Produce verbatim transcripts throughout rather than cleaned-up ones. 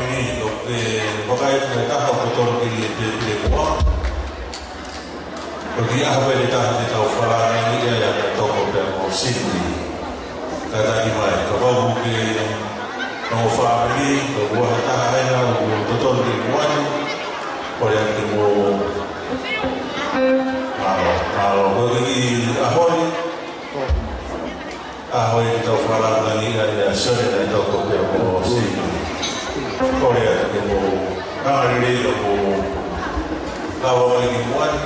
ʻOku ke vakai ki he taha ʻoku totonu ke ʻi he tēpile muʻa. Ko e kiʻi ʻaho pē ʻe taha te tau fakalāngilangiʻi ai ʻa Naitoko pea mo Sini. Kātaki mai, kapau ʻoku ke ongo fāmili, ka ʻoku ʻi ai ha taha ʻena ʻoku totonu ke ʻi muʻa ni, kole atu ke mou. Mālō, mālō, ko e kiʻi ʻaho ni. ʻAho ni te tau fakalāngilangiʻi ai ʻa Sione Naitoko pea mo Sini. Kole atu ke mou anga lelei ka mou lava mai ki muʻa ni.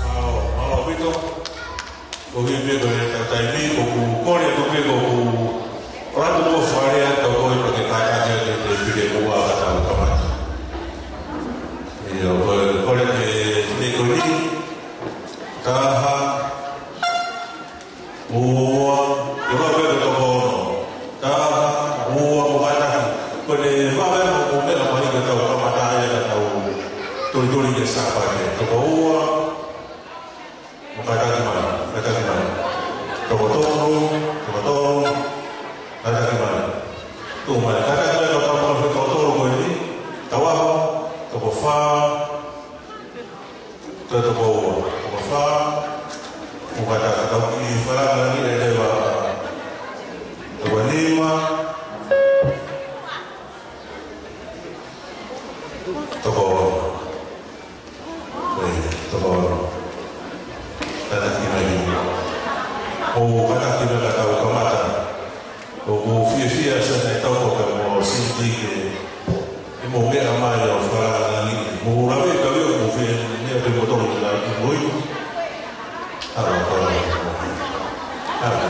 Mālō, mālō ʻaupito. Ko e meʻa ko ē ʻa e taimi, ʻoku ou kole atu pē ke u ʻoatu ʻa e fakalea ʻa e tau ko ē pea ke kātaki ʻa e tēpile muʻa ka tau kamata. ʻIo, ko e kole ʻa e tēpile ko eni, taha, ua, ʻe vave ke toko ono. Taha, ua, mou kātaki. Ko e vave mo e meʻa mai ka tau kamata ai ʻa e tau tolitoli ki he Sāpate. Toko ua, mou kātaki mai, kātaki mai. Toko tolu, toko tolu, kātaki mai. Tuʻu mai, kātaki mai, toko tolu, toko tolu ko eni. Tau ʻaho, toko fā, toko ua, toko fā, mou kātaki, tau kiʻi fakalāngilangiʻi leva. Toko nima, toko ono. Ē, toko ono. Kātaki mai. ʻO kātaki mai ka tau kamata. ʻOku ou fiefia Sione Naitoko pea mo Sini ke mou meʻa mai ʻo fakalāngilangiʻi. Mou lave ka veo mou fie meʻa pē mo toko ʻi la. Ui. Ara, ara, ara. Ara.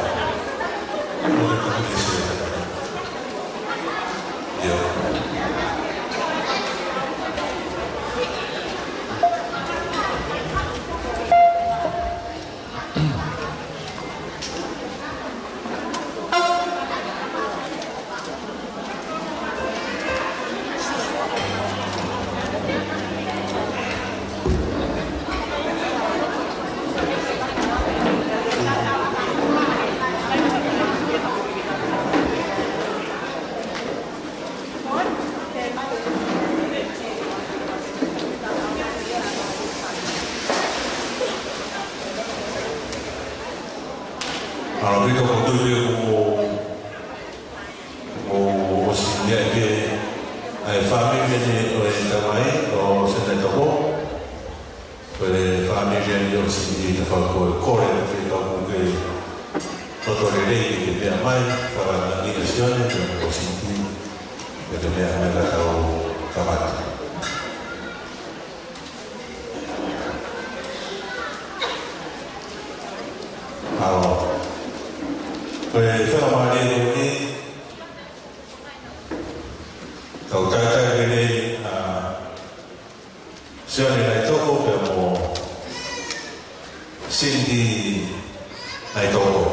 Mālō ʻaupito, ko tui pē ʻoku mou, mou ʻosi meʻa ki ai ʻa e fāmili ni ʻo e tamai ʻo Sione Naitoko. Ko e fāmili ni ʻosi ʻi he tafaʻaki ko e kole ʻa e kau puke, loto lelei ke meʻa mai, fakalangi ʻa Sione, ke ʻosi ke meʻa mai ka tau kamata. Mālō. Ko e faingamālie ko eni, tau talitali lelei ʻa Sione Naitoko pea mo Cindy Naitoko.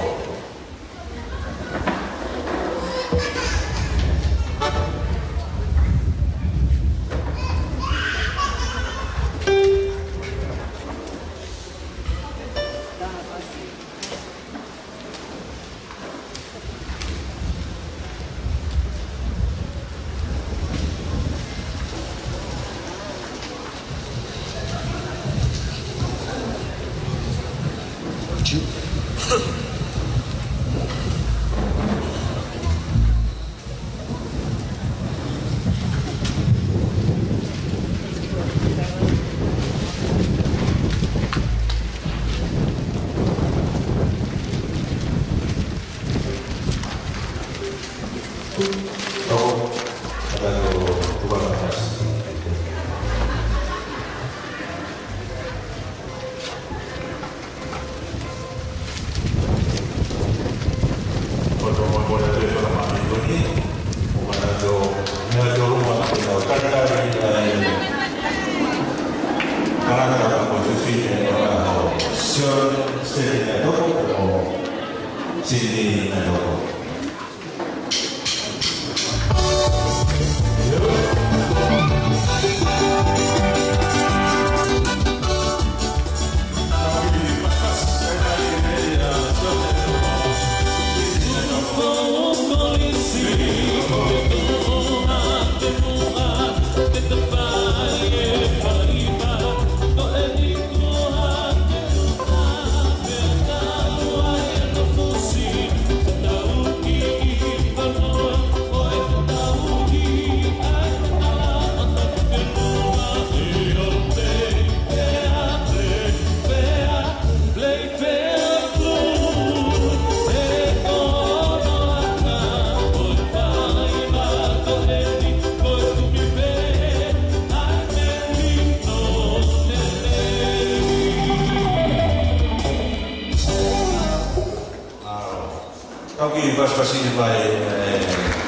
Tau kiʻi pasipasi mai, ē,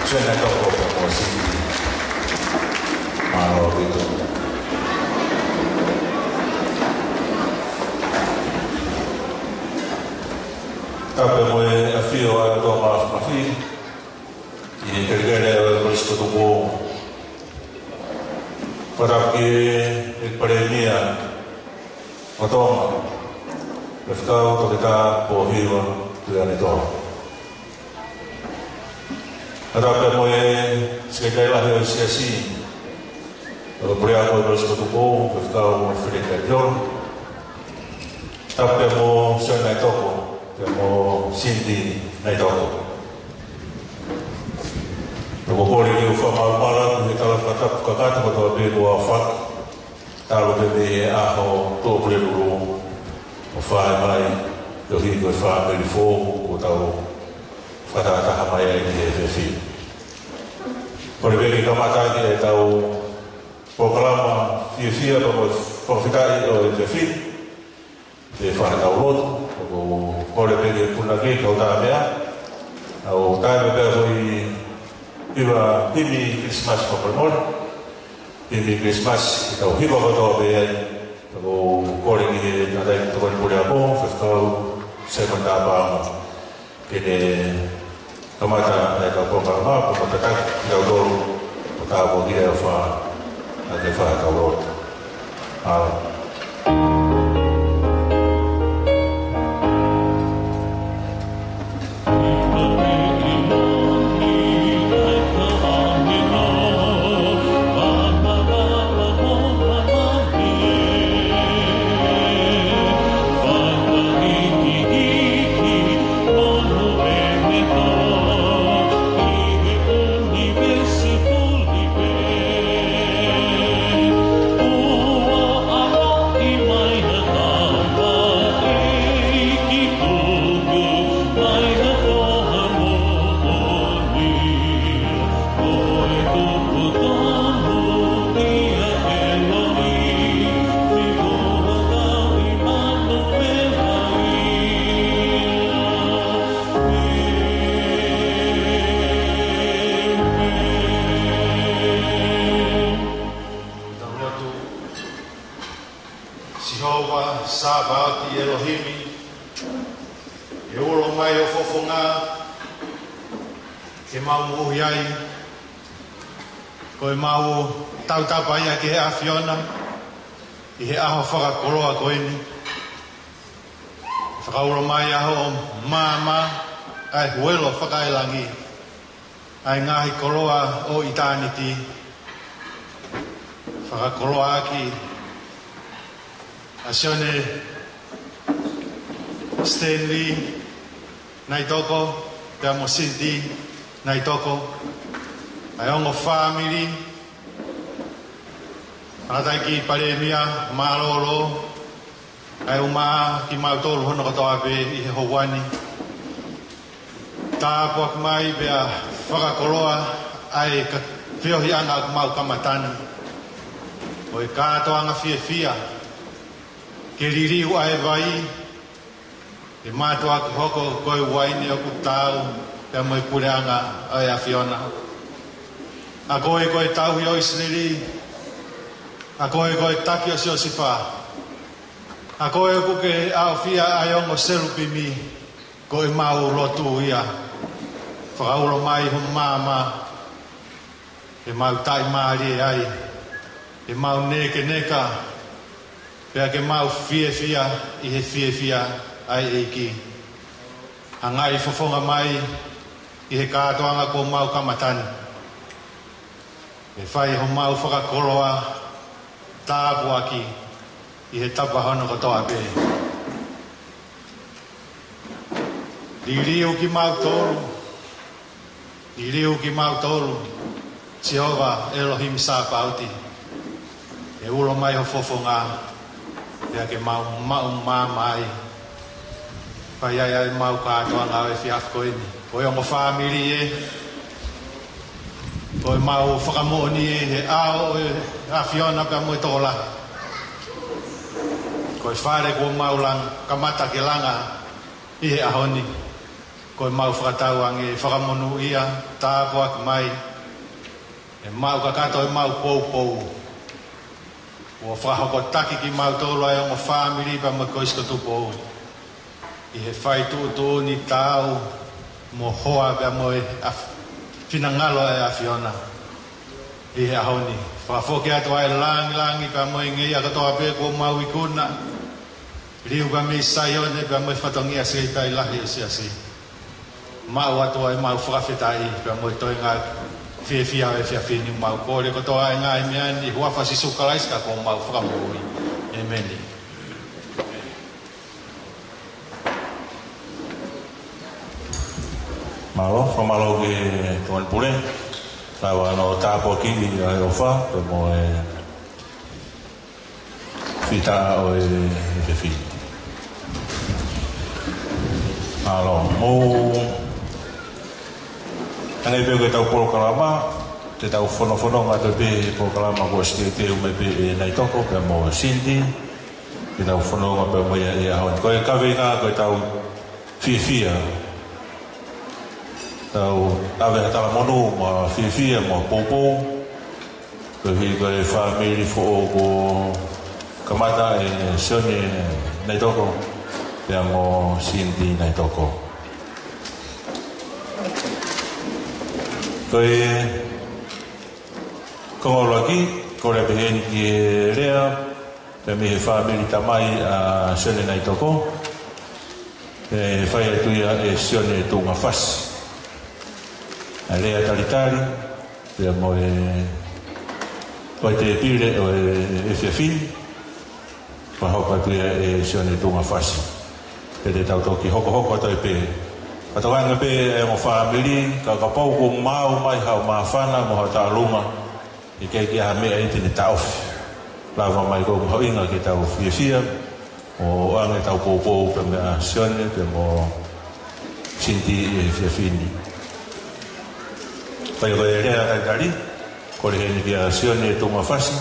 Sione Naitoko pea mo Cindy. Mālō ʻaupito. Tapu mo e ʻafio ʻa e ʻOtua Māfimafi ʻi he kelekele ʻo e Kolisi ko Tupou. Fakatapu ki he Palēmia ʻo Tonga, Faifekau Toketā Pōhiva Tuianetoa. Fakatapu mo e Sekelitali Lahi ʻo e Siasi, ʻa e Puleako ʻo e Kolisi ko Tupou, Faifekau Feleti Ationa. Tapu mo Sione Naitoko, pea mo Cindy Naitoko. Tau kole ke u fakamalumalu atu he tala fakatapu kakato kotoa pē kuo aofaki, talu pē mei he ʻaho Tuʻapulelulu ʻo fai mai, koeʻuhi ko e fāmili foʻou kuo tau fakatahataha mai ai ki he efiafi ni. Kole pē ke kamata ʻetau polokalama fiefia pea mo e fakafetaʻi ʻo e efiafi ni. Ke fai haʻatau lotu, ʻoku ou kole pē ki he punake, kau tā meʻa, ʻo taimi pē foʻi hiva himi Kilisimasi fakamolemole, himi Kilisimasi, ke tau hiva kotoa pē ai, ʻoku ou kole ki he tangataʻeiki tokoni puleako, Faifekau Simon Tāpanga. Ke ne kamata ʻetau polokalama, pea mo tataki kitautolu, ʻo tāpuakiʻi ʻa e ʻofa, ʻa e fai haʻatau lotu. ʻAlo. Tau lotu. Sihova Sāpaoti ʻElohimi, ʻe ulo mai ho fofonga ke mau moʻui ai, ko e mau tautapa ia ki he ʻAfiona ʻi he ʻaho fakakoloa ko eni. Fakaulo mai ʻa hoʻo maama, ʻa e huelo fakaelangi, ʻa e ngaahi koloa ʻo ʻitāniti. Fakakoloaʻaki ʻa Sione Stanley Naitoko, pea mo Cindy Naitoko, ʻa e ongo fāmili, Tangataʻeiki Palēmia mālōlō, ʻa e ʻumaʻā kimautolu hono kotoa pē ʻi he houa ni. Tāpuaki mai pea fakakoloa ʻa e ka-, feohiʻanga ʻoku mau kamata ni. Ko e kātoanga fiefia, ke liliu ʻa e vai, ke mātuʻaki hoko ko e uaine ʻoku taau pea mo e puleʻanga ʻo e ʻAfiona. ʻA koe ko e tauhi ʻo ʻIsileli, ʻa koe ko e taki ʻo Siosifa, ʻa koe ʻoku ke ʻaofia ʻa e ongo selupimi, ko e mau lotu ia. Fakaulo mai ho maama, ke mau taʻimālie ai, ke mau nekeneka, pea ke mau fiefia ʻi he fiefia ʻa e ʻEiki. Hangaʻi fofonga mai ʻi he kātoanga kuo mau kamata ni. Ke fai homau fakakoloa tāpuaki ʻi he tapa hono kotoa pē. Liliu kimautolu, liliu kimautolu, Sihova ʻElohimi Sāpaoti, ʻe ulo mai ho fofonga, pea ke mau maʻu maama ai. Fai ai ʻa e mau kātoanga ʻo e efiafi ko eni. Ko e ongo fāmili ē, ko e mau fakamoʻoni ē, he ʻao ʻo e ʻAfiona pea mo e tokolahi. Ko e fale kuo mau langa, kamata ke langa ʻi he ʻaho ni. Ko e mau fakatauange fakamonūʻia, tāpuaki mai, ʻe maʻu kakato ʻemau poupou. Kuo fakahokotaki kimautolu ʻa e ongo fāmili pea mo e Kolisi ko Tupou ʻi he fai tuʻutuʻuni taau mo hoa pea mo e ʻaf-, finangalo ʻa e ʻAfiona. ʻI he ʻaho ni, fakafoki atu ʻa e langilangi pea mo e ngeia kotoa pē kuo mau ikuna. Liliu pea mei Saione pea mo e fatongia siʻi tai lahi ʻo e siasi. Maʻu atu ʻa ʻemau fakafetaʻi pea mo e toenga fiefia ʻo e efiafi ni. Mau kole kotoa ʻa e ngaahi meʻa ni ʻi he huafa ʻo Sīsū Kalaisi ko homau Fakamoʻui. ʻĒmeni. Mālō, fakamālō ki he Tokoni Pule. Tau ʻalu ʻo tāpuakiʻi ʻa e ʻofa pea mo e fita ʻo e efiafi. Mālō, mou hangē pē ko ʻetau polokalama, te tau fonofononga atu pē he polokalama kuo ʻosi teuteu mai pē ʻe Naitoko pea mo Cindy. Ke tau fononga pea mo ia ʻi he ʻaho ni. Ko e kaveinga ko e tau fiefia. Tau ʻave ha talamonū mo e fiefia mo e poupou. Koeʻuhi ko e fāmili foʻou kuo kamata ʻe Sione Naitoko pea mo Cindy Naitoko. Ko e konga ʻuluaki, kole pē heni ki he lea, pea mei he fāmili tamai ʻa Sione Naitoko, ʻe fai atu ia ʻe Sione Tuʻungafasi. ʻA e lea talitali, pea mo e, ʻo e tēpile ʻo e efiafi ni, fakahoko atu ia ʻe Sione Tuʻungafasi. Pea te tau toki hokohoko atu ai pē. Fakatauange pē ʻe mo fāmili, ka kapau kuo maʻu mai haʻo māfana mo haʻo taʻaluma, ʻikai ke ʻi ai ha meʻa ia te ne taʻofi. Lava mai ko e mahuʻinga ke tau fiefia, ʻo ʻoange ʻetau poupou pea mo Sione, pea mo Cindy ʻi he efiafi ni. Fai ko e lea talitali, kole heni kia Sione Tuʻungafasi,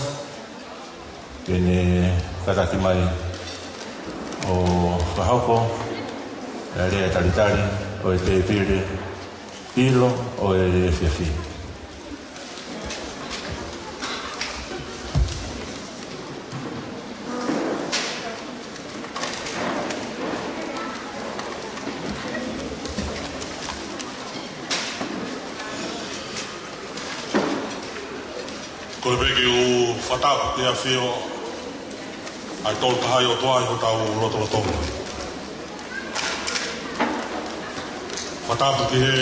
ke ne kātaki mai ʻo fakahoko ʻa e lea talitali ʻo e tēpile ʻilo ʻo e efiafi. Kole pē ke u fakatapu ki he ʻafio ʻa e Tolu Tahaʻi ʻOtua ʻi hotau lotolotonga. Fakatapu ki he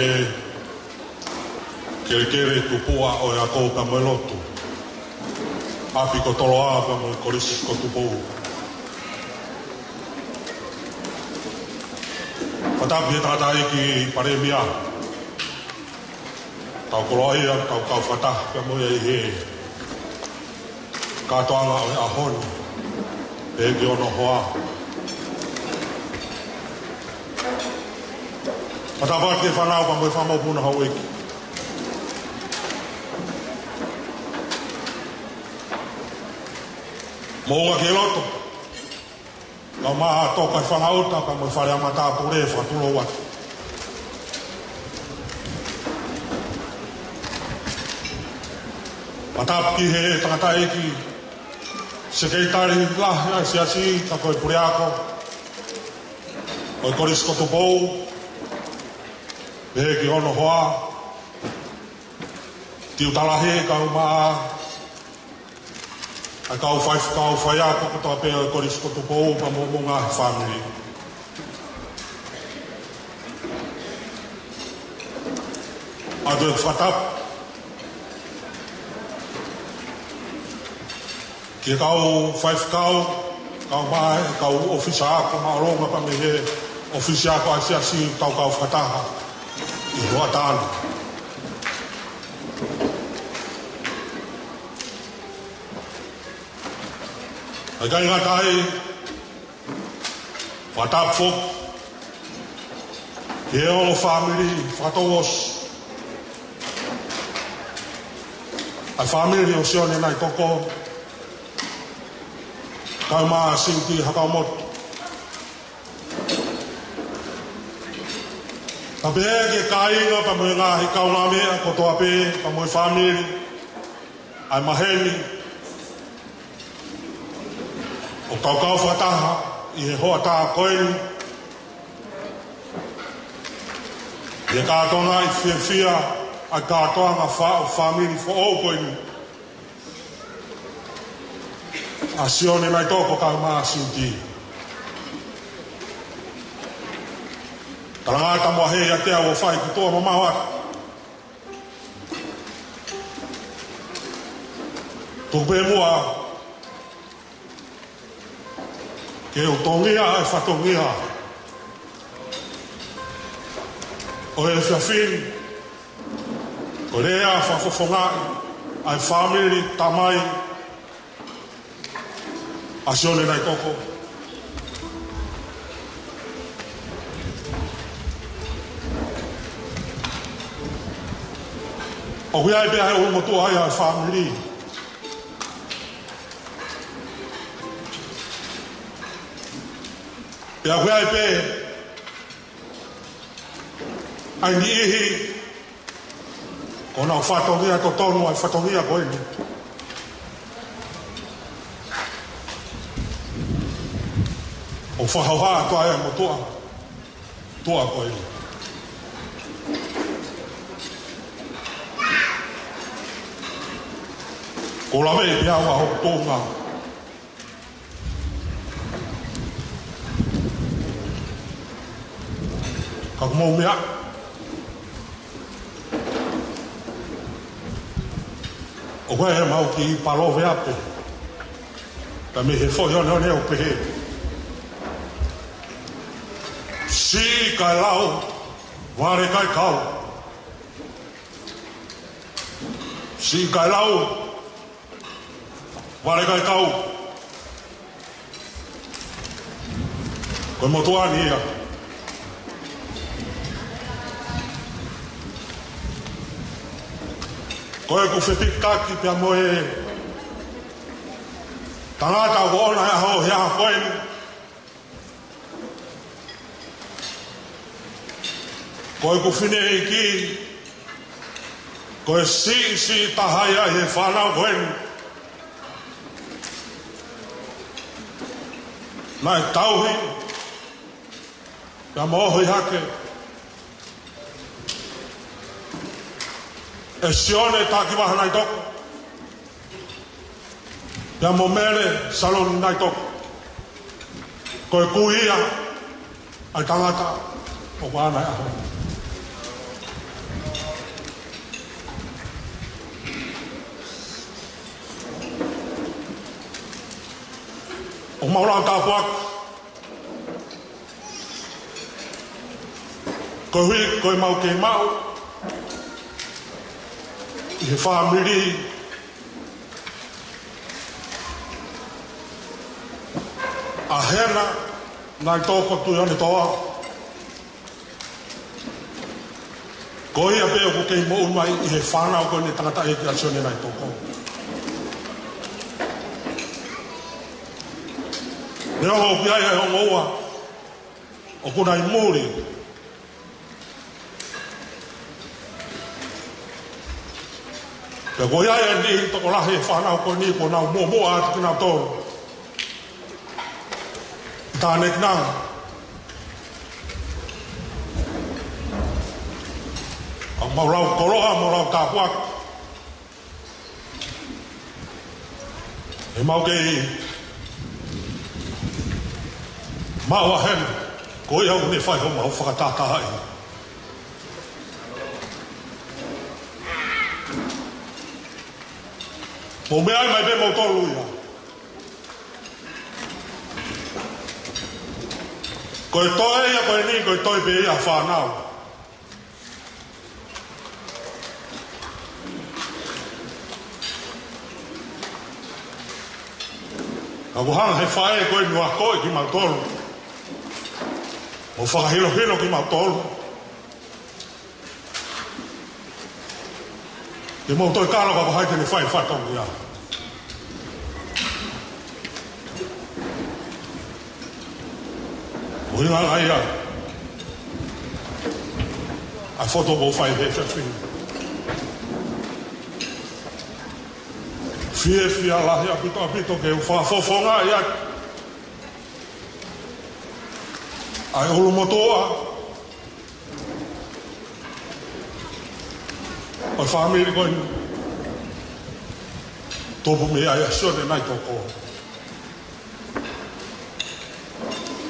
kelekele tupuʻa ʻo e ako pea mo e lotu, ʻapi ko Toloa pea mo e Kolisi ko Tupou. Fakatapu ki he tangataʻeiki palēmia, tau koloaʻia, tau kau fakataha pea mo ia ʻi he kātoanga ʻo e ʻaho ni, pehē ki hono hoa. Fakatapu ki he fānau pea mo e fanga mokopuna houʻeiki. Moʻunga ki he loto, kae ʻumaʻā ʻa e toko e fanga ʻuta pea mo e fale ʻa matāpule fakatulou atu. Fakatapu ki he tangataʻeiki sekelitali lahi ʻa e siasi, ka ko e puleako ʻo e Kolisi ko Tupou, pehē ki hono hoa, tiuta lahi, kae ʻumaʻā ʻa e kau faifekau faiako kotoa pē ʻo e Kolisi ko Tupou pea mo hoʻomou ngaahi fāmili. ʻOatu ʻeku fakatapu ki he kau faifekau, kae ʻumaʻā e kau ʻōfisa ako māʻolunga pea mei he ʻōfisi ako ʻa e siasi, tau kau fakataha ʻi he hoʻatā ni. ʻIkai ngata ai, fakatapu foki ki he ongo fāmili fakatouʻosi ʻa e fāmili ʻo Sione Naitoko, kae ʻumaʻā ʻa Siniti Hakamoto. Pea pehē ki he kāinga pea mo e ngaahi kaungāmeʻa kotoa pē pea mo e fāmili, ʻa e maheni ʻoku tau kau fakataha ʻi he hoʻatā ko eni, ʻi he kātoanga ʻi fiefia ʻa e kātoanga fā-, ʻo e fāmili foʻou ko eni, ʻa Sione Naitoko kae ʻumaʻā ʻa Siniti. Talangata mo e hei ʻa e ʻofa ʻi he kuo mamaʻo atu. Tuku pē muʻa ke u tongia e fatongia ʻo e efiafi ni, ko e lea fakafofongaʻi ʻa e fāmili tamai ʻa Sione Naitoko. ʻOku ʻi ai pē ʻa e ʻulumotuʻa ia ʻo e fāmili. Pea ʻoku ʻi ai pē ʻa e niʻihi ʻoku nau fatongia totonu ʻa e fatongia ko eni. ʻO fakahauhau atu ai ʻa e motuʻa, tuʻa ko eni. Ko e lave pē ʻa hoku tuʻunga. Ka ko e meʻa, ʻoku ʻi ai ʻemau kiʻi palōveape, ka mei he foʻi oneone ʻoku pehē: Siʻi kae lau, vale kae kau. Siʻi kae lau, vale kae kau. Ko e motuʻa ni ia. Ko ʻeku fepikaki pea mo e tangata ʻoku ʻoʻona ʻa e ʻaho he ʻaho ko eni. Ko ʻeku fineʻeiki, ko e siʻisiʻi taha ia ʻi he fānau ko eni. Naʻe tauhi pea mo ohi hake ʻe Sione Takivaha Naitoko, pea mo Mele Saloni Naitoko. Ko e kui ia ʻa e tangata ʻoku ʻoʻona ʻa e ʻaho. ʻOku mau lau tāpuaki koeʻuhi ko ʻemau kei maʻu ʻi he fāmili ʻa Hena Naitoko Tuʻionetoa. Ko ia pē ʻoku kei moʻui mai ʻi he fānau ko eni ʻa e tangataʻeiki ʻa Sione Naitoko. Neongo ʻoku ʻi ai ʻa e ongo ua ʻoku nau ʻi muli, pea ko ia ʻa e niʻihi tokolahi ʻo e fānau ko eni kuo nau muʻomuʻa atu kinautolu ʻi Tānekinau. ʻOku mau lau koloa, mau lau tāpuaki. ʻOku mau kei maʻu ʻa Hena, ko ia ʻoku ne fai homau fakatātaaʻi. Mou meʻa mai pē moutolu ia. Ko e toe ia ko eni, ko e toe pē ia ʻa e fānau. Ka ʻoku hanga ʻe he faʻē ko eni ʻo akoʻi kimautolu, ʻo fakahinohino kimautolu. Te mou toe kalo ka ko hai te ne fai fatongia. ʻUhinga ia ʻa e foto ʻoku fai he fefine. Fiefia lahi ʻaupito ʻaupito ke u fakafofongaʻi atu ʻa e ʻulumotuʻa ʻo e fāmili ko eni, tupu mei ai ʻa Sione Naitoko.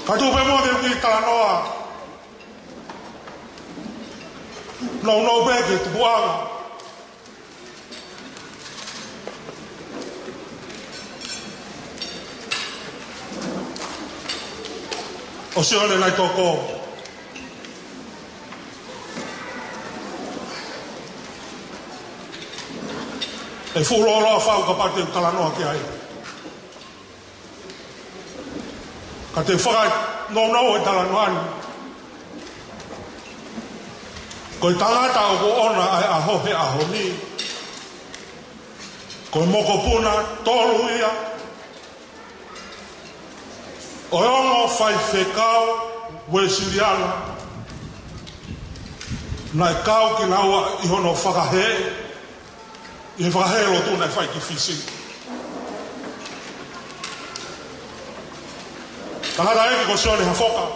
Ka tuku pē muʻa ke u kiʻi talanoa nounou pē ki he tupuʻanga ʻo Sione Naitoko. ʻE fuʻu lōloa fau kapau te u talanoa ki ai. Ka te u fakanounou e talanoa ni. Ko e tangata ʻoku ʻoʻona ʻa e ʻaho he ʻaho ni, ko e mokopuna tolu ia ʻO e ongo faifekau Uēsiliana naʻe kau kinaua ʻi hono fakahē, ʻi he fakahē lotu naʻe fai ki Fisi. Tangataʻeiki ko Sione Hafoka,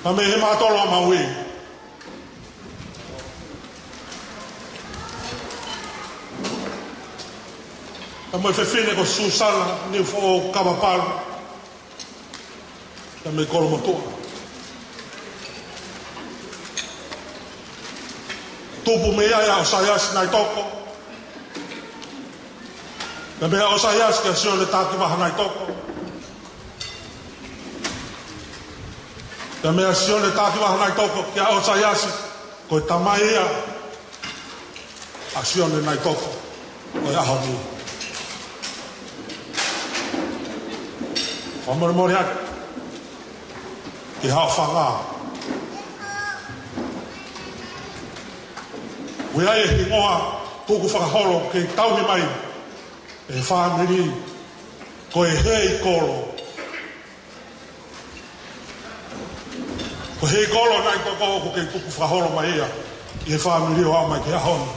pea mei he Mātolo ʻa Maui. Pea mo e fefine ko Susana Niufoʻou Kavapalu, pea mei Kolomotuʻa. Tupu mei ai ʻa ʻOsaiasi Naitoko, pea mei ʻOsaiasi kia Sione Takivaha Naitoko, pea mei Sione Takivaha Naitoko kia ʻOsaiasi, ko e tamai ia ʻa Sione Naitoko ʻo e ʻaho ni. Fakamolemole atu ki he haʻofanga. ʻOku ʻi ai e hingoa kuo u fakaholo ke tauhi mai ʻe he fāmili ko e Heikolo. Ko e Heikolo Naitoko ʻoku kei tuku fakaholo mai ia ʻi he fāmili ʻo aʻu mai ki he ʻaho ni.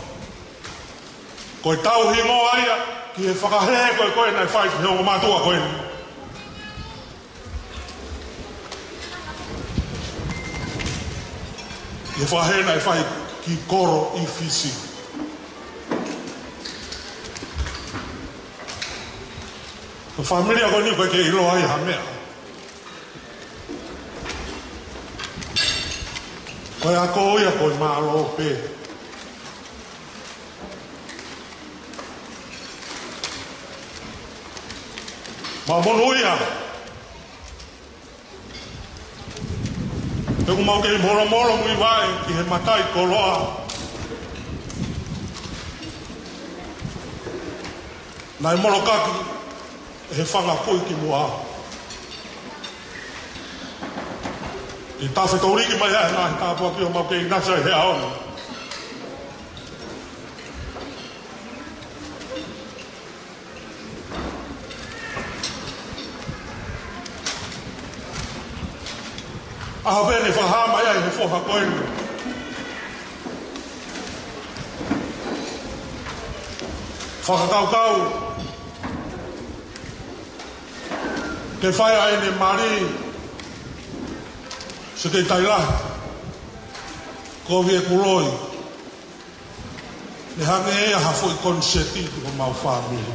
Ko e tauhingoa ia ki he fakahē ko ē ko ē naʻe fai ki he ongo mātuʻa ko eni. ʻI he fakahē naʻe fai ki Kolo ʻi Fisi. Ko e fāmili ko eni ʻoku ʻikai ke ʻiloa ai ha meʻa. Ko e ako ia ko e mālō pē. Mau monūʻia. Pea ʻoku mau kei molomolo muivaʻe ki he mataʻikoloa naʻe molokaki ʻe he fanga kui kimuʻa. ʻI he tafe toliki mai ʻa e ngaahi tāpuaki ʻo mau kei ʻinasi ai he ʻaho ni. ʻAho pē naʻe fakahā mai ai he foha ko eni. Fakakaukau ke fai ai ʻene mali Sekelitali Lahi ko Viekuloi. Ne hangē ia ha foʻi koniseti ki homau fāmili.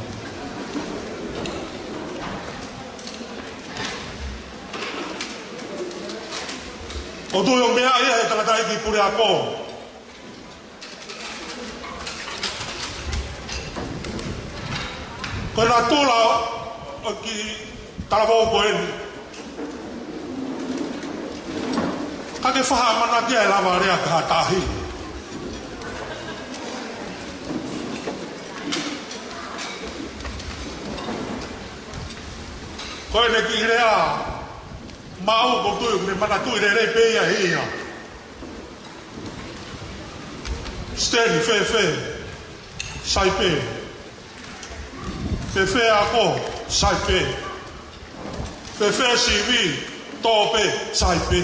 ʻOku tui ʻoku meaʻi ia ʻe he tangataʻeiki puleako. Ko e natula ʻo e kiʻi talavou ko eni. Ka ke faʻa ʻamanaki ʻe lava lea ki ha tahi. Ko ʻene kiʻi lea maʻu ʻoku ou tui ʻoku ne manatuʻi lelei pē ia ʻe ia. Siteni, fēfē? Sai pē. Fēfē ako? Sai pē. Fēfē sivi? Tō pē, sai pē.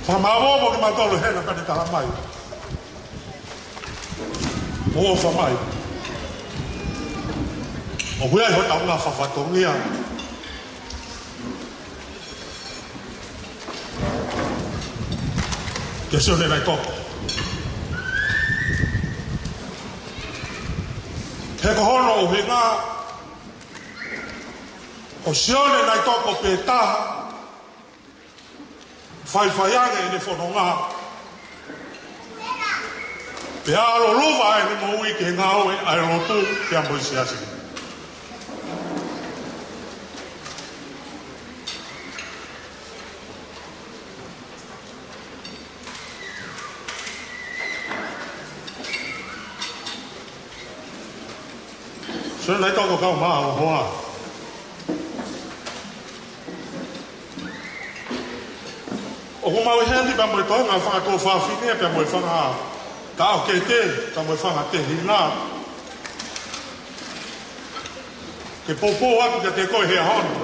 Fakamālō mo kimautolu he naʻa ne tala mai. ʻOfa mai. ʻOku ʻi ai hotau ngaahi fatongia. Kia Sione Naitoko. He ko hono ʻuhinga, ko Sione Naitoko pē taha, faifai ange ʻene fononga. Pea ʻalu leva ʻene moʻui ki he ngāue ʻa e lotu pea mo e siasi. Sione Naitoko kau mā o hoa. ʻOku mau ʻi heni pea mo e toenga fanga tuofāfine, pea mo e fanga taʻokete, pea mo e fanga tehina. Ke poupou atu kiate koe he ʻaho ni.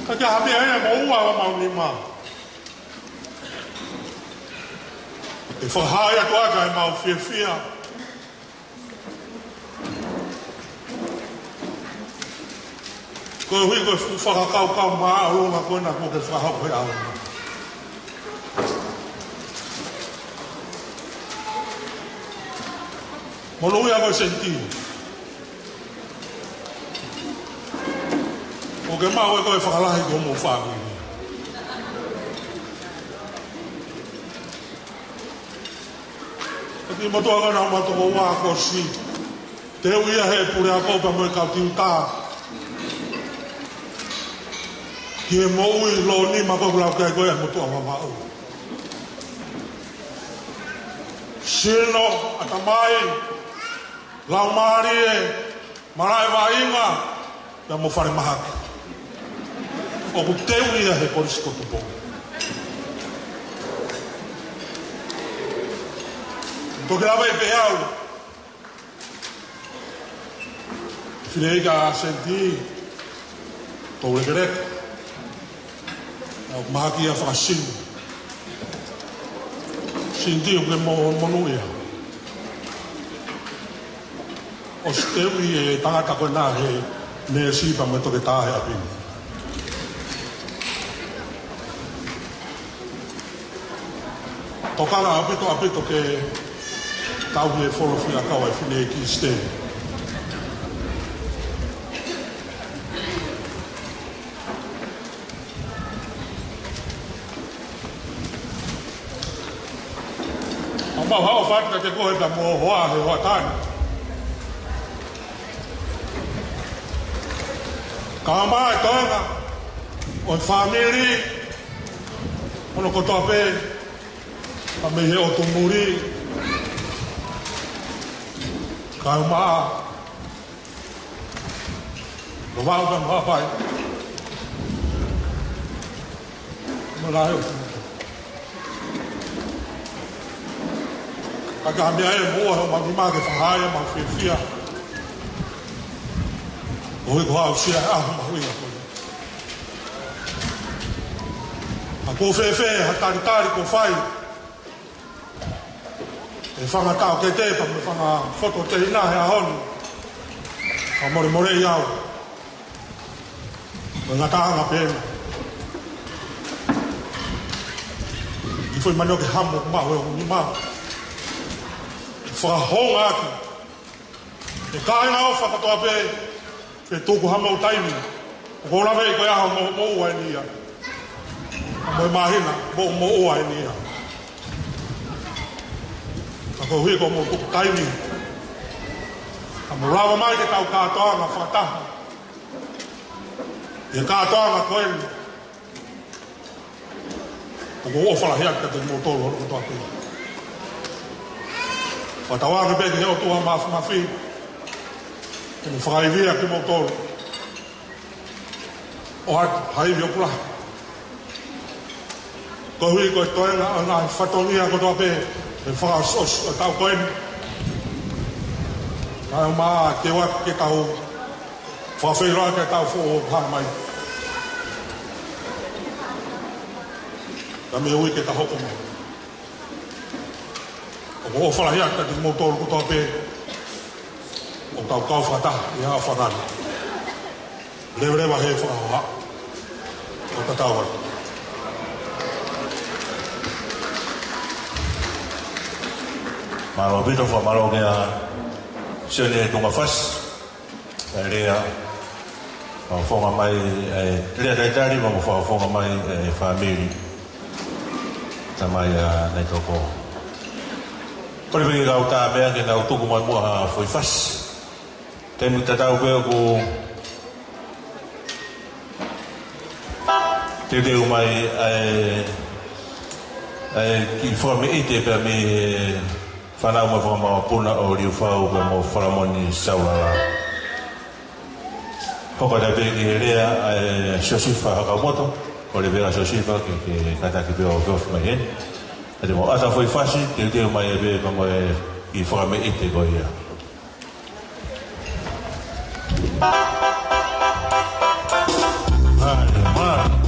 Ka ke hapea ʻe moua homau nima. ʻE fakahā atu ʻa ʻemau fiefia. Koeʻuhi ko e fuʻu fakakaukau māʻolunga ko ena kuo ke fakahoko he ʻaho ni. Monūʻia ko e Senitī. ʻOku ke maʻu ʻe koe e fakalahi ki homou fāmili. Ko e kiʻi motuʻa ko ena ʻo e tokoua ko Sī. Teuʻi ia ʻe he puleako pea mo e kau tiuta ki he moʻui lōnima ko ē ʻoku lau ki ai ko ē ʻa e motuʻa Vavaʻu. Sino, ʻatamai, laumālie, malaʻe vaʻinga, pea mo falemahaki. ʻOku teuʻi ia ʻe he Kolisi ko Tupou. Toki lave pē au. Fineʻeiki Senitī, toulekeleka. ʻOku mahaki ia fakasino. Senitī, ʻoku ke mo-, monūʻia. ʻOsi teuʻi e tangata ko ena ʻe he neesi pea mo e toketā he ʻapi ni. Tokanga ʻaupito, ʻaupito ke tauhi e folofola ʻa e kau ʻa e fineʻeiki Siteni. ʻOku mau ʻofa atu kiate koe pea mo ho hoa he hoʻatā ni. Kae ʻumaʻā e toenga ʻo e fāmili hono kotoa pē, pea mei he ʻotu muli. Kae ʻumaʻā Vavaʻu pea mo Haʻapai. Mo e lahi ʻo e fanga. Ka ke hapea ʻe moua homau nima ke fakahā ai ʻemau fiefia. Koeʻuhi ko e aʻusia ʻa e ʻaho mahuʻinga ko eni. ʻOku fēfē ha talitali kuo fai ʻe he fanga taʻokete pea mo e fanga fototehina he ʻaho ni? Fakamolemoleʻi au. Ko e ngataʻanga pē ena. ʻI he foʻi manioke hamu ʻoku maʻu ʻe hoku nima. Fakahoungaʻaki ʻe kāinga ʻofa kotoa pē, ke tuku hamou taimi. ʻOku ou lave ʻi he ʻaho mo, moʻua eni ia. Mo e māhina mo, moʻua eni ia. Ka koeʻuhi ko hoʻomou tuku taimi, ka mou lava mai ke tau kātoanga fakataha ʻi he kātoanga ko eni. ʻOku ou ʻofa lahi atu kiate kimoutolu hono kotoa pē. Fakatauange pē ki he ʻOtua Māfimafi ke ne fakaivia kimoutolu ʻo ʻoatu ha ivi ʻoku lahi. Koeʻuhi ko e toenga ʻo e ngaahi fatongia kotoa pē he fakaʻosiʻosi ʻo e taʻu ko eni. Kae ʻumaʻā ke ʻoua ke tau fakafeʻiloaki ʻa e taʻu foʻou ʻoku hā mai. Ka mei he uike ka hoko mai. ʻOku ou ʻofa lahi atu kiate kimoutolu kotoa pē ʻoku tau kau fakataha ʻi he ʻaho fakaʻaho ni. Leveleva he fakahoha. ʻO tatau ai. Mālō ʻaupito, fakamālō kia Sione Tungafasi. ʻA e lea, fakafofonga mai, ʻa e lea talitali, mo fakafofonga mai, ʻa e fāmili. Tamai ʻa Naitoko. Kole pē ke kau tā meʻa ke nau tuku mai muʻa ha foʻi fasi. Taimi tatau pē ʻoku teuteu mai ʻa e, ʻa e kiʻi fakameʻite pea mei he fānau mo e fanga mokopuna ʻo Liufau pea mo Falamoni Saulala. Hoko atu pē ki he lea ʻa e Siosifa Hakamoto. Ko e levela Siosefa ke, ke kātaki pē ʻo ofi mai heni. Pea te mou ʻata foʻi fasi, teuteu mai ē pea mo e kiʻi fakameʻite ko ia. Mālie, mālie.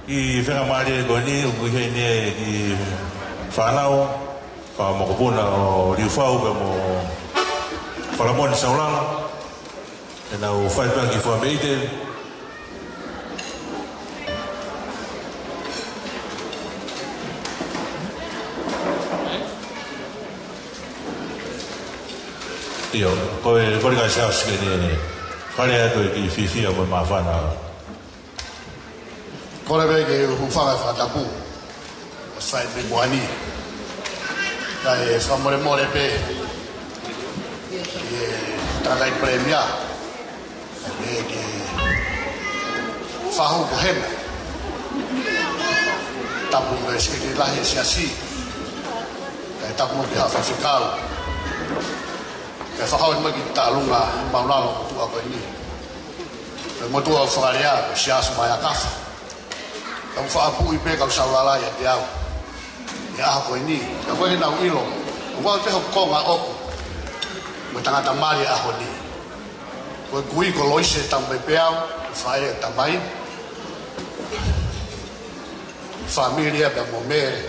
ʻI he faingamālie ko eni, ʻoku ʻi heni e kiʻi fānau, fakamokopuna ʻo Liufau pea mo Falamoni Saulala. Ke nau fai pē ha kiʻi fakameʻite. ʻIo, ko e, ko e kole kia Siaosi ke ne fai atu e kiʻi fiefia mo e māfana. Kole pē ke u hūfanga he fakatapu ʻo sai me kuani. Kae fakamolemole pē ki he tangataʻeiki palēmia, kae pehē ki he fahu ko Hena. Tapu mo e Sekelitali Lahi e Siasi. Kae tapu mo e Haʻa Faifekau. Kae fakahoko mai ki he tālunga māʻulalo ʻo e motuʻa ko eni. Ko e motuʻa ʻo Fakalea, ko Siaosi Maeakafa. Kau fakapuʻi pē kau Saulala ʻiate au he ʻaho ko eni. Ka ko e ʻikai ke nau ʻilo, ʻoku ou ʻi ai pē hoku konga ʻoʻoku mo e tangata mali he ʻaho ni. Ko e kui ko Loise Taumaipeau, ko e faʻē ʻo Tamai. Fāmili ia pea mo Mele,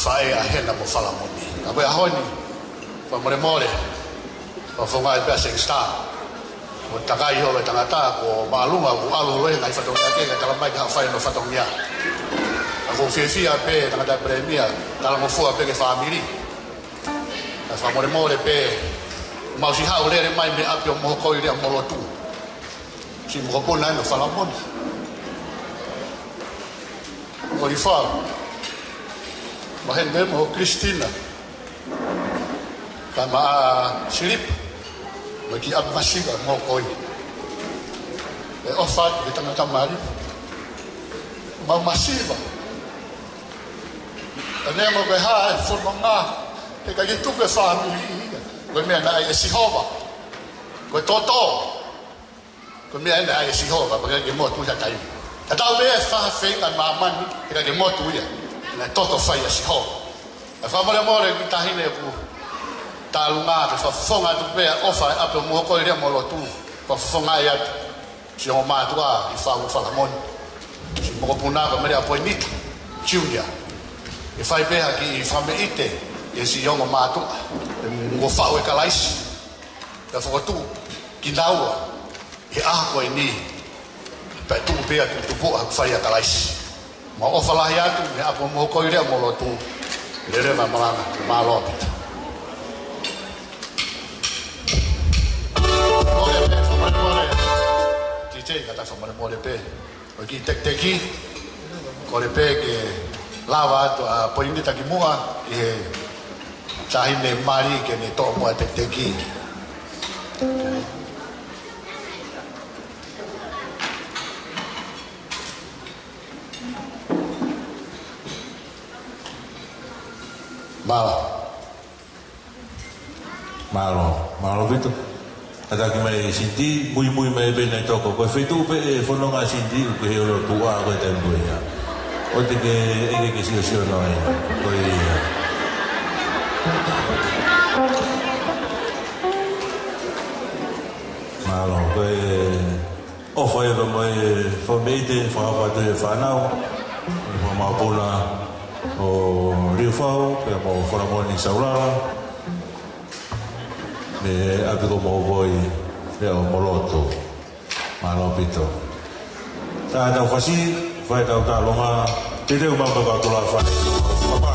faʻē ʻa Hena mo Falamoni. Ka ko e ʻaho ni, fakamolemole, fakafofongaʻi pē ʻa Seng Star. Ko e takai holo e tangata, ko māʻolunga, ʻoku ʻalu holo e ngaahi fatongia ke, ke tala mai ke haʻu ʻo fai hono fatongia. Ka ʻoku ou fiefia pē, tangataʻeiki palēmia, talangofua pē ki he fāmili. Kae fakamolemole pē, mau siʻi haʻu lele mai mei ʻapi ʻo Mohokoi Leʻa mo Lotu. Siʻi mokopuna ʻeni ʻo Falamoni. Olifa. Mo Hena mo Christina. Kae ʻumaʻā Silipa. Mo e kiʻi ʻapi masiva ʻo Mohokoi. ʻE ʻofa ki he tangata mali. Mau masiva. ʻE neongo pe ko e hā e fononga, heʻikai ke tuku e fāmili ia. Ko e meʻa naʻe ʻai ʻe Sihova. Ko e toto. Ko e meʻa naʻe ʻai ʻe Sihova, pea ʻikai ke motu ia ha taimi. Tatau pē ʻa e fefeka ʻi māmani, heʻikai ke motu ia. Naʻe toto fai ʻa Sihova. Kae fakamolemole ki he taʻahine ʻoku tālunga, ke fakafofonga atu pē ʻa e ʻofa ʻa e ʻapi ʻo Mohokoi Leʻa mo Lotu. Fakafofongaʻi atu. Siʻi ongo mātuʻa, ʻi Fau Falamoni. Siʻi mokopuna ko Mele ʻa Poinita Junior. ʻE fai pē ha kiʻi fakameʻite, ʻe siʻi ongo mātuʻa. ʻE mo faʻu ʻe Kalaisi. Pea fokotuʻu kinaua he ʻaho ko eni. Pea tuʻu pē ʻa e tuputupuʻa ʻoku fai ʻa Kalaisi. Mau ʻofa lahi atu, he ʻapi ʻo Mohokoi Leʻa mo Lotu. Lele mai malanga, mālō ʻaupito. Kole pē, fakamolemole. Tite, kātaki fakamolemole pē. ʻOku kiʻi tekiteki. Kole pē ke lava atu ʻa Poinita ki muʻa, ʻi he taʻahine mali ke ne toʻo muʻa e tekiteki. Mālō. Mālō. Mālō ʻaupito. Kātaki mai Sindi, muimui mai pē naʻe toko. Ko e feituʻu pē ʻe fononga Sindi, ʻoku ke hei ʻo tuʻa ko e taimi ko ia. ʻOua te ke ʻeke ke siosio noa ia. Ko ia. Mālō. Ko e ʻofa ia pea mo e fakameʻite, fakahoko atu e fānau. Mapuna ʻo Liufau, pea mo Falamoni Saulala, mei he ʻapi ko Mohovoi, pea ʻo Moloto. Mālō ʻaupito. Tā ʻetau fasi, fai ʻetau talonga, te teu mama ka tula fai. Papa.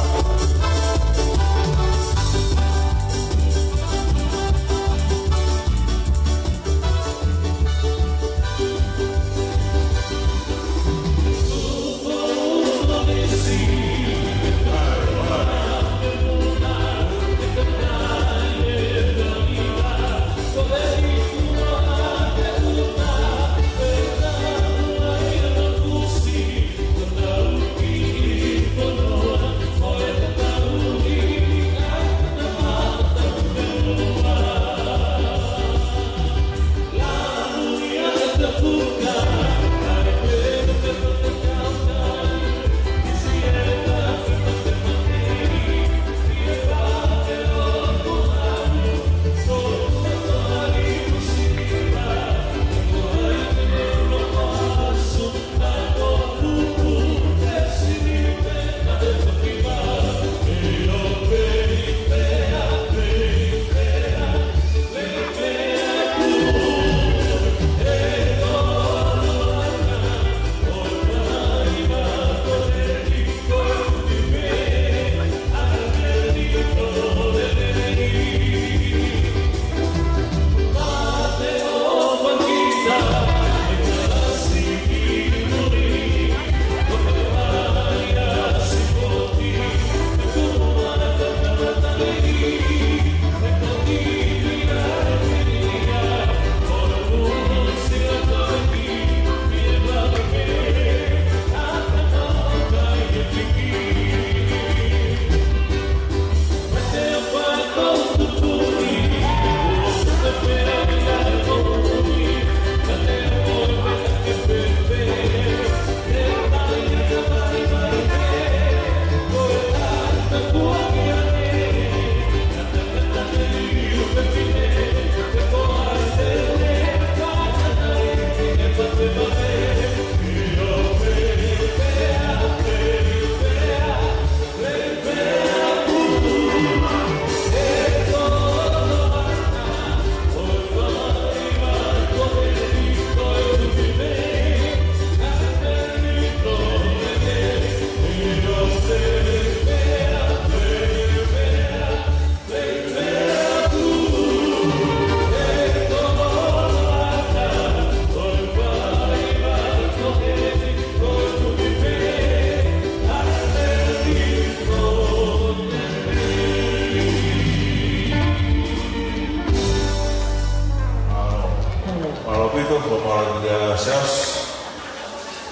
Mālō ʻaupito, mālō ʻaupito, Siaosi.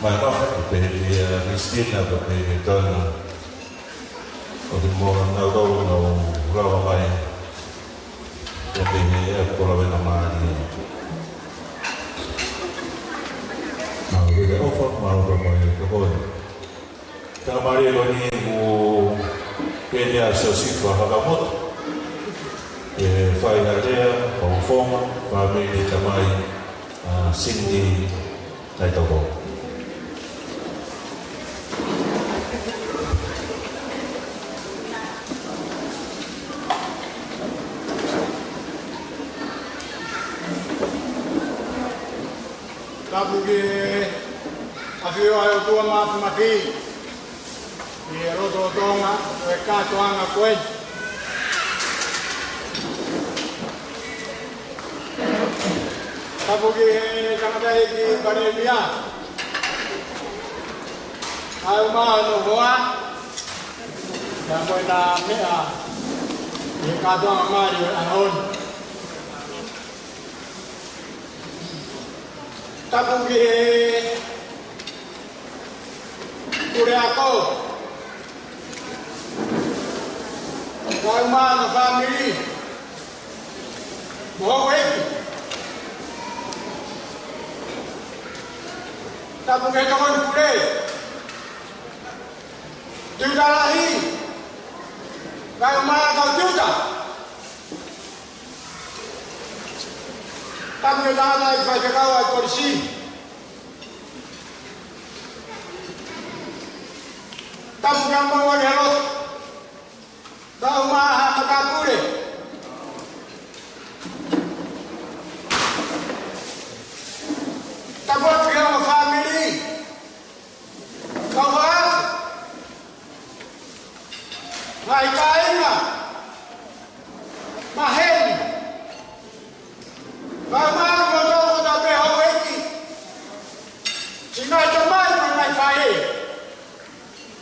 Mai kafe, pehē ʻe Christina, pehē ʻe Toina. ʻOku mau nau tau nau lava mai. Ko e pehē ʻa e koloa ʻena mālie. Mālō ʻaupito ʻofa, mālō ʻaupito mai ʻa e tokoni. Ka mālō ʻaupito ni ʻoku pehē ʻa Siosifa Hakamoto. ʻE fai ha lea, fakafofonga, fāmili, tamai, ʻa Cindy Naitoko. Tapu ki he ʻafio ʻa e ʻOtua Mafimafi ʻi he loto ʻo Tonga, ʻo e kātoanga ko ē. Tapu ki he tangataʻeiki Palēmia, ʻa e ʻumaʻā hono hoa, pea mo ʻena meʻa ʻi he kātoanga mali ʻo e ʻaho ni. Tapu ki he puleako, kae ʻumaʻā hono fāmili, mo houʻeiki. Tapu ki he tokoni pule, tiuta lahi, kae ʻumaʻā kau tiuta. Tapu ki he tangataʻeiki faifekau ʻa e kolisi. Tapu kia Mouʻolelotu. Tau maha matāpule. Tapu atu ki he ongo fāmili. Kau fakaʻaho. Ngaahi kāinga. Maheni. Kau maha mo tau ko ta pe houʻeiki. Siʻi ngaahi tamai mo e ngaahi faʻē.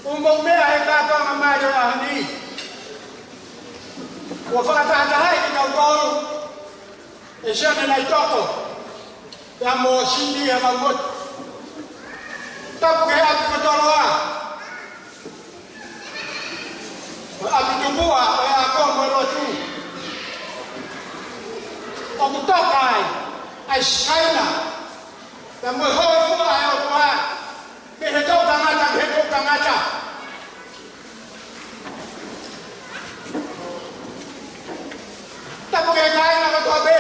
ʻOku mou meʻa he kātoanga mai ʻo e ʻaho ni. Kuo fakatahatahaʻi kitautolu ʻe Sione Naitoko, pea mo Sini Hakamotu. Tapu ki he ʻapi ko Toloa, ʻo e ʻapi tupuʻa ʻo e ako mo e lotu. ʻOku toka ai ʻa e Siaina, pea mo e hōifua ʻa e ʻOtua mei he toʻutangata ki he toʻutangata. Tapu ki he kāinga kotoa pē,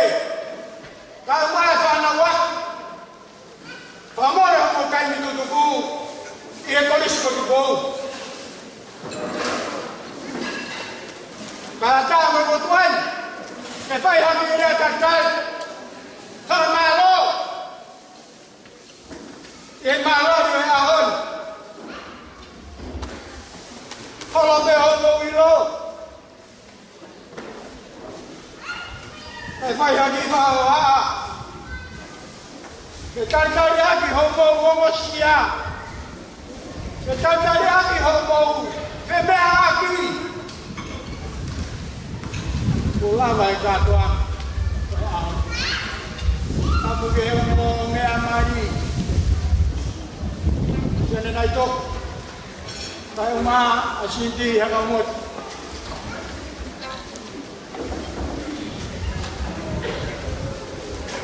kau mai fānau ʻa Fakamole hoʻomou taimi tutuku ʻi he Kolisi ko Tupou. Ka tā mo e motuʻa ni, ke fai ha kiʻi lea talitali fakamālō ʻi he mālōlō ʻo e ʻaho ni. Holo pē hoʻomou ʻilo. ʻE fai ha kiʻi fakahohaʻa. Ke talitali ʻaki hoʻomou ongosia. Ke talitali ʻaki hoʻomou femeʻaʻaki. Kuo lava e kātoanga. Tapu ki he ongo meʻa mali. Sione Naitoko. Kae ʻumaʻā ʻa Sini Hakamotu.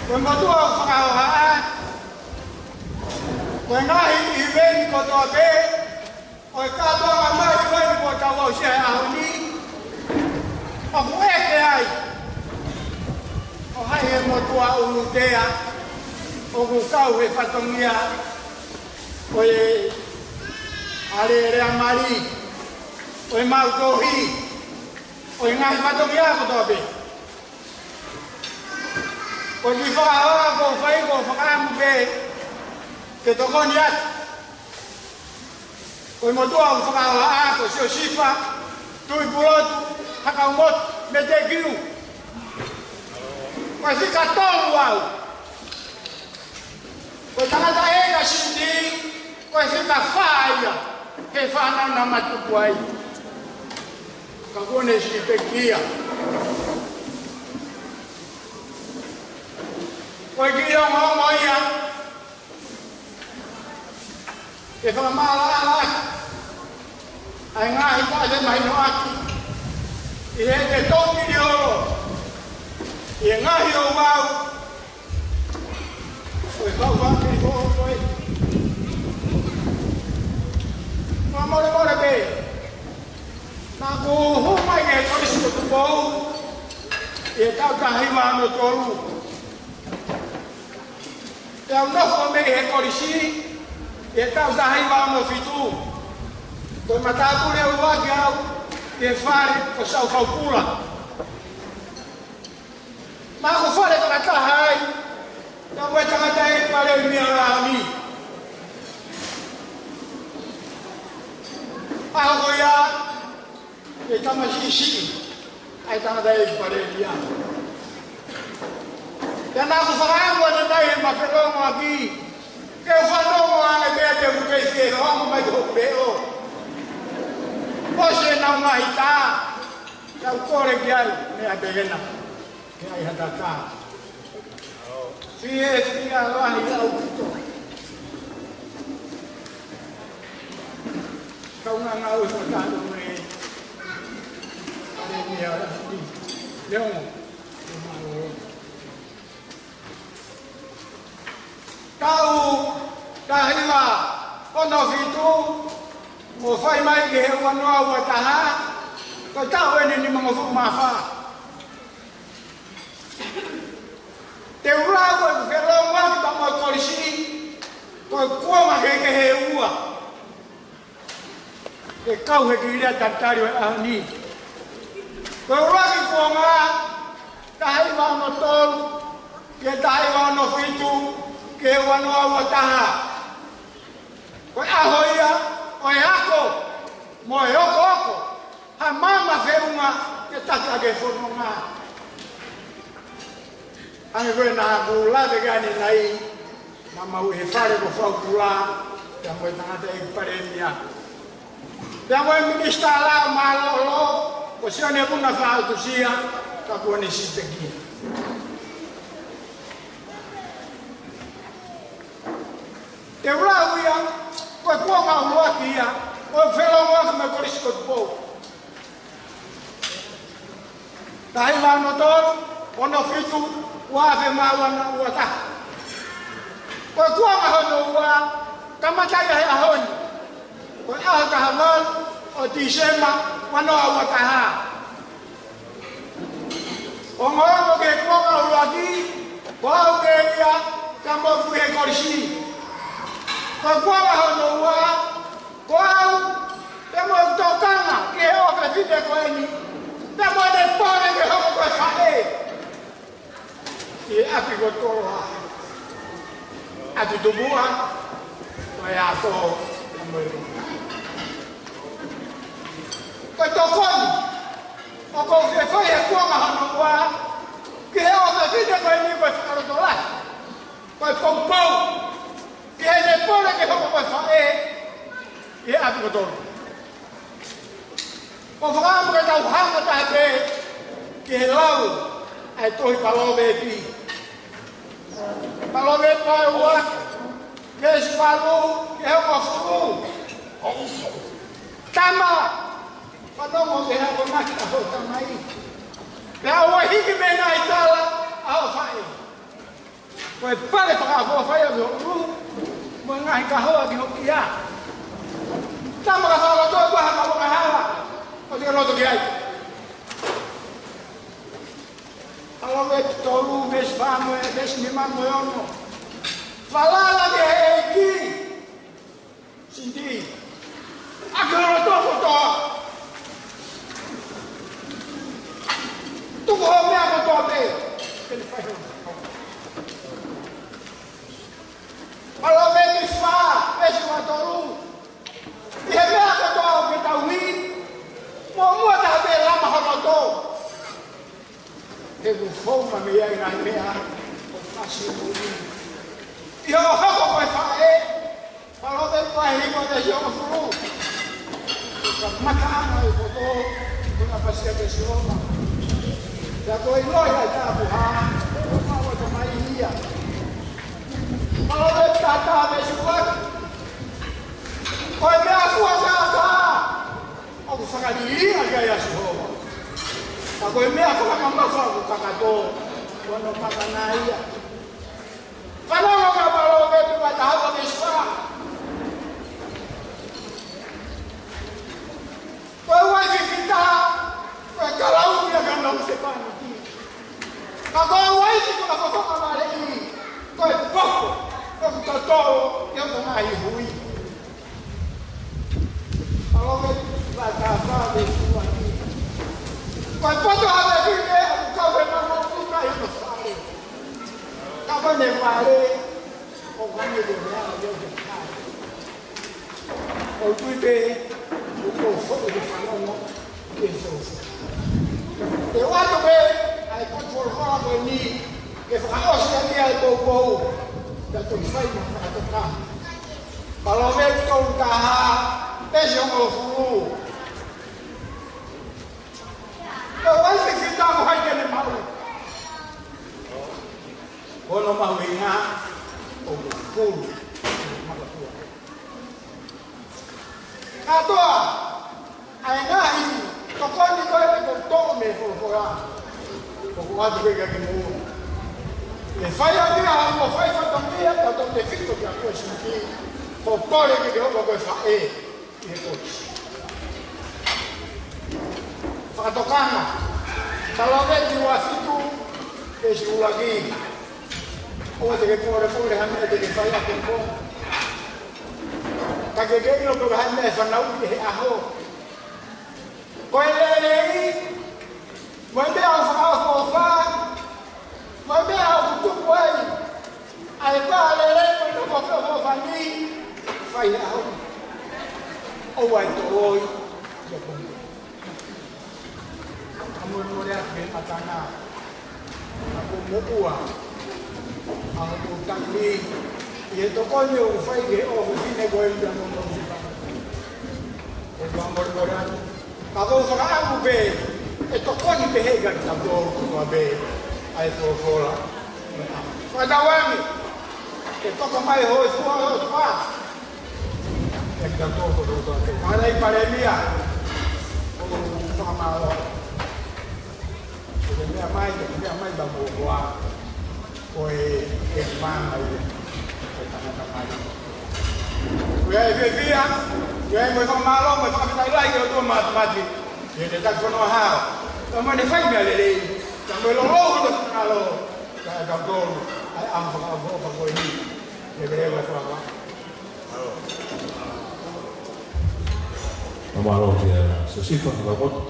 Ko e motuʻa ʻoku fakahohaʻa, ko e ngaahi ʻiveni kotoa pē ʻo e kātoanga mai ʻiveni kuo tau aʻusia he ʻaho ni, ʻoku ʻeke ai ko hai e motuʻa ʻulutea ʻoku kau he fatongia ʻo e ʻalēlea mali, ʻo e maʻu tohi, ʻo e ngaahi fatongia kotoa pē. Ko e kiʻi fakahohaʻa ʻoku ou fai, ʻoku ou fakaʻamu pē ke tokoni atu. Ko e motuʻa ʻoku fakahohaʻa ko Siosifa Tuʻipulotu Hakamotu Metekiu. Ko e fika tolu au. Ko e tangata ʻe ka Sini, ko e fika fā ia he fānau naʻa ma tupu ai. Ka kuo ne siʻi pekia. Ko e kiʻi ongoongo ia ke fakamaʻalaʻala ʻaki ʻa e ngaahi taʻe mahino ʻaki ʻi heʻete toki olo ʻi he ngaahi ouau ʻo e kau fāmili foʻou ko ē. Fakamolemole pē, naʻa ku hū mai ki he Kolisi ko Tupou ʻi he taʻu taha hiva ono tolu. Pea u nofo mei he kolisi ʻi he taʻu taha hiva ono fitu. Ko e matāpule ʻuluaki au ʻi he fale ko Saufaupula. Naʻa ku fale fakataha ai pea mo e tangataʻeiki palēmia ʻo e ʻaho ni. ʻAho ko ia, ʻe tamasiʻi siʻi ʻa e tangataʻeiki palēmia. Pea naʻa ku fakaʻamu ʻanenai heʻema felōngoaki ke u fanongo ange pea te u kei fie ʻalu mai ki hoku leʻo. ʻOsi ʻenau ngaahi tā, ka u kole ki ai, meʻa pē ena ke ʻai ha tā. Fiefia lahi ʻaupito. Kau ngangau e fakatātā mai. Palēmia, Leongo. Taʻu taha hiva ono fitu, mo fai mai ki he ua noa ua taha, ko e taʻu eni nimangofulu mā fā. Te u lau ʻeku felōngoaki pea mo e kolisi, ko e kuonga kehekehe ʻe ua. ke kau he kiʻi lea talitali ʻo e ʻaho ni. Ko e ʻuluaki kuonga, taha hiva ono tolu, ki he taha hiva ono fitu, ki he ua noa ua taha. Ko e ʻaho ia ʻo e ako mo e okooko ha maama feʻunga ke taki ʻaki e fononga. Hangē ko ē naʻa ku lave ki ai ʻanenai, naʻa mau ʻi he fale ko Faukula, pea mo e tangataʻeiki palēmia, pea mo e minisitā lao mālōlō, ko Sione Puna Faʻautusia, ka kuo ne siteki. Te u lau ia, ko e kuonga ʻuluaki ia ʻo e felōngoaki mo e Kolisi ko Tupou. Taha hiva ono tolu, ono fitu, ua afe mā ua noa ua taha. Ko e kuonga hono ua, kamata ia he ʻaho ni, ko e ʻaho taha valu ʻo Tīsema, ua noa ua taha. Ongoongo ki he kuonga ʻuluaki, ko au pē ia, ka moʻui he kolisi. Ko e kuonga hono ua, ko au, pea mo e tokanga ki he ʻofefine ko eni, pea mo ʻene pole ke hoko ko e faʻē ʻi he ʻapi ko Toloa, ʻa Tutupuʻa, ko e ako, pea mo e lua. Ko e tokoni ʻoku ou fie fai he kuonga hono ua ki he ʻofefine ko eni, ko e fakalotolahi, ko e poupou ki heʻene pole ke hoko ko e faʻē ʻi he ʻapi ko Toloa. ʻOku ou fakaʻamu ke tau hanga taha pē ki he lau ʻa e tohi Palōveepi. Palōveepi vahe ua, veesi valu ki he hongofulu. Tama, fanongo ki he akonaki ʻa hoʻo tamai, pea ʻoua ʻe hiki mei he ngaahi tala ʻa hoʻo faʻē. Ko e pale fakaʻofoʻofa ia ʻo e ʻulu, mo e ngaahi kahoa ki hoʻo kia. Tama, ka fakaloto ʻi ha kaveinga hala, ʻoua te ke loto ki ai. Palōveepi tolu, veesi fā mo e, veesi nima mo e ono. Falala ki he ʻEiki. Sindi, ʻaki ho loto kotoa. Tuku hoʻo meʻa kotoa pē ke ne fai hoʻo. Palōveepi fā, veesi ua tolu. ʻI he meʻa kotoa ʻoku ke tauhi, muʻomuʻa taha pē lama ho loto, he ʻoku founga mei ai e ngaahi meʻa ʻoku ʻasi moʻui. ʻI hoʻo hoko ko e faʻē, Palōveepi vahe hiva, veesi hongofulu. Ko e kamataʻanga ʻo e poto, ko e ʻapasia kia Sihova, pea ko e ʻiloʻi ʻa e tapuhā, ko e maʻu ʻa e tamai ia. Palōveepi taha taha, veesi ua. Ko e meʻafua kākā ʻoku fakaliliʻa ki ai ʻa Sihova, ka ko e meʻa fakamamafa ʻoku kakato, ko hono makana ia. Fanongo ki he Palōveepi vahe taha ua, veesi fā. Ko e uaifi fita, ko e kalauni ʻa hono husepāniti, ka ko e uaifi fakafofonga valeʻi, ko e poko ʻoku totolo ki hono ngaahi hui. Palōveepi vahe taha fā, veesi ua. Ko e poto ʻa e fefine ʻoku kau he mamaʻo ʻuta ʻi hono fale, ka ko ʻene vale ʻoku hangē ko e meʻa ʻo e ʻofa. ʻOku ou tui pē ʻoku ou foʻi ke fanongo ki he folofola. Te u ʻoatu pē ʻa e potu folofola ko eni ke fakaʻosi ʻaki ʻa e poupou, pea toki fai mo e fakatokanga. Palōveepi tolu taha, veesi hongofulu. Ko e uaifi fita, ko hai te ne maʻu? Ko hono mahuʻinga ʻoku pulu ʻi he makapuna. Kātoa ʻa e ngaahi tokoni ko ē ʻoku toʻo mei he folofola, ʻoku ʻoatu pē kiate kimoutolu. ʻE fai ʻaki ia ha ongo fai fatongia, tautefito ki he ako ʻo e siniti, ko e pole ke ke hoko ko e faʻē ʻi he kolisi. Fakatokanga. Palōveepi ua fitu, veesi ʻuluaki. ʻOua te ke polepole ha meʻa te ke fai ʻapongipongi. Ka ke ke ʻilo pe ko e hā e meʻa ʻe fanauʻi ʻi he ʻaho. Ko e lelei, mo e meʻa ʻoku fakaʻofoʻofa, mo e meʻa ʻoku tupu ai ʻa e vā lelei mo e toko feʻofoʻofani, fai he ʻaho. ʻOua ʻe toloi, ʻio ko. Ka molemole atu ke ʻatā na. Ka ko e moʻua ʻa hoku taimi ʻi he tokoni ʻoku fai ki he ʻofefine ko eni ʻa Mono Sipa. ʻOku ou molemole atu. Ka ʻoku ou fakaʻamu pē ʻe tokoni pē he ʻikai ke tau tō kotoa pē ʻa e folofola. Fakatauange ke toko mai ho ʻOtua, ho ʻOtua. ʻE kita tō kotoa pē. Palai Palēmia, ʻoku ou fakamālō. Ko e meʻa mai, ko e meʻa mai ʻa Moʻokoa. Ko e, e mana ia. Ko e tangata mai. Ko e fiefia, ko e mo e fakamālō, mo e fakafetaʻi lahi ki he ʻOtua Mafimafi. ʻI heʻene taki fonua hao. Ka mo ʻene fai meʻa lelei. Ka mo e lolou ʻo e finangalo. Ka e kautolu. ʻA e ʻaho fakaʻofoʻofa ko eni. Leveleva e fakaʻofoʻofa. Mālō kia Siosifa Fakamotu.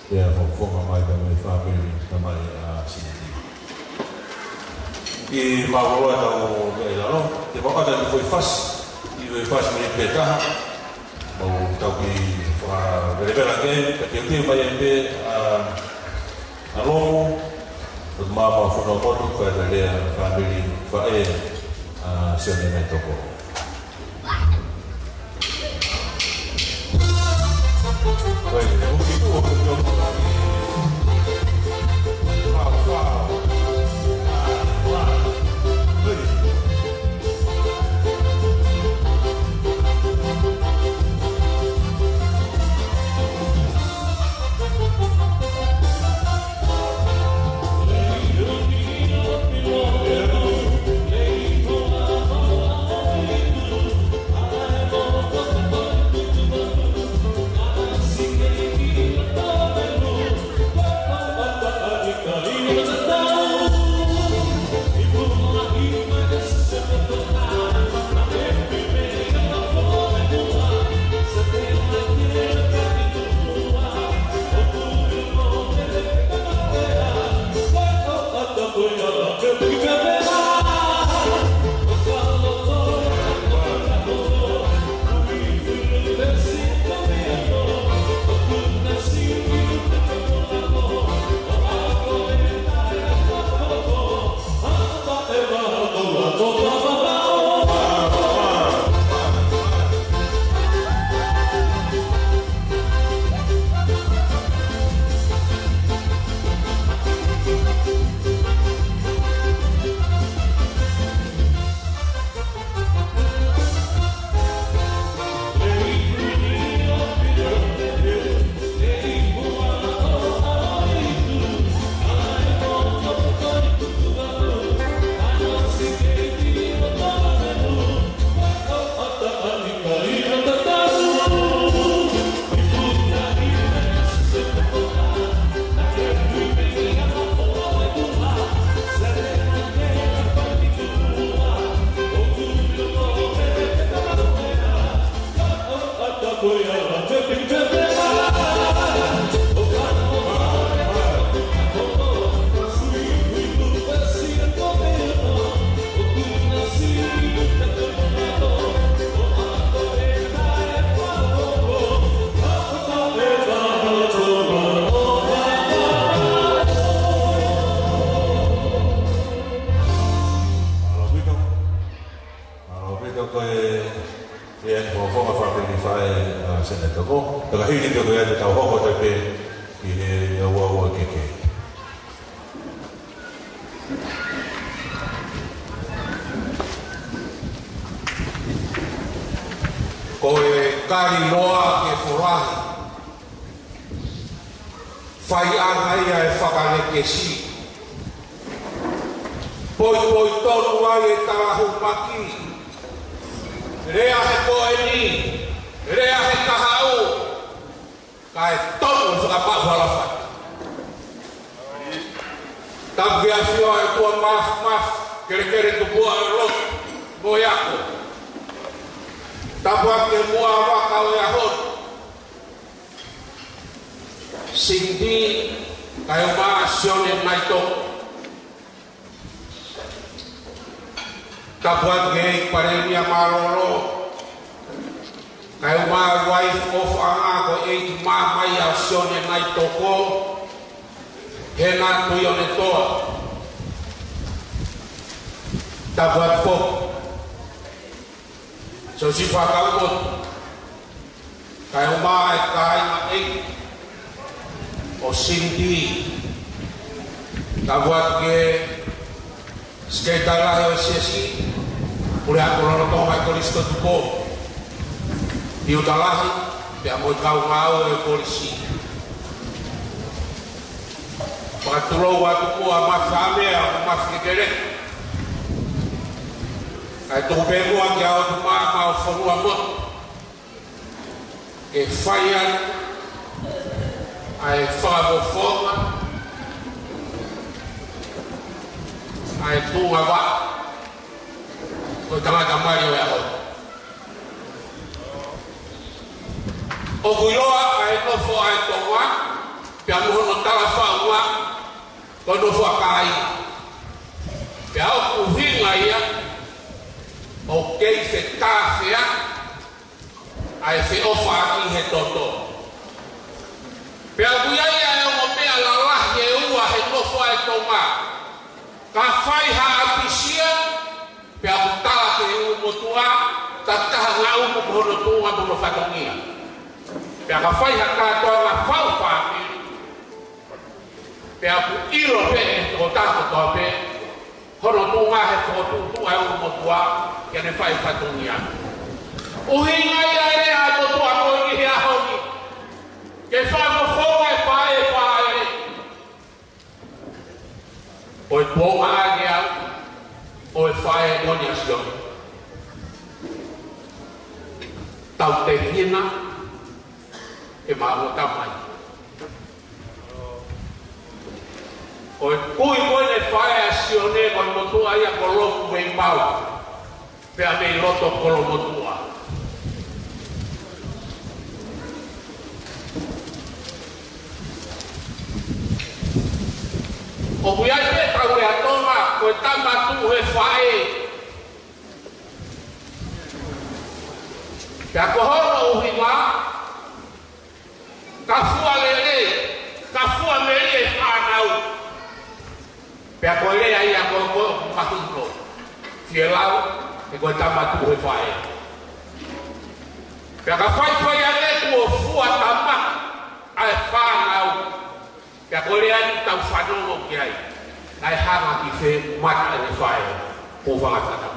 Pea fakafofonga mai pea mo e fāmili, tamai ʻa Sineti. ʻI mālōlō ʻetau meʻa ʻi lalo, te u ʻoatu ʻa e foʻi fasi, ʻi he foʻi fasi mei pē taha, mau tau ki fakavelevela ke, ka teuteu mai ai pē ʻa, ʻa Lomu, ʻo māmā Fono Motu, kae lea fāmili faʻē, ʻa Sione Naitoko. Mālō ʻaupito. Mālō ʻaupito ko e, ʻa e fakafofonga fāmili faʻē ʻa Sione Naitoko. Pea ka hili pē ko ia te tau hoko atu pē ki he ʻauʻau keke. Ko e kali loa ke folahi. Faiʻanga ia ʻe fakalekesi. Poʻipoʻi tonu ai e talahumaki. Lea he ko eni, lea he kahaʻu. Kae tonu e fakamaʻu hala fai. Tapu ki he ʻafio ʻa e ʻOtua Mafimafi, kelekele tupuʻa ʻo e lotu mo e ako. Tapu atu ki he muʻa vaka ʻo e ʻaho ni, Cindy kae ʻumaʻā Sione Naitoko. Tapu atu ki he ʻEiki Palēmia Mālōlō kae ʻumaʻā e uaifi ʻofaʻanga ko e ʻeiki māmani ʻa Sione Naitoko, Hena Tuʻionetoa. Tapu atu foki Siosifa Kaumotu kae ʻumaʻā e kāinga ʻeiki ʻo Cindy. Tapu atu ki he Sekelitali Lahi ʻo e Siasi, Puleako Lolotonga ʻo e Kolisi ko Tupou, Piuta Lahi, pea mo e kau ngāue ʻo e kolisi. Fakatulou atu muʻa Mafihamea mo Mafikekeleka, kae tuku pē muʻa ki he ʻOtu Māmā ʻo Fonuamotu, ke fai atu ʻa e fakafofonga ʻa e tuʻunga vaʻa ʻo e tangata mali ʻo e ʻaho ni. ʻOku ʻiloa ʻa e nofo ʻa e Tonga pea mo hono talafaʻunga ko e nofo ʻa kāinga. Pea ʻoku ʻuhinga ia ʻoku kei fetāfea ʻa e feʻofaʻaki he toto. Pea ʻoku ʻi ai ʻa e ongo meʻa lalahi ʻe ua he nofo ʻa e Tonga. Ka fai ha ʻapisia, pea ʻoku tala ki he ʻulumotuʻa, takitaha ngaʻunu ko hono tuʻunga mo hono fatongia. Pea ka fai ha kātoanga fau fāmili, pea ʻoku ʻilo pē ʻe he tokotaha kotoa pē hono tuʻunga he fokotuʻutuʻu ʻa e ʻulumotuʻa ke ne fai fatongia. ʻUhinga ia e lea ʻa e motuʻa ko eni he ʻaho ni, ke fakafofonga e faʻē faʻē. Ko e tuʻunga ʻeni ʻa e faʻē ko eni ʻa Sione. Tautehina ʻe maʻu ʻo tamai. Ko e kui ko eni e faʻē ʻa Sione, ko e motuʻa ia ko Lopu Veimau, pea mei loto Kolomotuʻa. ʻOku ʻi ai pē ʻetau lea Tonga, ko e tama tuʻu he faʻē. Pea ko hono ʻuhinga, ka fua lelei, ka fua melie e fānau. Pea ko e lea ia ko, ko, mahino. Fielau, he ko e tama tuʻu he faʻē. Pea ka faifai ange kuo fua tama ʻa e fānau. Pea ko e lea ʻeni ʻoku tau fanongo ki ai. Naʻe hanga ki fē mata ʻene faʻē, ko fanga fānau.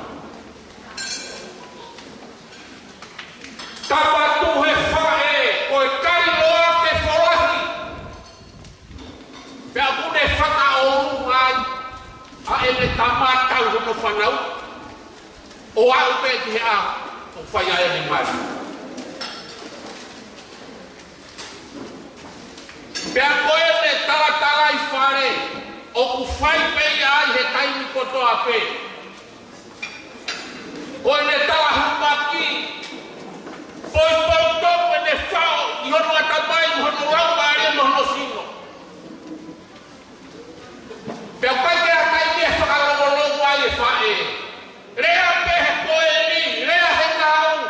Tama tuʻu he faʻē, ko e kai loa ke folahi. Pea ʻoku ne fakaʻolunga ai ʻa ʻene tama tau hono fānau, ʻo aʻu pē ki he ʻaho ʻoku fai ai ʻene mali. Pea ko ʻene talatalaifale, ʻoku fai pē ia ai he taimi kotoa pē. Ko ʻene talahumaki, poupou tonu ʻene faʻo ʻi hono ʻatamai, mo hono laumālie, mo hono sino. Pea ʻoku ʻikai ke ʻi ai ha taimi ʻe fakalongolongo ai e faʻē. Lea pē he ko eni, lea he ngāue.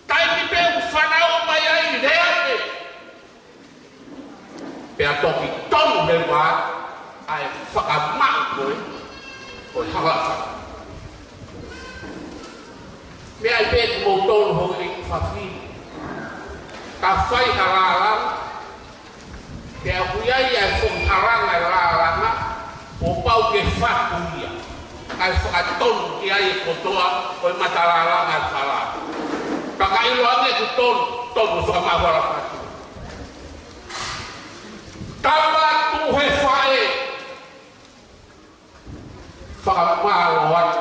Taimi pē ʻoku fanauʻi mai ai, lea pē. Pea toki tonu leva ʻa e fakamaʻu ko ē ʻo e hala fatu. Meʻa ai pē kimoutolu houʻeiki fafine. Ka fai ha lālanga, pea ʻoku ʻi ai ʻa e foʻi halanga e lālanga, kuo pau ke fatu ia. Kae fakatonu ki ai e kotoa ʻo e mata lālanga e hala. Pea ka ʻiloange ʻoku tonu, tonu fakamaʻu hala fatu. Tama tuʻu he faʻē. Fakamālō atu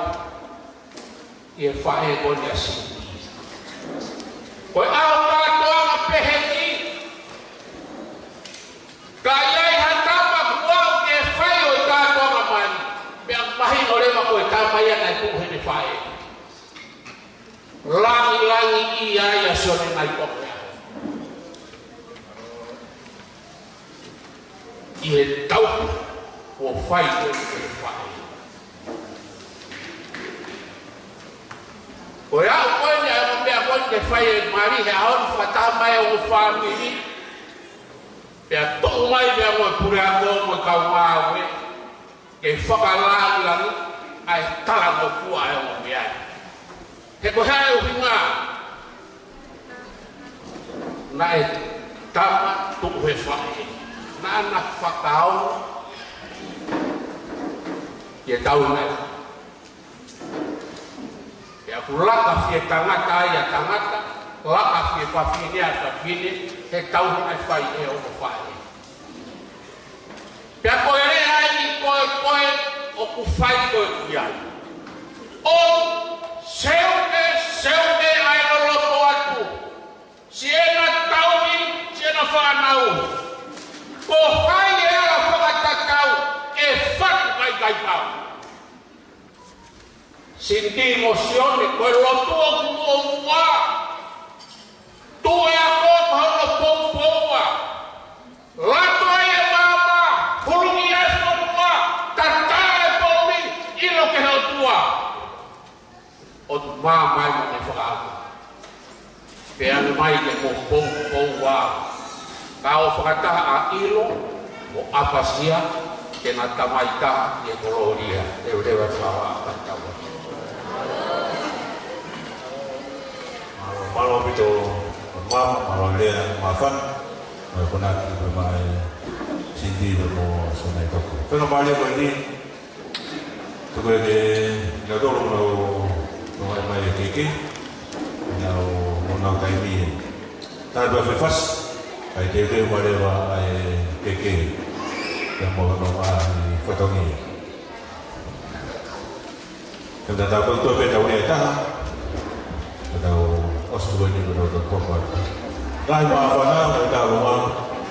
ʻi he faʻē ko eni ʻa Cindy. Ko e ʻaho kātoanga pehē ni, ka ʻi ai ha tama kuo aʻu ki he fai ʻo e kātoanga mali, pea mahino leva ko e tama ia naʻe tuʻu heʻene faʻē. Langilangiʻia ai ʻa Sione Naitope ʻi he tauhi kuo fai ko ē ki he faʻē. Ko e aʻu ko eni ʻa e ongo meʻa ko eni ke fai e mali he ʻaho ni, fakataha mai e ongo fāmili, pea tuʻu mai pea mo e puleako mo e kau ngāue ke fakalangilangiʻi ʻa e talangofua ʻa e ongo meʻa ni. He ko e hā e ʻuhinga? Naʻe tama tuʻu he faʻē, naʻá na fakaongo ki he tauhi naʻe fai. Pea kuo laka fie tangata ai ʻa tangata, laka fie fafine ʻa fafine, he tauhi naʻe fai ʻe he ongo faʻē. Pea ko e lea eni ko ē, ko ē ʻoku fai ko ē ʻi ai. ʻO seuke, seuke ʻa e loloto atu. Siʻena tauhi, siʻena fānau. Ko hai ʻe ala fakatatau, ʻe fatu kaikaikau. Sini mo Sione, ko e lotu ʻoku muʻomuʻa. Tuʻu e ako ko hono poupouʻa. Lato ai e maama, hulungia e fonua, tatala e poʻuli, ʻilo ki he ʻOtua. ʻOku maama ai mo e fakaako. Pea ne mai ke mo poupouʻa. Ka ʻo fakataha ʻa ʻilo mo ʻapasia, ke na tamai taha ʻi he kolōlia. Leveleva e fakaako ʻa e tau. Mālō, mālō ʻaupito, mālō, mālō e lea māfana, mo e konaki pē mai Sini pea mo Sione Naitope. Pea ko e mālie ko eni, tuku ke nau tolo nau, nau mai mai e keke, nau, nau taimi ē. Tau pea fefasi, ʻai teuteu mālie ʻa e keke, pea mo hono ngaahi fatongia. Ke tau pau tō pē tau lea taha, ke tau ʻosi tuku eni ke tau tau pōpā. Ngaahi māfana, ngaahi tālonga,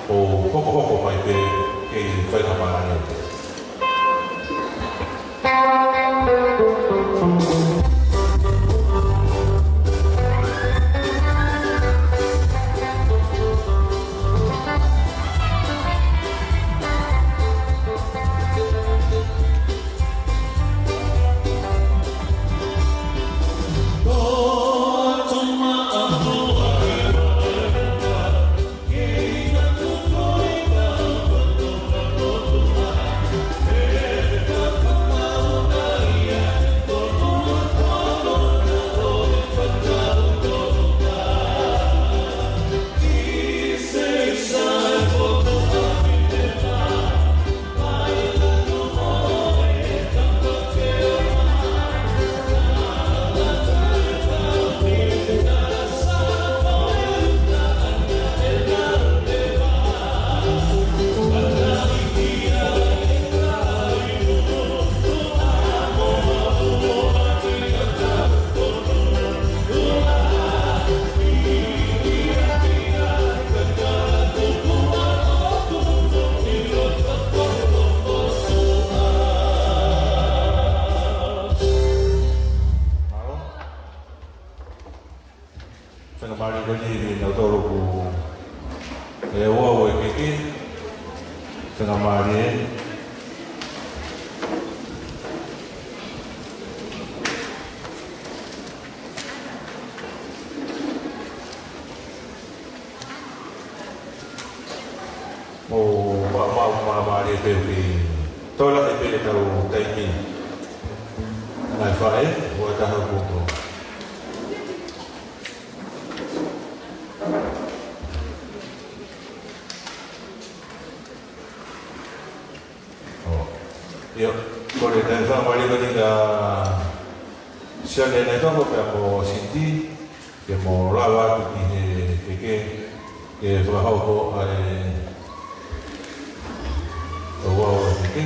ʻo hokohoko mai pē kei fai ka mālie. Mālō. Faingamālie ko eni kinautolu ʻoku ʻi ai ʻa e keke. Faingamālie. Mo ma, ma, ma, mālie pē ki he tola e pele tau taimi. Ngaahi faʻē, ua taha kuo ko. ʻIo, kole ke fakamālō atu kia Sione Naitope pea mo Sini, ke mo lava atu ki he keke, ke fakahoko ʻa e ouau ʻa e keke.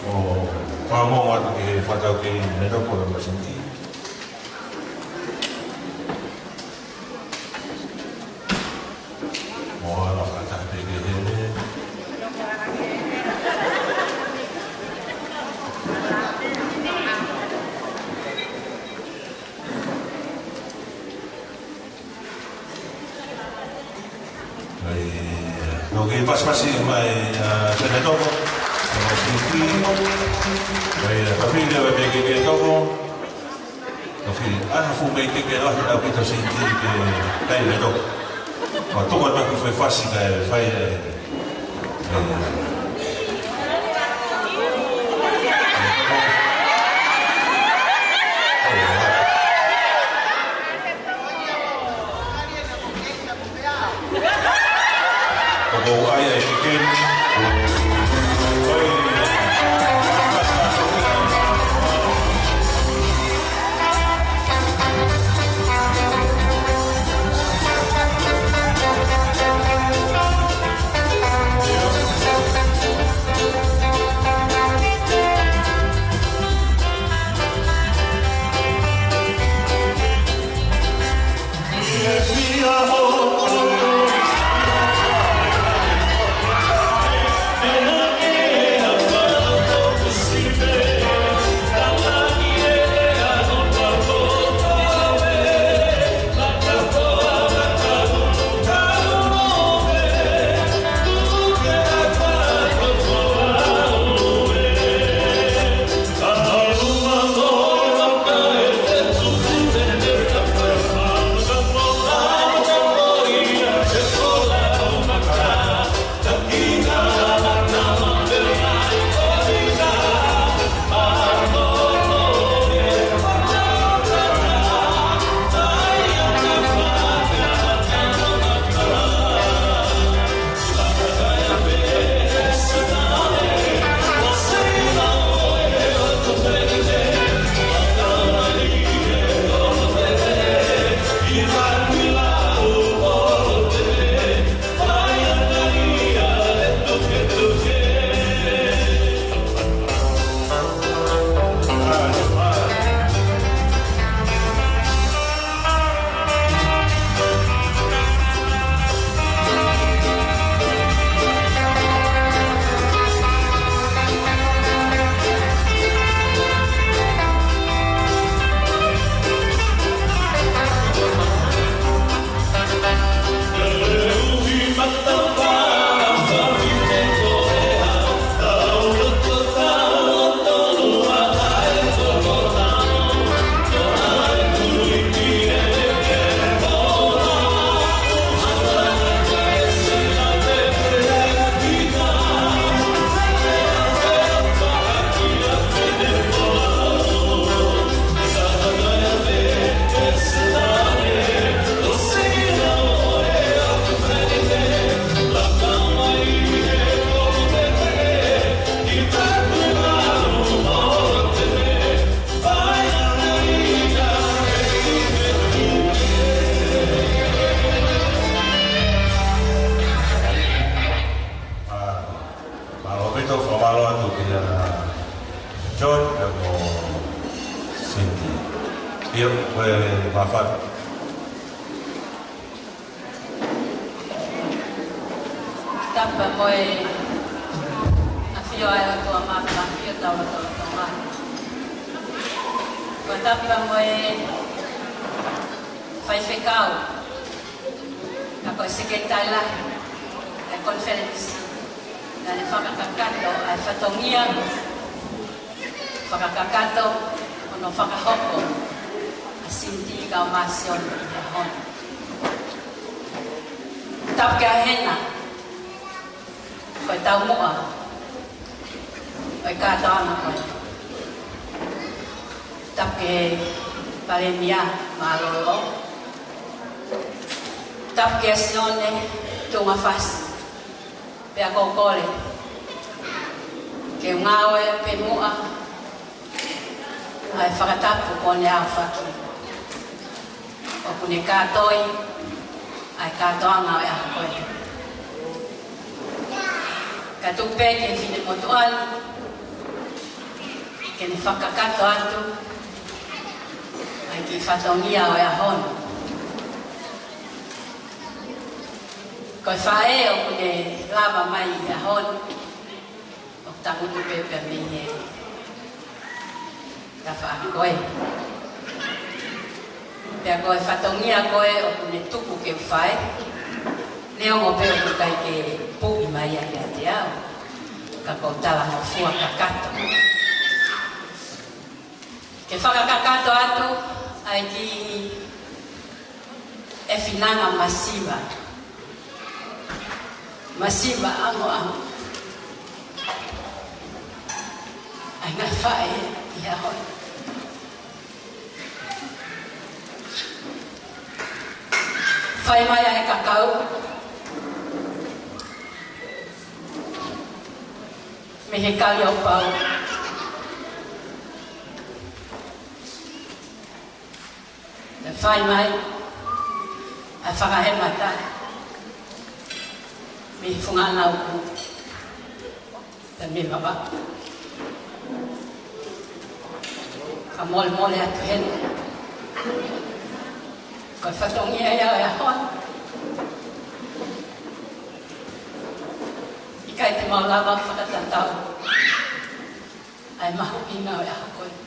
ʻO, fakamoʻoni atu ki he fakataukei Naitope mo Sini. Ko e kiʻi pasipasi mai, ʻa, Senetoko, ʻa, Siti, ʻa, ʻa, fafine ʻa e meʻa ke ke toko, fafine, ʻa, fuʻu meʻa ke ke lahi ʻaupito Siti ke kai le toko. Ko e toko ʻa e meʻa ke fai fasi kae fai, ʻe, ʻe, Mālō ʻaupito, fakamālō atu kia John, ʻe mo Cindy. ʻIo, ko e māfana. Tapu mo e ʻafio ʻa e ʻOtua Māfimafi ʻo tau ʻOtua Tonga. Ko e tapu mo e faifekau, ka ko e sekelitali lahi ʻa e konifelenisi, naʻa ne fakakakato ʻa e fatongia fakakakato hono fakahoko ʻa Cindy Kaumasiona ʻi he ʻaho ni. Tapu kia Hena, ko e taumuʻa ʻo e kātoanga ko ē. Tapu ki he Palēmia Mālōlō. Tapu kia Sione Tuʻungafasi. Pea ʻoku ou kole ke u ngāue pē muʻa ʻa e fakatapu kuo ne aofaki, ʻoku ne kātoi ʻa e kātoanga ʻo e ʻaho ko ē. Kae tuku pē ki he finemotuʻa ni ke ne fakakakato atu ʻa e kiʻi fatongia ʻo e ʻaho ni. Ko e faʻē ʻoku ne lava mai ʻi he ʻaho ni, ʻoku tangutu pē pea mei he tafaʻaki ko ē. Pea ko e fatongia ko ē ʻoku ne tuku ke u fai, Neongo pē ʻoku ʻikai ke puʻi mai ia kiate au, ka ko e talangofua kakato. Ke fakakakato atu ʻa e kiʻi ʻefinanga masiva. Masiva angoango. ʻA e ngaahi faʻē ʻi he ʻaho ni. Fai mai ʻa e kakau mei he Kaliaupau. Naʻe fai mai ʻa e fakahēmata mei he funga ʻanauku. Pea mei Vavaʻu. Ka molemole atu heni. Ko e fatongia ia ʻo e ʻaho ni. ʻIkai te mau lava fakatatau ʻa e mahuʻinga ʻo e ʻaho ko eni.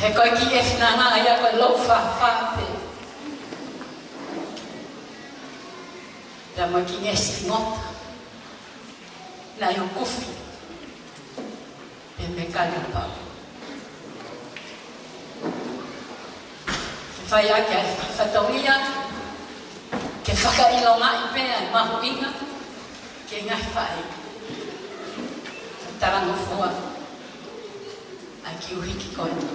He ko e kiʻi ʻefinanga ia ko e lou fāfā pē. Pea mo e kiʻi ngeʻesi ngota naʻe ukufi pē mei Kaliaupau. Ke fai ʻaki ʻa e fatongia, ke fakaʻilongaʻi pē ʻa e mahuʻinga ki he ngaahi faʻē. Talangofua ʻa e kiʻi ʻuhiki ko eni.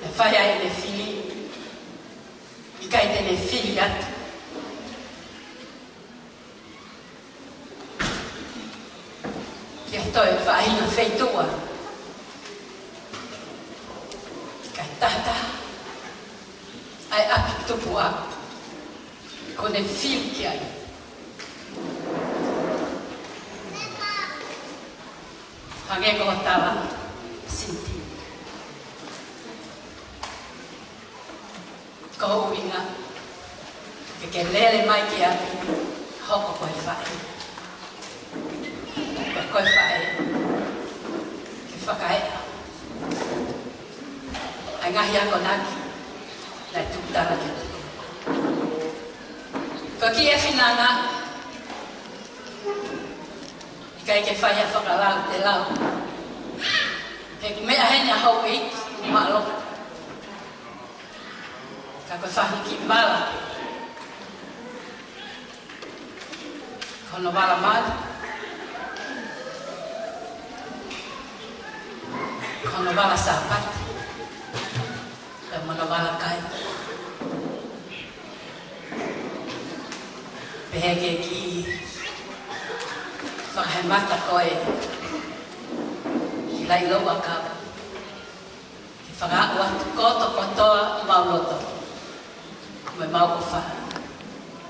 Naʻe fai ai ʻene fili, ʻikai te ne fili atu ki ha toe faʻahinga feituʻu. Kae taha ʻa e ʻapi tupuʻa kuo ne fili ki ai. Hangē ko hoʻo tala, Siti. Ko e ʻuhinga ke ke lele mai ki ʻapi, hoko ko e faʻē. Pea ko e faʻē, ke fakaeʻa ʻa e ngaahi akonaki naʻe tuku tala ke tuku. Ko e kiʻi ʻefinanga, ʻikai ke fai ha fakalau te lau. He ko e meʻa heni ʻa houʻeiki, mālō. Ka ko e faʻahinga kiʻi vala. Ko hono vala malu. Ko hono vala Sāpate. Pea mo hono vala kai. Pehē ki he kiʻi fakahēmata ko ē, kiʻi laʻi louʻakau. Ke fakaaʻu atu kotoa kotoa homau loto mo ʻemau ʻofa.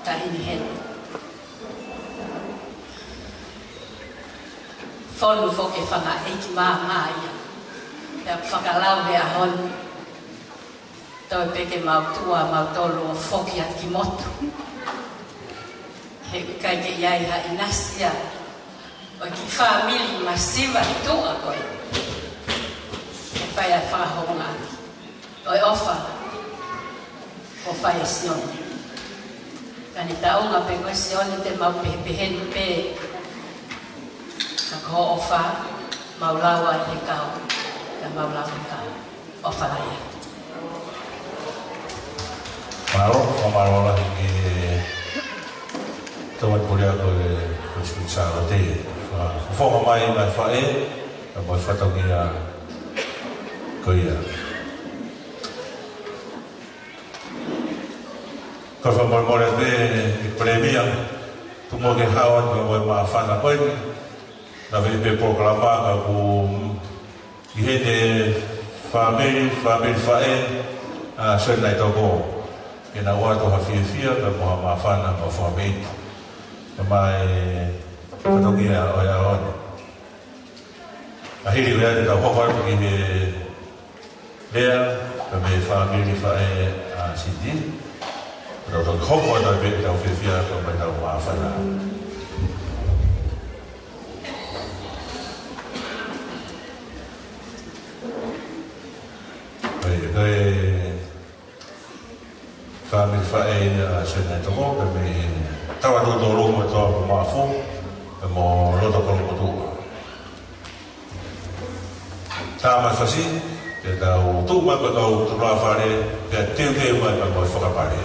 Taʻahine Heni. Fonu foki e fanga ʻeiki māmā ia. Pea fakalau he ʻaho ni. Toe pē ke mau tuʻu ʻa mautolu ʻo foki atu ki motu. He ʻikai ke ʻi ai ha ʻinasi ia ʻo e kiʻi fāmili masiva tuʻa ko ē. Ke fai ʻa e fakahoungaʻaki ʻo e ʻofa kuo fai ʻe Sione. Ka ne taʻunga pē ko ē Sione te mau pehepeheni pē. Ka ko hoʻo ʻofa, mau lau ai he kau, ka mau lau he kau. ʻOfa lahi atu. Mālō, fakamālō lahi ki he tauhi puleako ʻo e Kuini Sālote. Fa-, fofonga mai mai faʻē, ka mo e fatongia ko ia. Ka fakamolemole atu e Palēmia, tuku muʻa ke hao atu mo e māfana ko eni. Naʻe ʻi ai pē polokalama ka kuo ʻi heni e fāmili, fāmili faʻē, ʻa Sione Naitoko. Ke na ʻoatu ha fiefia, pea mo ha māfana, mo ha fakameʻite. Ka mai fatongia ʻo e ʻaho ni. ʻA hili ko ia te tau hoko atu ki he lea, pea mei he fāmili faʻē ʻa Siti. Tau toki hoko atu pē ʻetau fiefia, pea mo ʻetau māfana. Ko e, ko e, ʻa Sione Toko, pea mei Tauʻatāina Tolongo, Tauʻatāina Maʻafu, pea mo Loto Kolomotuʻa. Tā mai fasi, pea tau tuʻu mai pea tau tulafale, pea teuteu mai pea mo e fakapale.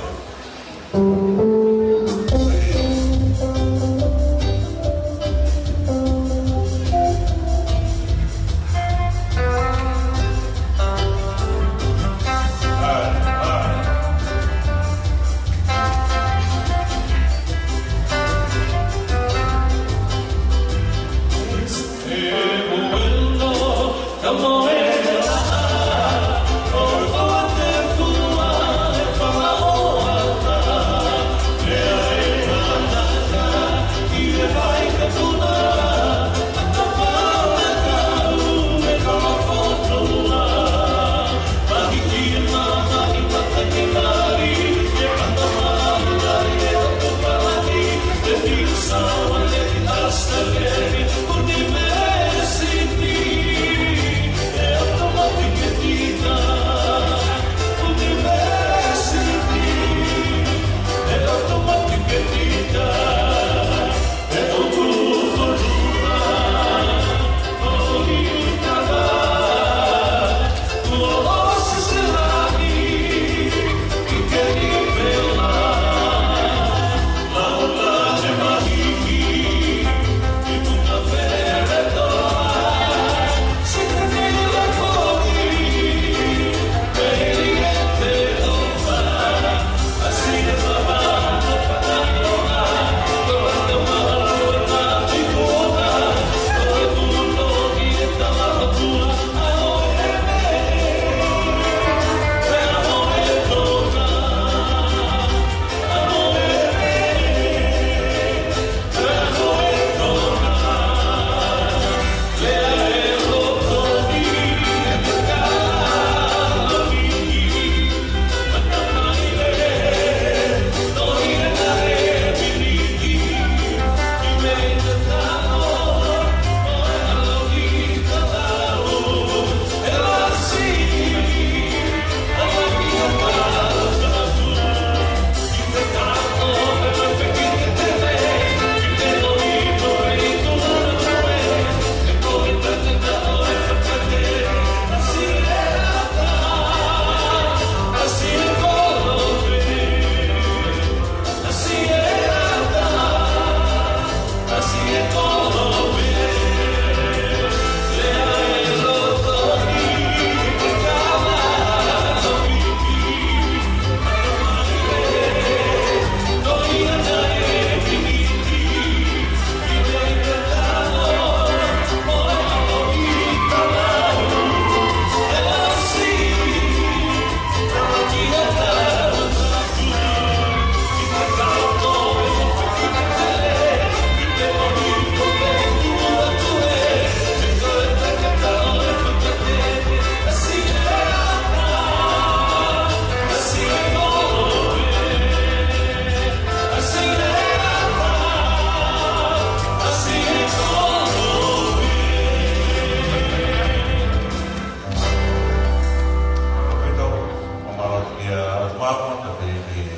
Mālō atu kia Mama, ka pehē ki he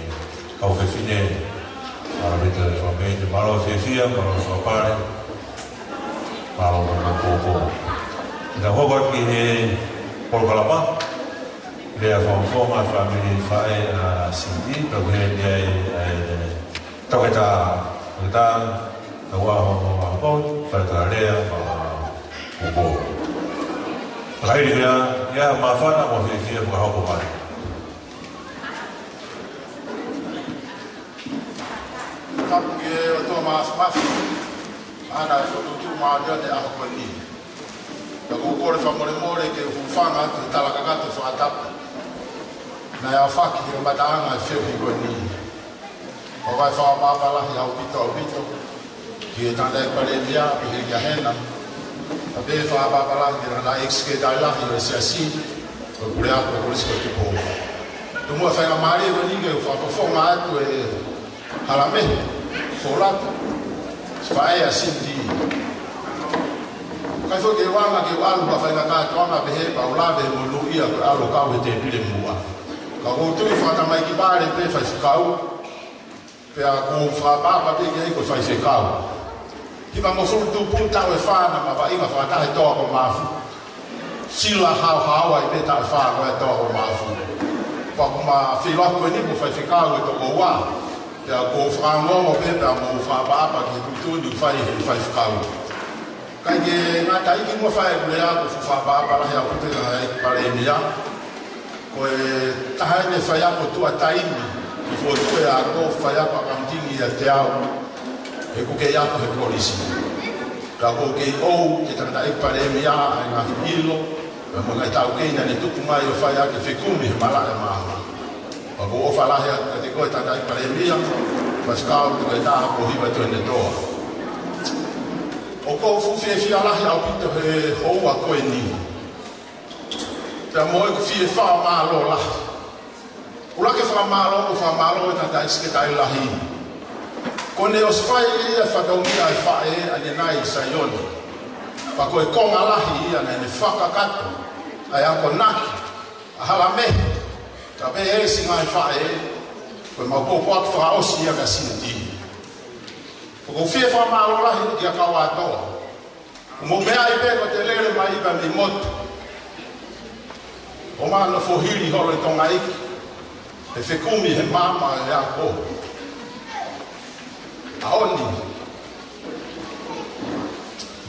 kau fefine, mālō atu e fāmili, mālō fiefia, mālō fakapale, mālō mālō pōpō. Ka hoko atu ki he polokalama, lea fakafofonga fāmili faʻē ʻa Cindy, pea ko e lea ʻa e, ʻa e, toketā, toketā, tau ʻaho, ʻaho, fai ka lea, mālō pōpō. Ka hili ia, ia māfana mo fiefia fakahoko mai. Tapu ki he ʻOtua Māfimafi, ʻa ʻene fokotuʻu mai ʻa e ʻaho ko eni. Pea ʻoku ou kole fakamolemole ke u hūfanga atu he tala kakato fakatapu naʻe ʻafaki he kamataʻanga e feohi ko eni. ʻOku ou fakaʻapaʻapa lahi ʻaupito, ʻaupito ki he Tangataʻeiki Palēmia, pehē kia Hena, pea pehē fakaʻapaʻapa lahi ki he Tangataʻeiki Sekelitali Lahi ʻo e Siasi, ko e Puleako ʻo e Kolisi ko Tupou. Tomuʻa faingamālie ko eni ke u fakafofonga atu e hala mehe, folau, faʻē ʻa Cindy. ʻIkai foki ke u anga ke u ʻalu ha faʻahinga kātoanga pehē pea u lave he monūʻia ko e ʻalu ʻo kau he tēpile muʻa. Ka ʻoku ou tui fakatamaiki vale pē faifekau, Pea ʻoku ou fakaʻapaʻapa pē ki ai ko e faifekau. Hivangofulu tupu taʻu ʻe fā naʻa ma vaʻinga fakataha he toa ko Mafu. Sila haohaoa ai pē taʻu ʻe fā ko e toa ko Mafu. Pea ʻoku ma filo ko eni ko e faifekau ʻe toko ua. Pea ʻoku ou fakaongoongo pē pea mo fakaʻapaʻapa ki he tuʻutuʻuni ʻoku fai ʻe he faifekau. Kae ʻikai ke ngata ai, kimuʻa fai ʻeku lea ʻoku ou fakaʻapaʻapa lahi ʻaupito ki he Palēmia. Ko e taha eni e faiako tuʻa taimi ʻi he Fotu ʻa e Ako, faiako accounting ʻiate au, he ʻoku ou kei ako he kolisi. Pea ʻoku ou kei ʻoatu ki he tangataʻeiki Palēmia ʻa e ngaahi ʻilo, pea mo e ngaahi taukei naʻa ne tuku mai ʻo fai ʻaki e fekumi he malaʻe maama. Pea ʻoku ou ʻofa lahi atu kiate koe tangataʻeiki Palēmia, faifekau tuku ʻe taha ko Hiva Tuʻiʻonetoa. ʻOku ou fuʻu fiefia lahi ʻaupito he houa ko eni. Pea mo ʻeku fie fakamālō lahi. ʻUluaki fakamālō, ʻoku ou fakamālō ki he tangataʻeiki Sekelitali Lahi. Kuo ne ʻosi fai ʻe ia e fatongia ʻa e faʻē ʻanenai Saione. Pea ko e konga lahi ia naʻa ne fakakakato ʻa e akonaki ʻa Halamehi, kae pehē siʻi ngaahi faʻē, ko ʻemau pōpoaki fakaʻosi ia kia Sinitī. ʻOku ou fie fakamālō lahi kia Kauatoa. ʻOku mou meaʻi pē ko ʻete lele mai pē mei motu ʻo ma nofo hili holo ʻi Tonga ʻi he fekumi he maama ʻa e ako. ʻAho ni,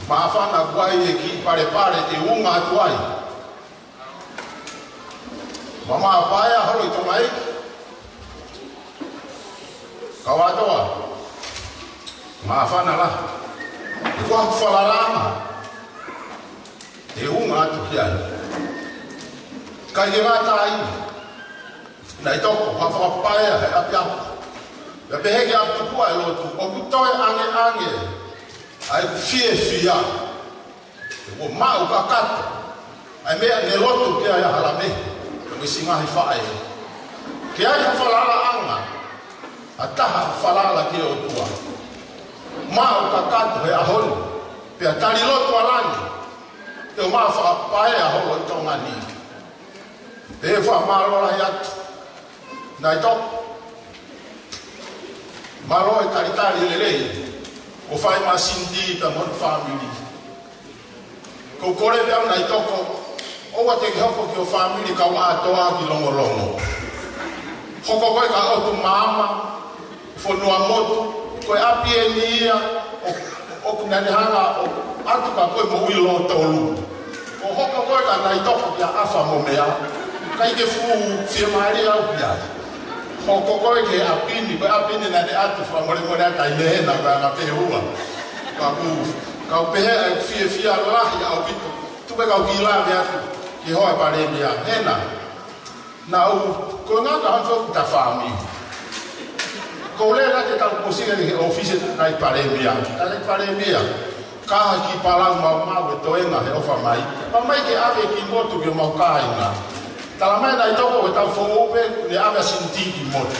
māfana kuo ʻi ai e kiʻi palepale te u unga atu ai. Ma ma paea holo ʻi Tonga ʻi he Kauatoa. Māfana lahi. Ko e falalaʻanga te u unga atu ki ai. Kae ʻikai ke ngata ai, naʻe toko ha fakapaea he ʻapiako. Pea pehē ki he ʻapitupuʻa ʻo e lotu, ʻoku toe ʻangeʻange ʻa e fiefia. He kuo maʻu kakato ʻa e meʻa ne lotu ki ai ʻa Halamehi, pea mo siʻi ngaahi faʻē. Ke ʻi ai ha falalaʻanga, ha taha falala ki he ʻOtua. Maʻu kakato he ʻaho ni, pea tali lotu ʻa langi, te u ma fakapaea holo ʻi Tonga ni. Pea fakamālō lahi atu. Naʻe toko. Mālō e talitali lelei kuo fai maʻa Sinitī pea mo hono fāmili. ʻOku ou kole pē au naʻe toko, ʻoua te ke hoko ki ho fāmili kau ʻatoa ki longolongo. Hoko koe ko e ʻotu maama, fonua motu, ko e ʻapi eni ia, ʻo, ʻoku nani hanga ʻo ʻatu ka ko e moʻui lōtolu. ʻO hoko koe ka naʻe toko ki ha ʻafa mo meʻa, ʻikai ke fuʻu fiemālie au ki ai. Hoko koe ki he ʻapi ni, ko e ʻapi ni naʻa ne ʻatu fakamolemole ʻa e taimi hena, ko e anga pē ua. Ka ʻoku, ka ʻoku pehē ʻa e fiefia lahi ʻaupito. Tuku pē kau kiʻi lave atu ki he hoa Palēmia, hena. Naʻa ku, ko e ngata hano fou ta fāmili. Ko e lea ke tau kosika ki he ʻōfisi ʻa e Palēmia. ʻA e Palēmia, ka ha kiʻi palau maumau ʻe toenga he ʻofa mai. Pea mai ke ʻave ki motu ki homau kāinga. Talamai naʻe toko ʻetau foʻou pē, ne ʻave ʻa Sinitī ki motu.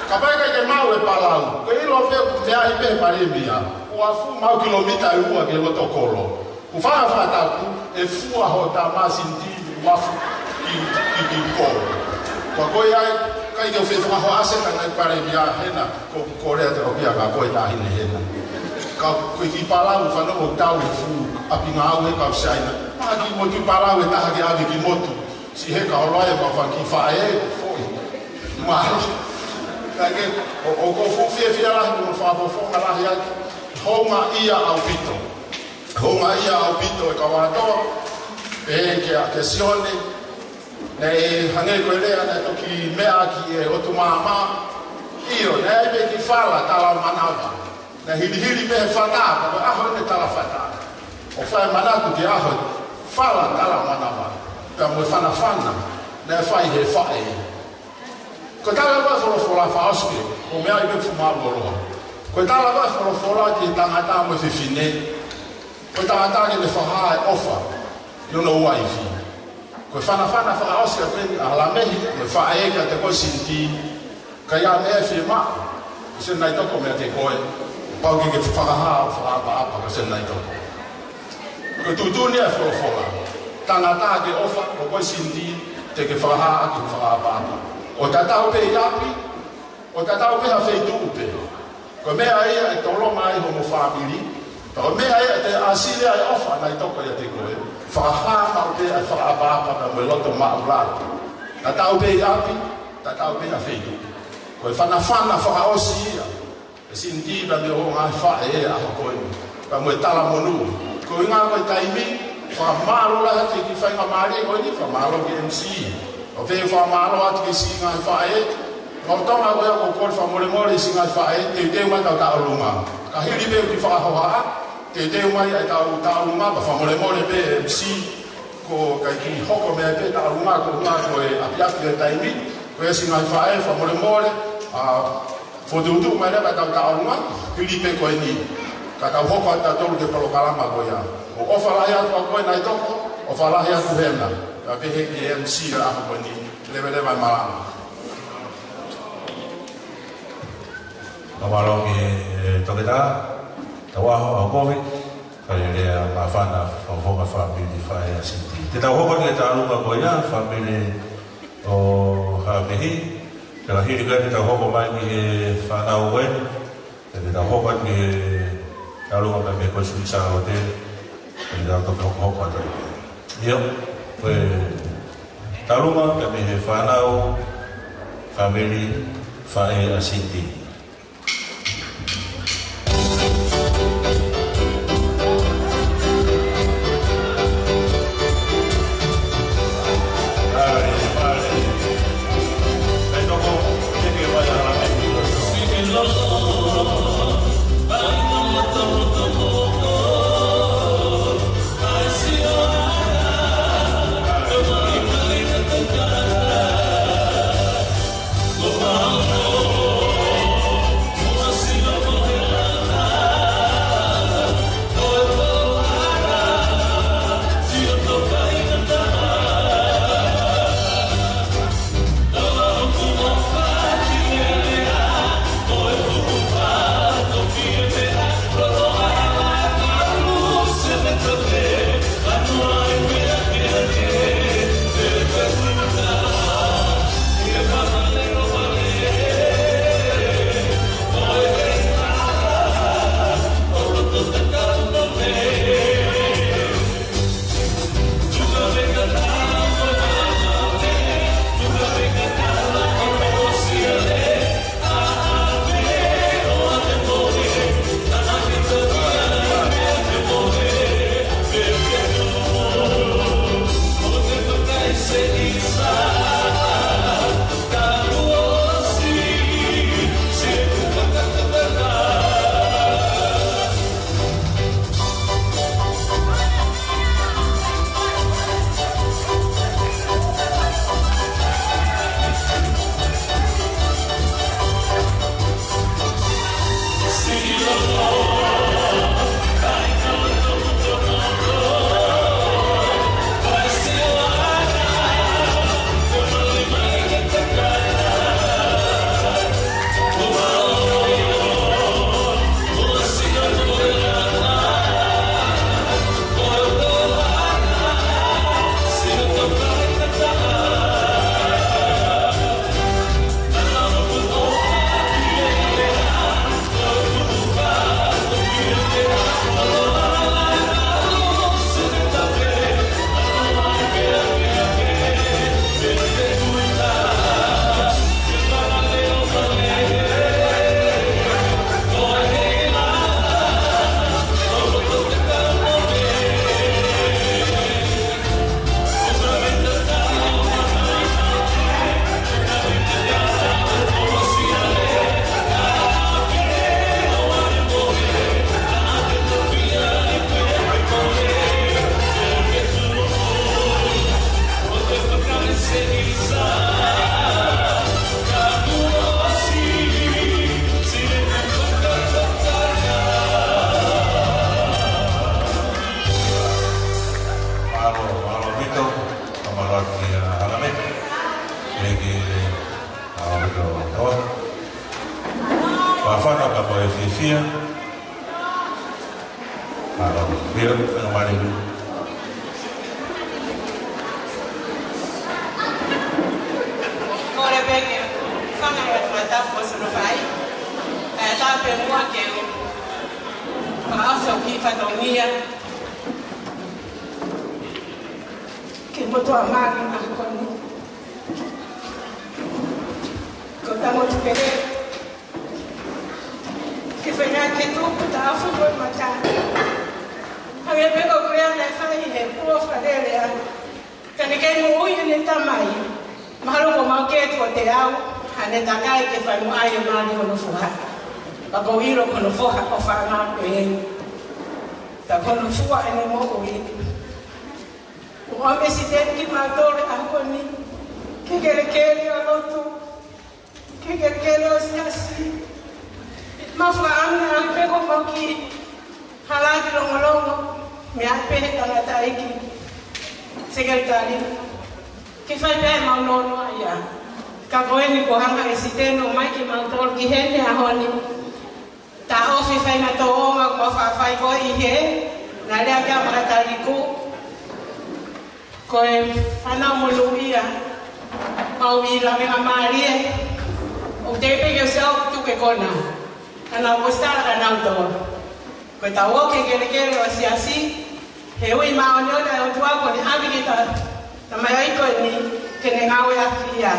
Kapau ʻe ʻikai ke maʻu e palau, ko e ʻilo pē, meaʻi pē Palēmia. Ua afe maʻu kilomita ʻe ua ki he loto kolo. Kuo fai ha fakatapu, ʻe fua hoʻo tama Sinitī, ua afe ki, ki, ki kolo. Pea ko ia ai, ʻikai ke u fie fakahoʻase ka naʻe Palēmia hena, ko, ko e lea te u pehē kia koe taʻahine hena. Ka ko e kiʻi palau fanongo tau he fuʻu ʻapi ngāue he kau Siaina. Ma kiʻi motu palau ʻe taha ke ʻave ki motu. Siʻi heka holo ai mo e fanga kiʻi faʻē, foʻi. Mālō. Kae kehe, ʻo, ʻoku ou fuʻu fiefia lahi, mo fakafofonga lahi ai. Houngaʻia ʻaupito. Houngaʻia ʻaupito e Kauatoa, pehē kia, kia Sione, naʻe hangē ko e lea naʻe toki meʻa ki he ʻotu maama, ʻio, naʻe ʻi ai pē kiʻi fala tala manava, naʻe hilihili pē he fata, ka ko e ʻaho eni tala fata. ʻOku fai manatu ki he ʻaho fala tala manava, pea mo e fanafana naʻe fai he faʻē. Ko e tala ko ē folofola fakaʻosi, ʻoku meaʻi pē fuʻu māʻuloloa. Ko e tala ko ē folofola ki he tangata mo e fefine. Ko e tangata ke ne fakahā e ʻofa ʻi hono uaifi. Ko e fanafana fakaʻosi ʻa Peni ʻa Halamehi, mo e faʻē kiate koe Sinitī. Ka ʻi ai ha meʻa ʻe fiemaʻu, ko Sinitī naʻe toko meiate koe. Pau ke ke fakahā ʻo fakaʻapaʻapa ko Sinitī naʻe toko. Ko e tuʻutuʻuni ʻa e folofola. Tangata ke ʻofa, ko koe Sinitī, te ke fakahā ʻaki hoʻo fakaʻapaʻapa. ʻO tatau pē ʻi ʻapi, ʻO tatau pē ha feituʻu pē. Ko e meʻa ia ʻe tolonga ai homo fāmili. Ko e meʻa ia ʻe ʻasi ai e ʻofa naʻe toko ʻiate koe. Fakahā maʻu pē ʻa e fakaʻapaʻapa pea mo e loto maʻulalo. Tatau pē ʻi ʻapi, tatau pē ha feituʻu. Ko e fanafana fakaʻosi ia ʻe Sinitī pea mo hono ngaahi faʻē ʻi he ʻaho ko eni. Pea mo e talamonū. Ko e ʻuhinga ko e taimi, fakamālō lahi atu ki he faingamālie ko eni, fakamālō ki he M C. ʻO pehē fakamālō atu ki he siʻi ngaahi faʻē. Ngaahi Tonga ko ia ʻoku ou kole fakamolemole siʻi ngaahi faʻē, teuteu mai ʻetau tauʻolunga. Ka hili pē ʻeku kiʻi fakahohaʻa, teuteu mai ʻetau tauʻolunga, pea fakamolemole pē M C, ko e ʻikai ke hoko mai pē tauʻolunga, ko e ʻuhinga ko e ʻapiʻapi e taimi, ko e siʻi ngaahi faʻē, fakamolemole, ʻa, fokotuʻutuʻu mai leva ʻetau tauʻolunga, hili pē ko eni. Ka tau hoko atu tautolu ki he polokalama ko ia. ʻOku ou ʻofa lahi atu ʻa koe naʻe toko, ʻofa lahi atu hena. Ka pehē ki he M C ʻo e ʻaho ko eni, leveleva e malanga. Ka mālō ki he toketā, tau ʻaho, ʻaho kovi, kae lea māfana, fakafofonga fāmili, faʻē ʻa Sinitī. Te tau hoko atu ki he tauʻolunga ko ia, fāmili ʻo Haʻamehi, pea ka hili ko ia te tau hoko mai ki he fānau ē, pea te tau hoko atu ki he tauʻolunga pea mei he Kuini Sālote, pea te tau toki hokohoko atu ai. ʻIo, ko e tauʻolunga pea mei he fānau, fāmili, faʻē ʻa Sinitī. Mālō, mālō ʻaupito, ka mālō ki he ʻaho ni. Mei he, ʻaupito, ʻofa. Māfana ka ko e fiefia. Mālō, pio, ka mālō. Kole pē ke fanga e mata ko sono Pea muʻa ke u fakaʻosi hoku kiʻi fatongia ki he motuʻa mali ʻaho ko eni. Ko e tangutu pehē, ke feinga ke tuku taʻafu ko e mata. Hangē pē ko e lea naʻe fai ʻe he ʻuluaki fakalele, ka ne kei moʻui ʻene tamai. Mahalo ko mau ke tuʻo teau, ʻa ʻene takai ke fai mo ʻai e mali hono foha. Pea ko e ʻilo ko hono foha ʻofaʻanga pē. Ka ko hono fua ʻene moʻui. ʻOku ʻomi ʻe Siteni kimautolu he ʻaho ko eni ki he kelekele ʻo e lotu, ki he kelekele ʻo e siasi. Mau fakaʻamu ʻa e pē ko mau kiʻi hala ki longolongo, meʻa pē he tangataʻeiki sekelitali ke fai pē ʻemau nonoʻa ia. Ka ko eni kuo hanga ʻe Siteni ʻo ʻomai kimautolu ki heni he ʻaho ni. Taʻofi faingataʻa ʻoku mau faʻa fai ko ē ʻi he, naʻe lea ki ai ʻa Makataliku, ko e fānau monūʻia, mau ʻi he lavengamālie, ʻoku teʻeki pē ke u sio atu ki he kona. Ka naʻa ku sitala ka naʻa ku tō. Ko ʻetau ō ki he kelekele ʻo e siasi, he ui māʻoniʻoni ʻa e ʻOtua kuo ne ʻave ki he tamaioʻeiki ko eni ke ne ngāueʻaki ia.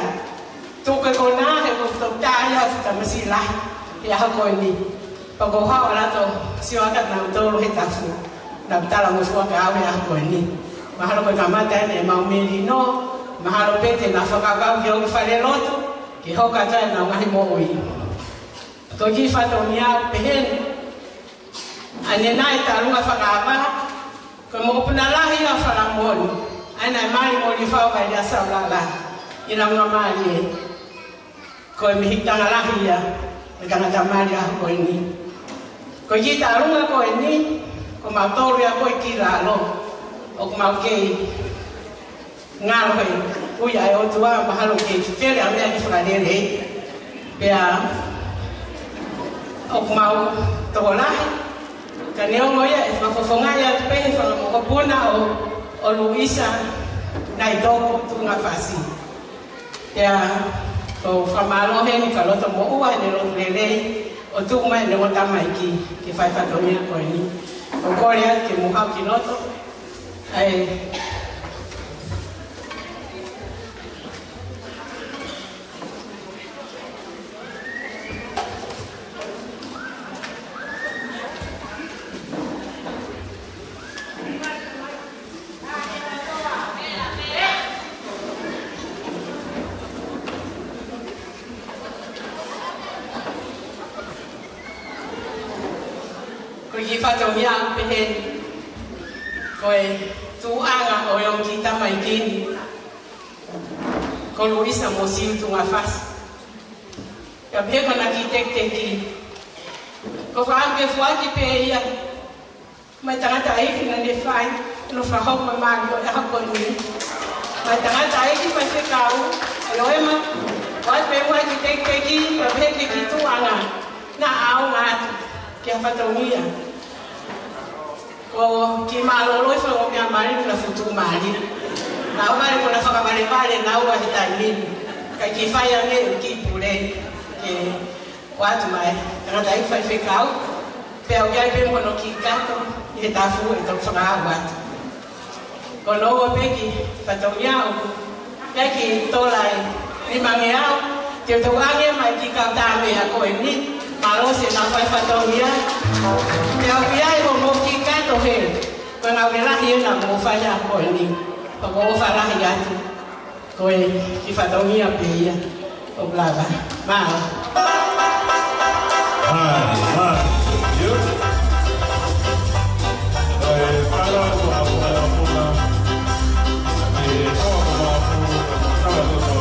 Tuku e kona he ko e toketā ia ʻo e fuʻu tamasiʻi lahi he ʻaho ko eni. Pea ko e hā ʻa e loto sio ʻa kinautolu he tafu. Naʻa ku talangofua ke ʻave he ʻaho ko eni. Mahalo ko e kamata eni ʻemau melino, mahalo pē te nau fakakaukau ke ō ki falelotu, ke hoko atu ai ʻenau ngaahi moʻui. Ko e kiʻi fatongia pehē ni. ʻA ʻene nai tālunga fakaava, ko e mokopuna lahi ʻa Falamoni, ʻa ia naʻe mali mo Lifau Vailea Saulala, ʻi he lavengamālie. Ko e mehikitanga lahi ia, ʻo e tangata mali ʻaho ko eni. Ko e kiʻi tālunga ko eni, ko mautolu ia ko ē ki lalo, ʻoku mau kei ngalo he ui ʻa e ʻOtua, mahalo ke fele ʻa e meʻa ke fakalele. Pea ʻoku mau tokolahi, ka neongo ia ʻe fakafofongaʻi atu pē he fanga mokopuna ʻo, ʻo Luisa Naitoko Tuʻungafasi. Pea ʻoku ou fakamālō heni ka loto moʻua heʻene lotu lelei ʻo tuku mai ʻene ongo tamaiki ke fai fatongia ko eni. ʻOku ou kole atu ke mou haʻu ki loto. ʻAi. Ko e kiʻi fatongia pehē ni, ko e tuʻuʻanga ʻo e ongo kiʻi tamaiki ni, ko Luisa Mosiu Tuʻungafasi. Ka pehē ko ʻena kiʻi tekiteki, ko e fakaʻamu ke foaki pē ia maʻa e tangataʻeiki naʻa ne fai hono fakahoko mai e mali ʻo e ʻaho ko eni. Maʻa e tangataʻeiki faifekau, ʻa ia ʻoku ʻomai pē muʻa e kiʻi tekiteki, ka pehē ki he kiʻi tuʻuʻanga naʻa ʻaonga atu ki ha fatongia. Ko e kiʻi mālōlō ʻi he ongo meʻa mali naʻa futu mali. Naʻa ʻomai ko ʻena fakavalevale naua he taimi ni. Kae kiʻi fai ange e kiʻi pule ke ʻoatu mai, tangataʻeiki faifekau, pea ʻoku ʻi ai pē mo hono kiʻi kato ʻi he tafu ʻe toki fakaʻau atu. Ko hono ua pē kiʻi fatongia ʻoku ʻi ai e kiʻi tola ʻe nimangeau, te u tuku ange mai ki he kau tā meʻa ko eni, mālō siʻenau fai fatongia, pea ʻoku ʻi ai mo hoʻomou kiʻi kato he, ko e ngāue lahi ʻena ʻoku mou fai he ʻaho ko eni, pea ʻoku ou ʻofa lahi atu. Ko e kiʻi fatongia pē ia ʻoku lava. Mālō. Mālō, mālō. Io. Ko e fānau ko Apu, Apu, Apu, e, ko Apu, Apu, Apu, Apu, Apu.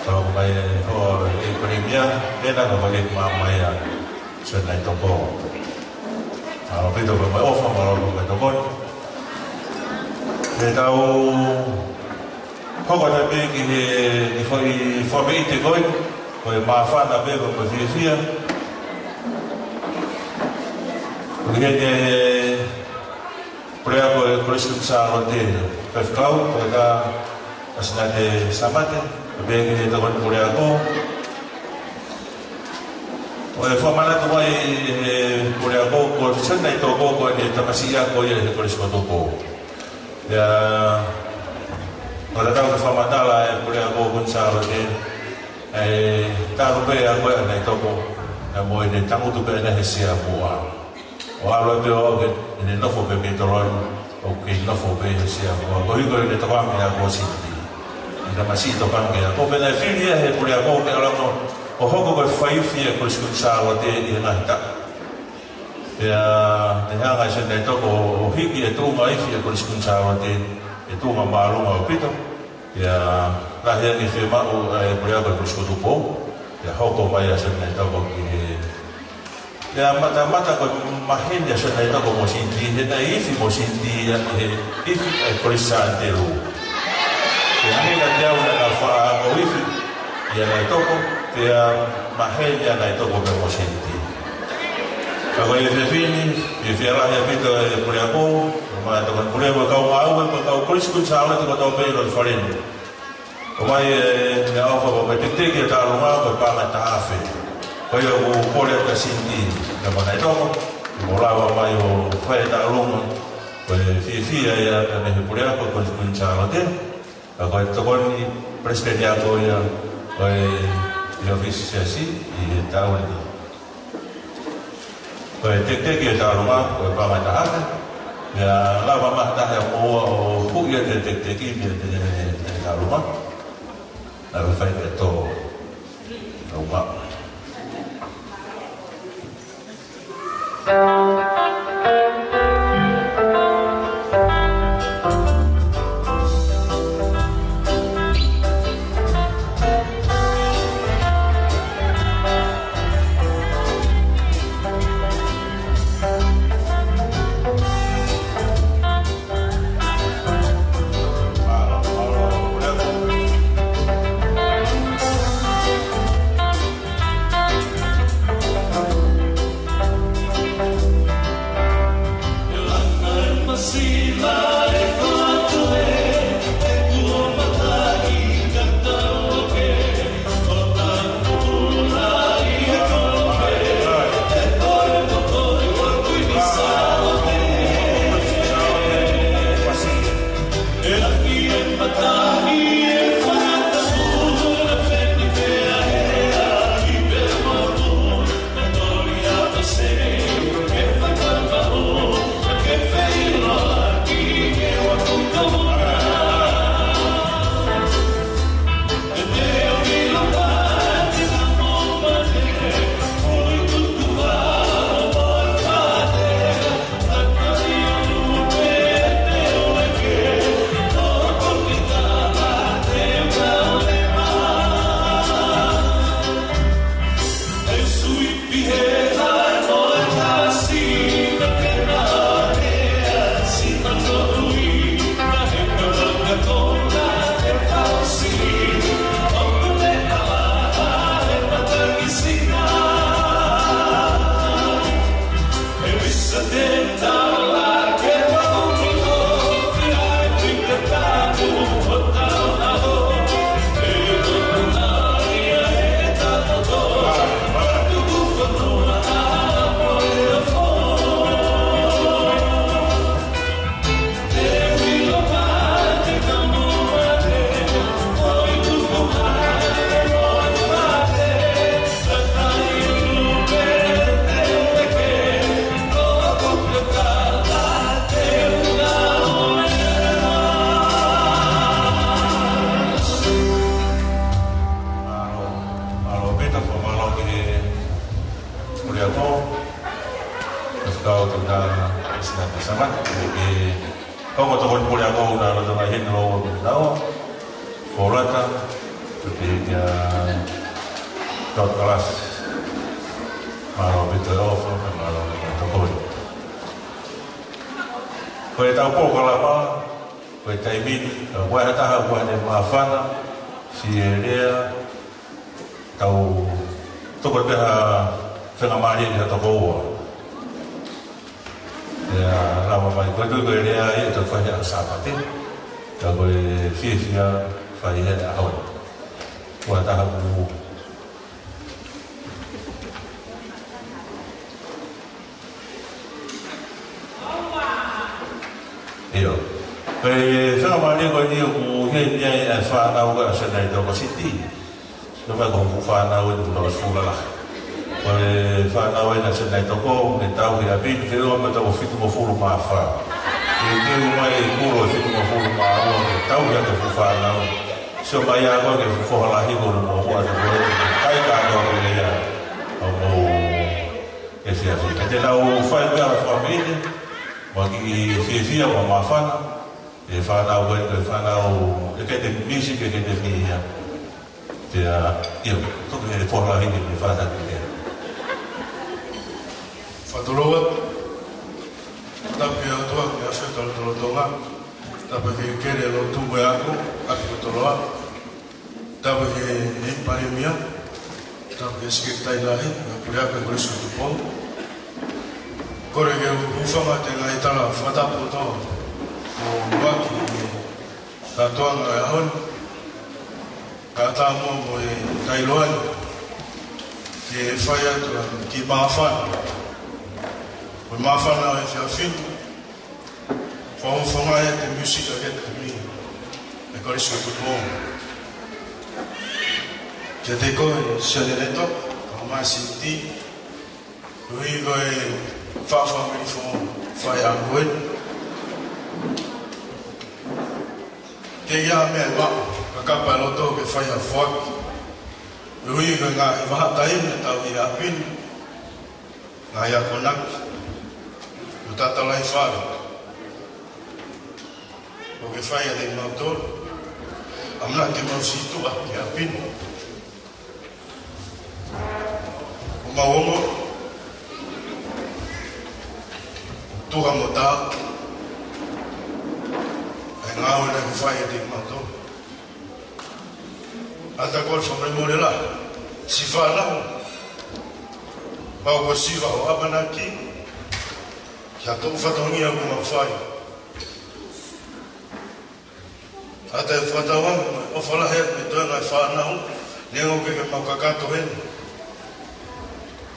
Tau mai ho e Palēmia, ena ka mai ma mai a Sione Naitoko. ʻAupito pē mo e ʻofa, mālō pē mo e tokoni. Te tau hoko atu pē ki he, ki he foʻi fakameʻite ko ē, ko e māfana pē mo e fiefia. Ko e heni e Puleako e Kolisi Kuini Sālote, Faifekau, ko e ka Asinate Samate, pea ki he Tokoni Puleako. Ko e fakamanatu mai he puleako, ko Sione Naitoko ko e tamasiʻi ako ia he Kolisi ko Tupou. Pea, ko e tatau ke fakamatala e Puleako Kuini Sālote, ʻe talu pē ako ʻa Naitoko, ʻa mo ʻene tangutu pē ʻena he Sea Moa. ʻO ʻalu pē ʻo aʻu ki heʻene nofo pē mei toloi, ʻoku kei nofo pē he Sea Moa. Koeʻuhi ko ʻene tokanga ki he ako Sinitī. ʻI he tamasiʻi tokanga ki he ako. Pea naʻe fili ia he puleako ke ʻalu ange ʻo hoko ko e faiifi e Kolisi Kuini Sālote ʻi he ngaahi taʻu. Pea ne hanga ʻe Sione Naitoko ʻo hiki e tuʻunga ifi e Kolisi Kuini Sālote, e tuʻunga māʻolunga ʻaupito. Pea lahi ange e fiemaʻu ʻa e puleako e Kolisi ko Tupou. Pea hoko mai ʻa Sione Naitoko ki he Pea matamata ko e maheni ʻa Sione Naitoko mo Sinitī, he naʻe ifi mo Sinitī ia he ifi e Kolisi Sānitelū. Pea maheni ʻa e teau naʻa nau faʻa ako ifi ʻia Naitoko, pea maheni ʻa Naitoko pea mo Sinitī. Ka ko e efiafi ni, fiefia lahi ʻaupito e puleako, mo e tokoni puleako, kau ngāue, mo e kau Kolisi Kuini Sālote kotoa pē ʻi loto fale ni. ʻOmai e meʻaʻofa mo e tekiteki ʻo e tālunga ko e paʻanga ʻe taha afe. Ko ia ʻoku kole atu ʻa Sinitī, ka mana e toko, mo lava mai ʻo fai e tālunga, ko e fiefia ia ʻa e mei he puleako ko Kuini Sālote, ka ko e tokoni palesiteni ako ia, ko e ʻi ʻōfisi Siasi ʻi he taʻu ni. Ko e tekiteki e tālunga, ko e paʻanga ʻe taha afe. Pea lava mai ha taha ʻo ʻoua ʻo huʻi ʻa e tekiteki mei he, mei he tālunga. Naʻe fai pē tō. Tālunga. Mālō, mālō ʻaupito, fakamālō ki he puleako, Faifekau Tuna Sina Pisama, ki he ongo tokoni puleako ʻoku na loto mai heni ʻo ʻoua mo e tau, Folata, Pea kia Doctor Kalasi, mālō ʻaupito e ʻofa, mālō ʻaupito e tokoni. Ko ʻetau polokalama, ko e taimi ni, ka ʻoku ʻi ai ha taha ʻoku ne māfana, siʻi lea, tau tuku pē ha faingamālie ki ha toko ua. Pea lava mai, ko e tui ko e lea ia ʻe toe fai he ʻaho Sāpate. Ka ko e fiefia fai he ʻaho ni. Ko ha taha ʻoku ʻIo. Ko e faingamālie ko eni ʻoku ʻi heni ai e fānau ʻa Senai Tokositi. Ko e meʻa ko hoku fānau eni kuo nau ʻosi fuʻu lalahi. Ko e fānau eni ʻa Senai Toko, ʻoku ne tauhi ʻapi ni, ke ua mo e taʻu fitungofulu mā fā. Ke ke ua mai e kulo fitungofulu mā ua, ke tauhi ʻa e fuʻu fānau. Sio mai ā koe ki he fuʻu foha lahi ko hono moʻua ʻa Toko eni, kai kātoa ko ia. ʻO mo e fiefia. Ka te nau fai pē ʻa e fāmili, mo e kiʻi fiefia, mo māfana, e fānau ē, ko e fānau ʻEkatemi Music, ʻEkatemi ia. Pea, ʻio, tuku he foha lahi ke ne fātaki ia. Fatoloa, tapu ki he ʻOtua, ki he ʻAfio Tolotolo Tonga, tapu ki he kelekele lotu mo e ako, ʻAfio Toloa. Tapu ki he Palēmia, tapu ki he Sekelitali Lahi, mo e Puleako ʻo e Kolisi ko Tupou. Kole ke u hūfanga atu he ngaahi tala fakatapu kotoa ʻo ʻuluaki he kātoanga ʻo e ʻaho ni. Kae ʻatā muʻa mo e ʻiloa ni ke fai atu ʻa e kiʻi māfana. Ko e māfana ʻo e efiafi ni. Fakafofongaʻi ʻe he Music Academy ʻo e Kolisi ko Tupou. Kiate koe Sione Leto, kae ʻumaʻā Siti, ʻuhi ko e faʻu fāmili foʻou fai ʻa koe. Ke ʻi ai ha meʻa ʻe maʻu, ka kapa e loto ke fai ha foaki. ʻUhi ko e ngaahi vahaʻa taimi ʻe tau ʻi ʻapi ni. Ngaahi akonaki, mo e tatalaifale. ʻOku ke fai ʻiate kimautolu. ʻAmanaki ke mau sītuʻa ki ʻapi ni. ʻO mau ongo. Tuha mo tā. ʻA e ngāue naʻa ke fai ʻiate kimautolu. ʻAtā ko e fakamolemole lahi, siʻi fānau. Pau ko e siva ʻo ʻamanaki, ki ha toʻu fatongia ʻoku mau fai. ʻAtā e fakatauange, ʻofa lahi atu ki he toenga e fānau, neongo ʻoku ʻikai ke mau kakato heni.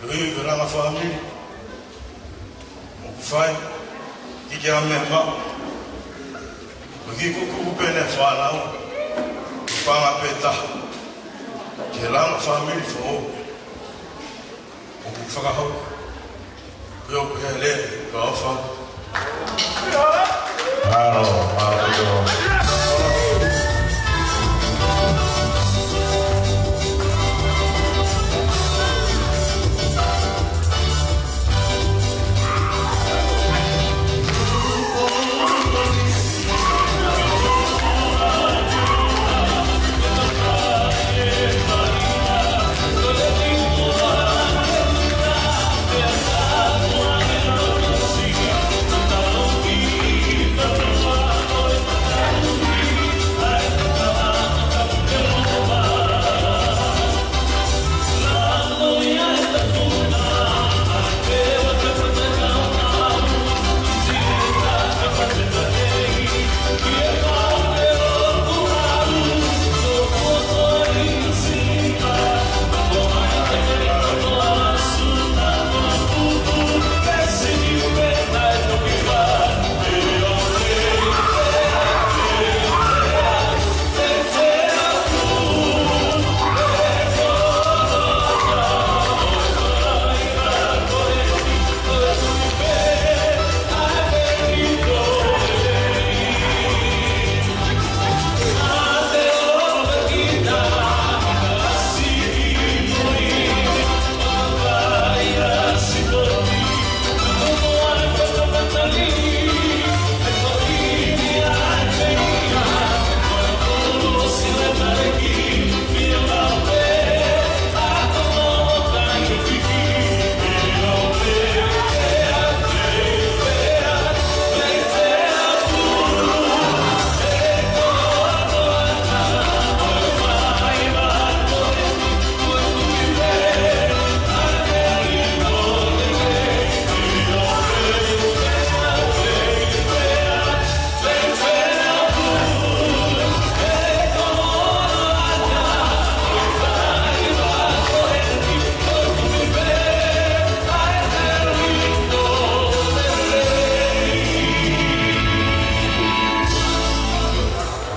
ʻUhi ko e langa fāmili. ʻOku fai, ʻikai ha meʻa maʻu. ʻOku kiʻi kuku pē ʻene fānau. Kuo panga pē taha. Ke langa fāmili foʻou. ʻOku fakahoko. Pio pē lele, ka ʻofa. Mālō, mālō.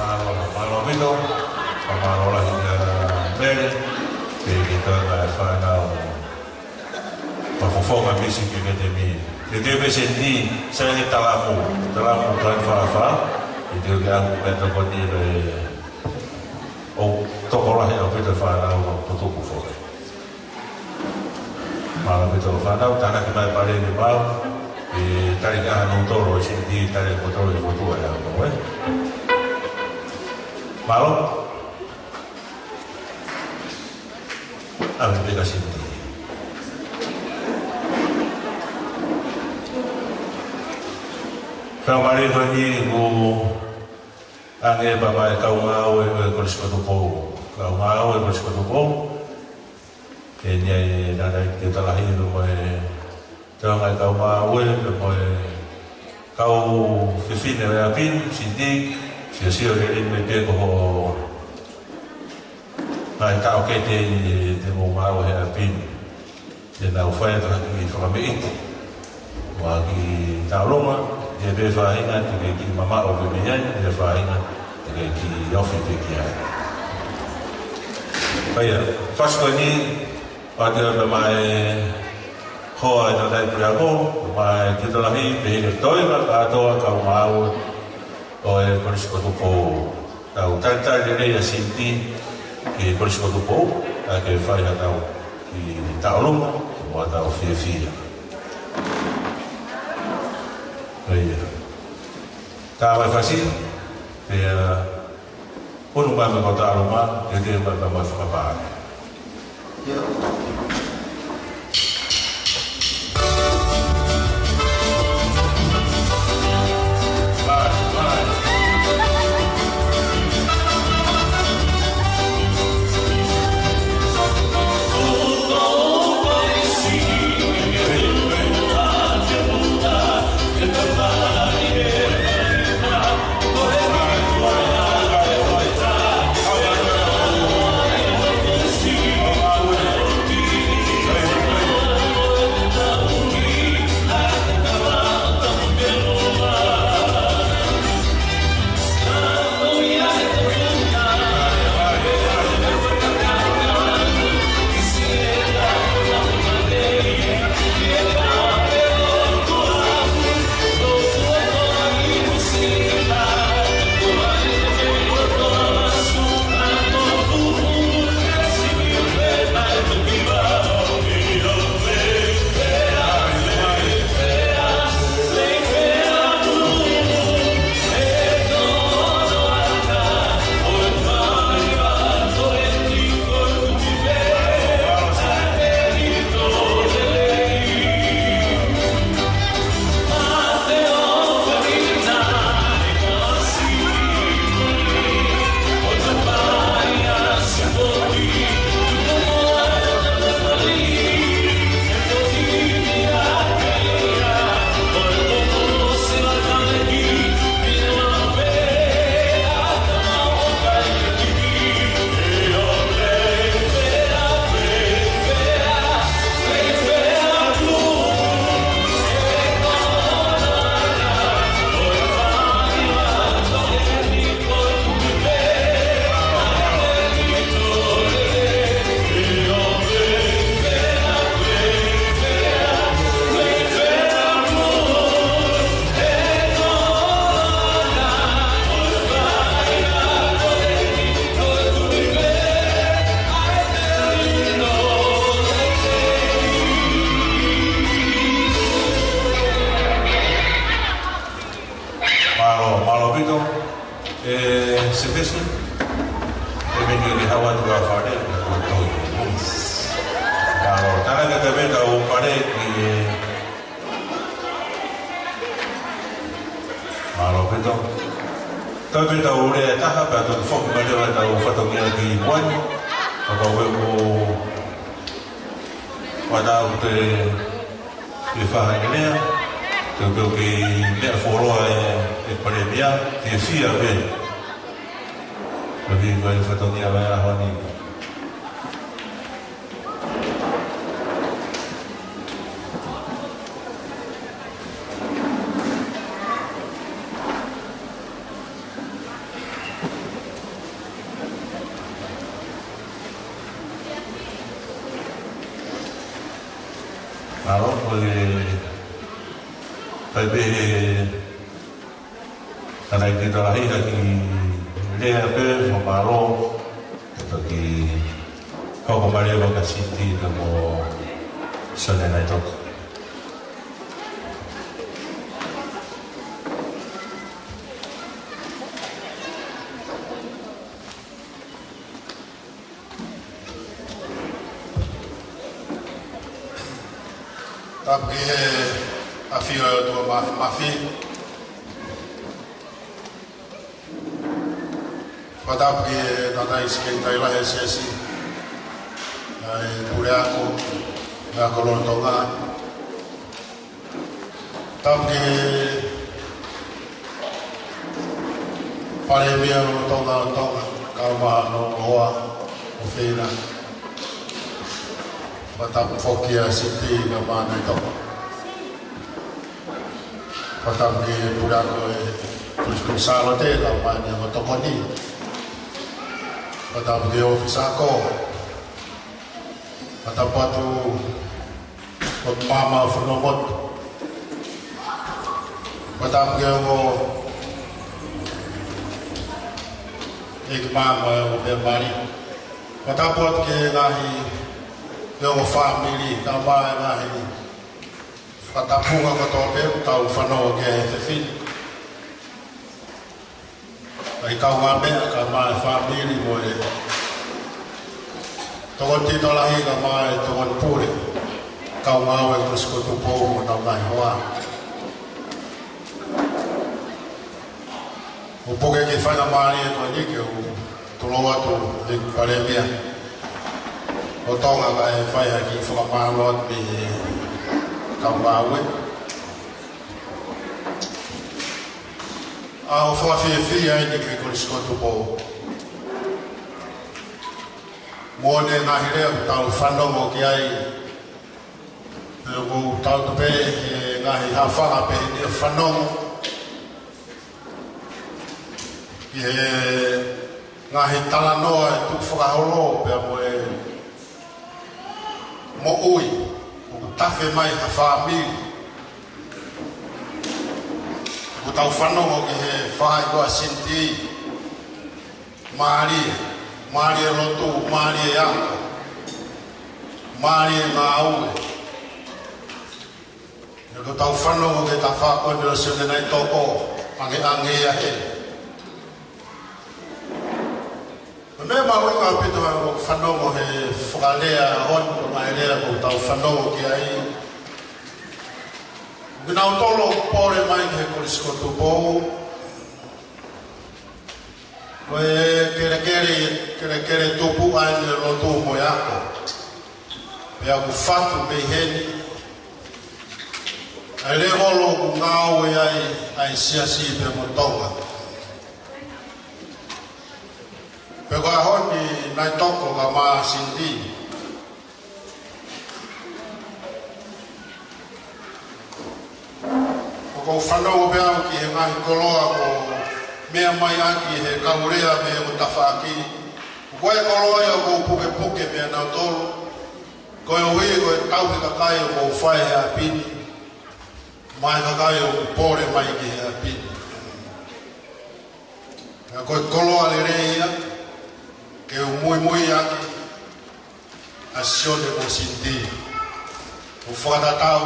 Mālō, mālō ʻaupito, mālō lahi kia Mele, pea ki he toenga e fānau. Fakafofonga Music Academy. Ke ke pese ni, sai he talamu, talamu Grand Fafa, ke te ke ahu me tokoni le o tokolahi ʻaupito fānau ʻo Putuku foki. Mālō ʻaupito fānau, tānaki mai pale ni mau, e tali ka hanu toro, e sini tali ko toro e fotu e hau, ē. Mālō. ʻAve pē ka sini. Kau mare ko ni ko ange pa mai kau ngāue e Kolisi ko Tupou. Kau ngāue e Kolisi ko Tupou. E ni ai nana i te talahi no mo e Tau ngai kau māue, pea mo e kau fefine ʻo e ʻapi ni, Cindy, sio sio lelei mai pē ko ho ngaahi taʻokete ʻi he te mo māue he ʻapi ni. Te nau fai atu ha kiʻi fakameʻiti. Mo ha kiʻi taulonga, ʻi he pē faʻahinga, te ke kiʻi mamaʻo pē mei ai, ʻi he faʻahinga, te ke kiʻi ofi pē ki ai. Pea ia, fasi ko eni, Pātia pea mai hoa e tau tai pia ko, mai ki tau lahi, pehē ki he toenga kātoa kau māue ʻo e Kolisi ko Tupou. Tau talitali lelei ʻa Cindy ki he Kolisi ko Tupou, kae ke fai ha tau kiʻi taulonga, mo ha tau fiefia. ʻA ia. Tā mai fasi, pea Unu mai mo e kau taulonga, ke ke mai mo e fakapā. Tau pē tau lea taha pea tau foki mai leva tau fatongia ki muʻa. Kapau ʻoku ʻi ai ha taha ʻoku te ke fai ha lea, te u pehē ke meʻa fuoloa e, e Palēmia, ke fia pē. Ko e fatongia mai ʻa Honi. Mālō, ko e fai pē ʻe he tangataʻeiki tokolahi ha kiʻi lea pē, fakamālō, ʻe toki hoko mai leva kia Siti pea mo Sione Naitoko. Tapu ki he ʻafio ʻa e ʻOtua Māfimafi. Fakatapu ki he tangataʻeiki sekelitali lahi ʻo e Siasi, ʻa e Puleako, Puleako lolotonga. Tapu ki he Palēmia lolotonga ʻo Tonga, kae ʻumaʻā hono hoa ko Fina. Fakatapu foki kia Siti kae ʻumaʻā Naitoko. Fakatapu ki he Puleako ʻo e Kolisi ko Sālote kae ʻumaʻā ʻene ongo tokoni. Fakatapu ki he ʻōfisa ako. Fakatapu atu ki he maama ʻo Funaʻumotu. Fakatapu ki he ongo ʻeiki maama ʻo e ongo mēmipa. Fakatapu atu ki he ngaahi, ki he ongo fāmili, kae ʻumaʻā e ngaahi fakatapu kotoa pē ʻoku tau fanongo ki ai he efiafi ni. Kae kaungāmeʻa kae ʻumaʻā e fāmili mo e tokoni tokolahi kae ʻumaʻā e tokoni pule, kau ngāue Kolisi ko Tupou mo honau ngaahi hoa. ʻOku puke e kiʻi faingamālie ko eni ke u tulou atu ki he Palēmia ʻo Tonga kae fai ha kiʻi fakamālō atu ki he kau ngāue. ʻA e fakafiefia eni ki he Kolisi ko Tupou. Mo e ngaahi lea ʻoku tau fanongo ki ai. Pea ʻoku tau tupe he ngaahi hafanga pē eni ʻo fanongo ki he ngaahi talanoa ʻe tukufakaholo pea mo e moʻui ʻoku tafe mai ha fāmili. ʻOku tau fanongo ki he faʻahi ko Siti. Mālie, mālie lotu, mālie ako, mālie ngāue. Pea ʻoku tau fanongo ki he tafaʻaki ko eni ʻo Sione Naitoko, ʻange ʻange ia he. Ko e meʻa mahuʻinga ʻaupito ʻa e fanongo he fakalea ʻo e ngaahi lea ʻoku tau fanongo ki ai. Kinautolu ʻoku pole mai ki he Kolisi ko Tupou. Ko e kelekele, kelekele tupu ʻa e lotu mo e ako. Pea ʻoku fatu mei heni ʻa e lēvolo ʻoku ngāue ai ʻa e Siasi pea mo Tonga. Pea ko e ʻaho ni Naitoko kae ʻumaʻā Siti. ʻOku ou fanongo pē au ki he ngaahi koloa ʻoku meʻa mai ʻaki ʻe he kau lea mei he ongo tafaʻaki. Ko e koloa ia ʻoku ou pukepuke meiate kinautolu. Koeʻuhi ko e tauhi kakai ʻoku ou fai he ʻapi ni. Mo e kakai ʻoku pole mai ki he ʻapi ni. Pea ko e koloa lelei ia ke u muimui ʻaki ʻa Sione mo Siti. ʻOku fakatatau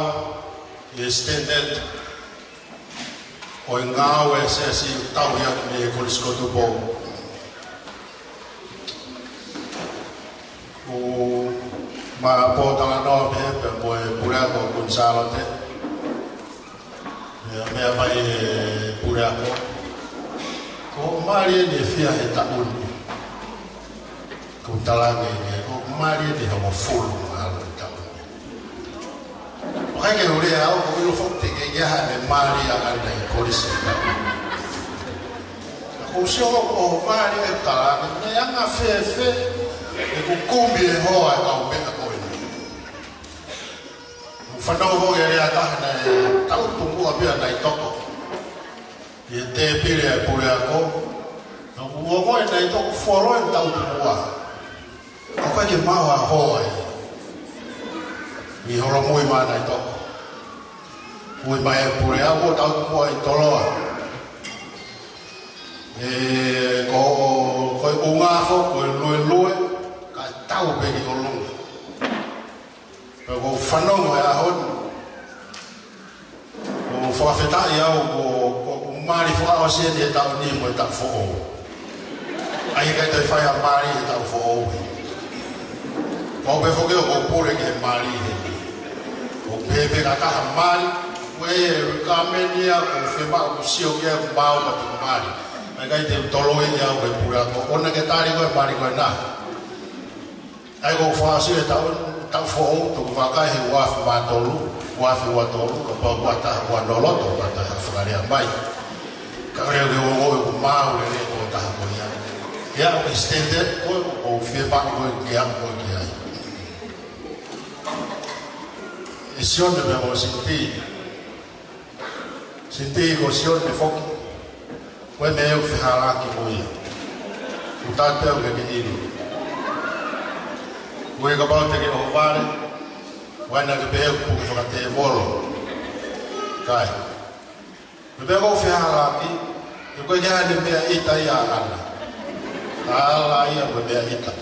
ʻi he standard ʻo e ngāue ʻa e Siasi ʻoku tauhi ʻaki mei he Kolisi ko Tupou. ʻOku ma pōtalanoa pē pea mo e Puleako Kuini Sālote. Meʻa, meʻa mai e Puleako. Mali eni e fiha he taʻu ni. Ko e talaange ni, ko e mali eni hongofulu mā ua he taʻu ni. ʻOku ʻikai ke u lea au, ʻoku ou ʻilo foki ʻe ʻi ai haʻane mali ʻa ʻene kolisi he taʻu ni. Ka ʻoku ou sio ʻoku ʻohovale e talaange, naʻe anga fēfē ʻeku kumi e hoa e kau meʻa ko eni. Fanongo e lea ʻa e taha naʻe taʻutu muʻa pea naʻe toko ʻi he tēpile ʻa e puleako. Naʻa ku ongoʻi naʻe toko fuoloa e taʻutu muʻa. ʻOku ʻikai ke maʻu ha hoa ʻi he holomui mai naʻe toko. Ui mai e puleako, taʻutu muʻa ʻi Toloa. ʻE, ko, ko e ʻuhinga foki, ko e luelue, kae tau pē ki ʻolunga. Pea ʻoku ou fanongo he ʻaho ni. ʻOku ou fakafetaʻi au ko, ko, ko e mali fakaʻosi eni he taʻu ni mo e taʻu foʻou. ʻAi ʻikai toe fai ha mali he taʻu foʻou. Ko au pē foki ʻoku ou pule ki he mali he. ʻOku pehē pē ka taha mali, ko e kamenia, ʻoku ou fiemaʻu ʻeku sio ki ai ʻoku maau ka te mali. ʻAi ʻikai te u toloi au he puleako. ʻOua ke tali ko e mali ko ena. ʻAi ʻoku ou fakaʻosi e taʻu, taʻu foʻou, tuku vakai he ua afe mā tolu, ua afe ua tolu, kapau ʻe ua taha ua noa loto, ua taha fakalea mai. Ka lea ke ongoʻi ʻoku maau lelei ko e taha ko ia. ʻE aʻu ki he standard ko ē ʻoku ou fiemaʻu ko ē ke aʻu ko ē ki ai. ʻE Sione pea mo Siti. Siti ko Sione foki. Ko e meʻa ʻoku fehālaaki mo ia. ʻOku tatau ke ke ʻilo. Ko e kapau te ke ʻohovale, ʻoua naʻa ke pehē ʻoku puke fakatēvolo. ʻIkai. Ko e meʻa ʻoku fehālaaki, he ko e ʻikai haʻane meʻa ʻita ia ʻaʻana. Ala ia ko e meʻa ʻita.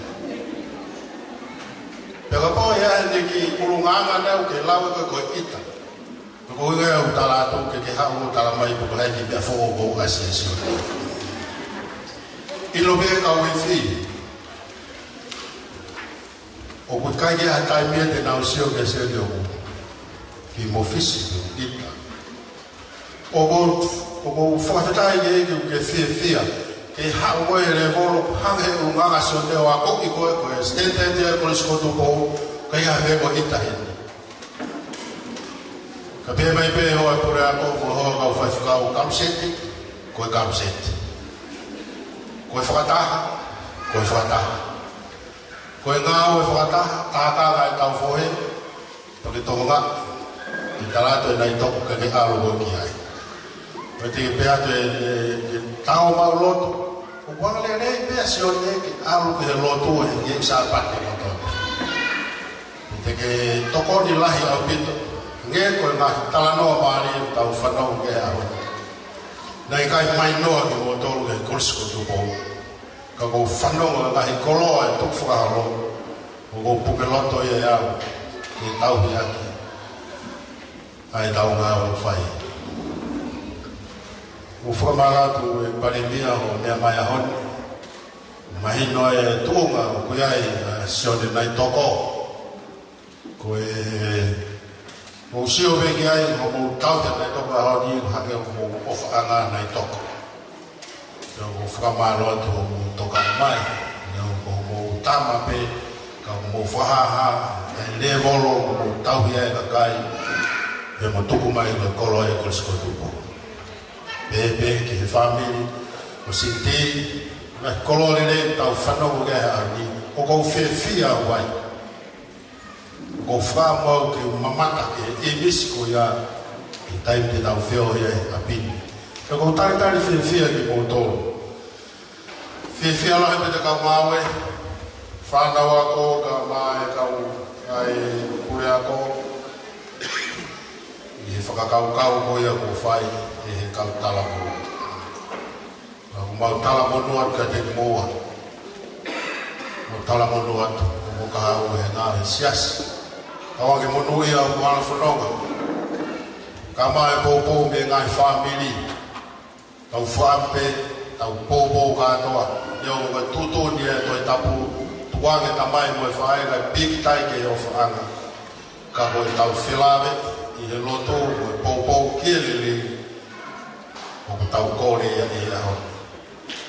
Pea kapau ʻe ʻi ai haʻane kiʻi ʻulungaanga naʻa ke lau ko e ko e ʻita. Ko e ʻuhinga ia ʻoku tala atu ke ke haʻu ʻo tala mai ko e hā e kiʻi meʻa foʻou ʻoku ʻasi ʻia Sione. ʻIlo pē ka uifi. ʻOku ʻikai ke ʻi ai ha taimi ia te nau sio kia Sione ʻoku kiʻi mōfisi, ʻita. ʻOku, ʻoku ou fakafetaʻi ke, ke, ke fiefia. Ke haʻu ko e lēvolo hangē ʻulungaanga ʻa Sione ʻo akoʻi ko e, ko e standard ia ʻa e Kolisi ko Tupou, ʻikai ha meʻa ko e ʻita heni. Ka pehē mai pē hoa puleako, ko e hoa kau faifekau, kaluseti, ko e kaluseti. Ko e fakataha, ko e fakataha. Ko e ngāue fakataha, tākanga e tau fohe, pea ke tokonga, ʻi he tala atu ʻe Naitoko ke ke ʻalu ko ē ki ai. Pea te ke pehē atu ʻe, ʻe, ʻe tau mau lotu, ʻoku anga lelei pē ʻa Sione ke ʻalu ki he lotu ʻi he Sāpate kotoa. Te ke tokoni lahi ʻaupito. Hangē ko e ngaahi talanoa mālie ʻoku tau fanongo ki ai he ʻaho ni. Naʻe ʻikai mainoa kimoutolu ki he Kolisi ko Tupou. Ka ʻoku ou fanongo he ngaahi koloa ʻe tuku fakaholo. ʻOku ou puke loto ia ʻe au. Ke tauhi ʻaki ʻa e tau ngāue ʻoku fai. ʻOku ou fakamālō atu ʻe Palēmia hoʻo meʻa mai he ʻaho ni. Mahino e tuʻunga ʻoku ʻi ai ʻa Sione Naitoko. Ko e, mou sio pē ki ai, hoʻomou tauhi ʻa Naitoko he ʻaho ni, hangē ko hoʻomou ʻofaʻanga ʻa Naitoko. Pea ʻoku ou fakamālō atu hoʻomou toka mai, neongo ko hoʻomou tama pē, ka ʻoku mou fakahāhā e lēvolo ʻoku mou tauhi ai e kakai, pea mo tuku mai ko e koloa ʻa e Kolisi ko Tupou. Pehē pē ki he fāmili ʻo Siti, ngaahi koloa lelei ʻoku tau fanongo ki ai he ʻaho ni, ʻoku ou fiefia au ai. ʻOku ou fakaʻamu au ke u mamata ki he ʻīmisi ko ia he taimi te tau feohi ai he ʻapi ni. Pea ʻoku ou talitali fiefia kimoutolu. Fiefia lahi pē ʻa e kau ngāue, fānau ako, kae ʻumaʻā e kau, ʻa e puleako, ʻi he fakakaukau ko ia kuo fai ʻe he kau talavou. Ka ʻoku mau talamonū atu kiate kimoua. Mau talamonū atu, ʻoku mou kahaʻu he ngāue he siasi. Kau ake monūʻia ʻo mo hala fononga. Kae ʻumaʻā e poupou mei he ngaahi fāmili. Tau fakaʻamu pē, tau poupou kātoa. Neongo e tuʻutuʻuni ʻa e Tohi Tapu, tukuange tamai mo e faʻē kae pīkitai ki he ʻofaʻanga. Ka ko e tau felāveʻi he lotu mo e poupou ki he lelei, ʻoku tau kole ia he ʻaho ni.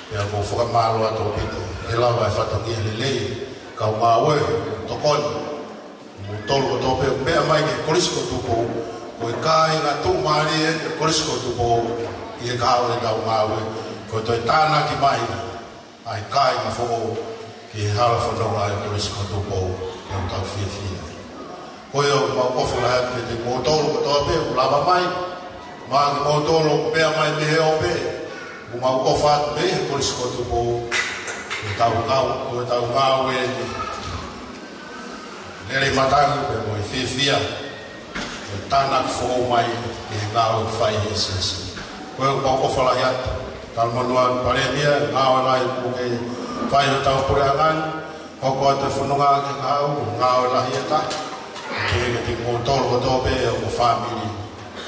Pea ʻoku ou fakamālō atu ʻaupito he lava e fatongia lelei, kau ngāue, tokoni, moutolu kotoa pē ʻoku meʻa mai ki he Kolisi ko Tupou, ko e kāinga tuʻumālie e Kolisi ko Tupou ʻi he kahaʻu ʻetau ngāue, ko e toe tānaki mai ʻa e kāinga foʻou ki he hala fononga ʻa e Kolisi ko Tupou, ʻoku tau fiefia. Ko ia ʻoku mau ʻofa lahi atu kiate kimoutolu kotoa pē ʻoku lava mai, mo kimoutolu ʻoku meʻa mai mei he ope, ʻoku mau ʻofa atu mei he Kolisi ko Tupou, ko ʻetau kau, ko ʻetau ngāue ni, lele matangi pea mo e fiefia, ko e tānaki foʻou mai ʻi he ngāue ʻoku fai ʻe he siasi. Ko ia ʻoku mau ʻofa lahi atu, talamonū atu Palēmia, ngāue lahi kuo ke fai ʻi hotau puleʻanga ni, hoko atu e fononga ki he kahaʻu, ngāue lahi ʻe taha. Kiate kimoutolu kotoa pē ʻoku fāmili,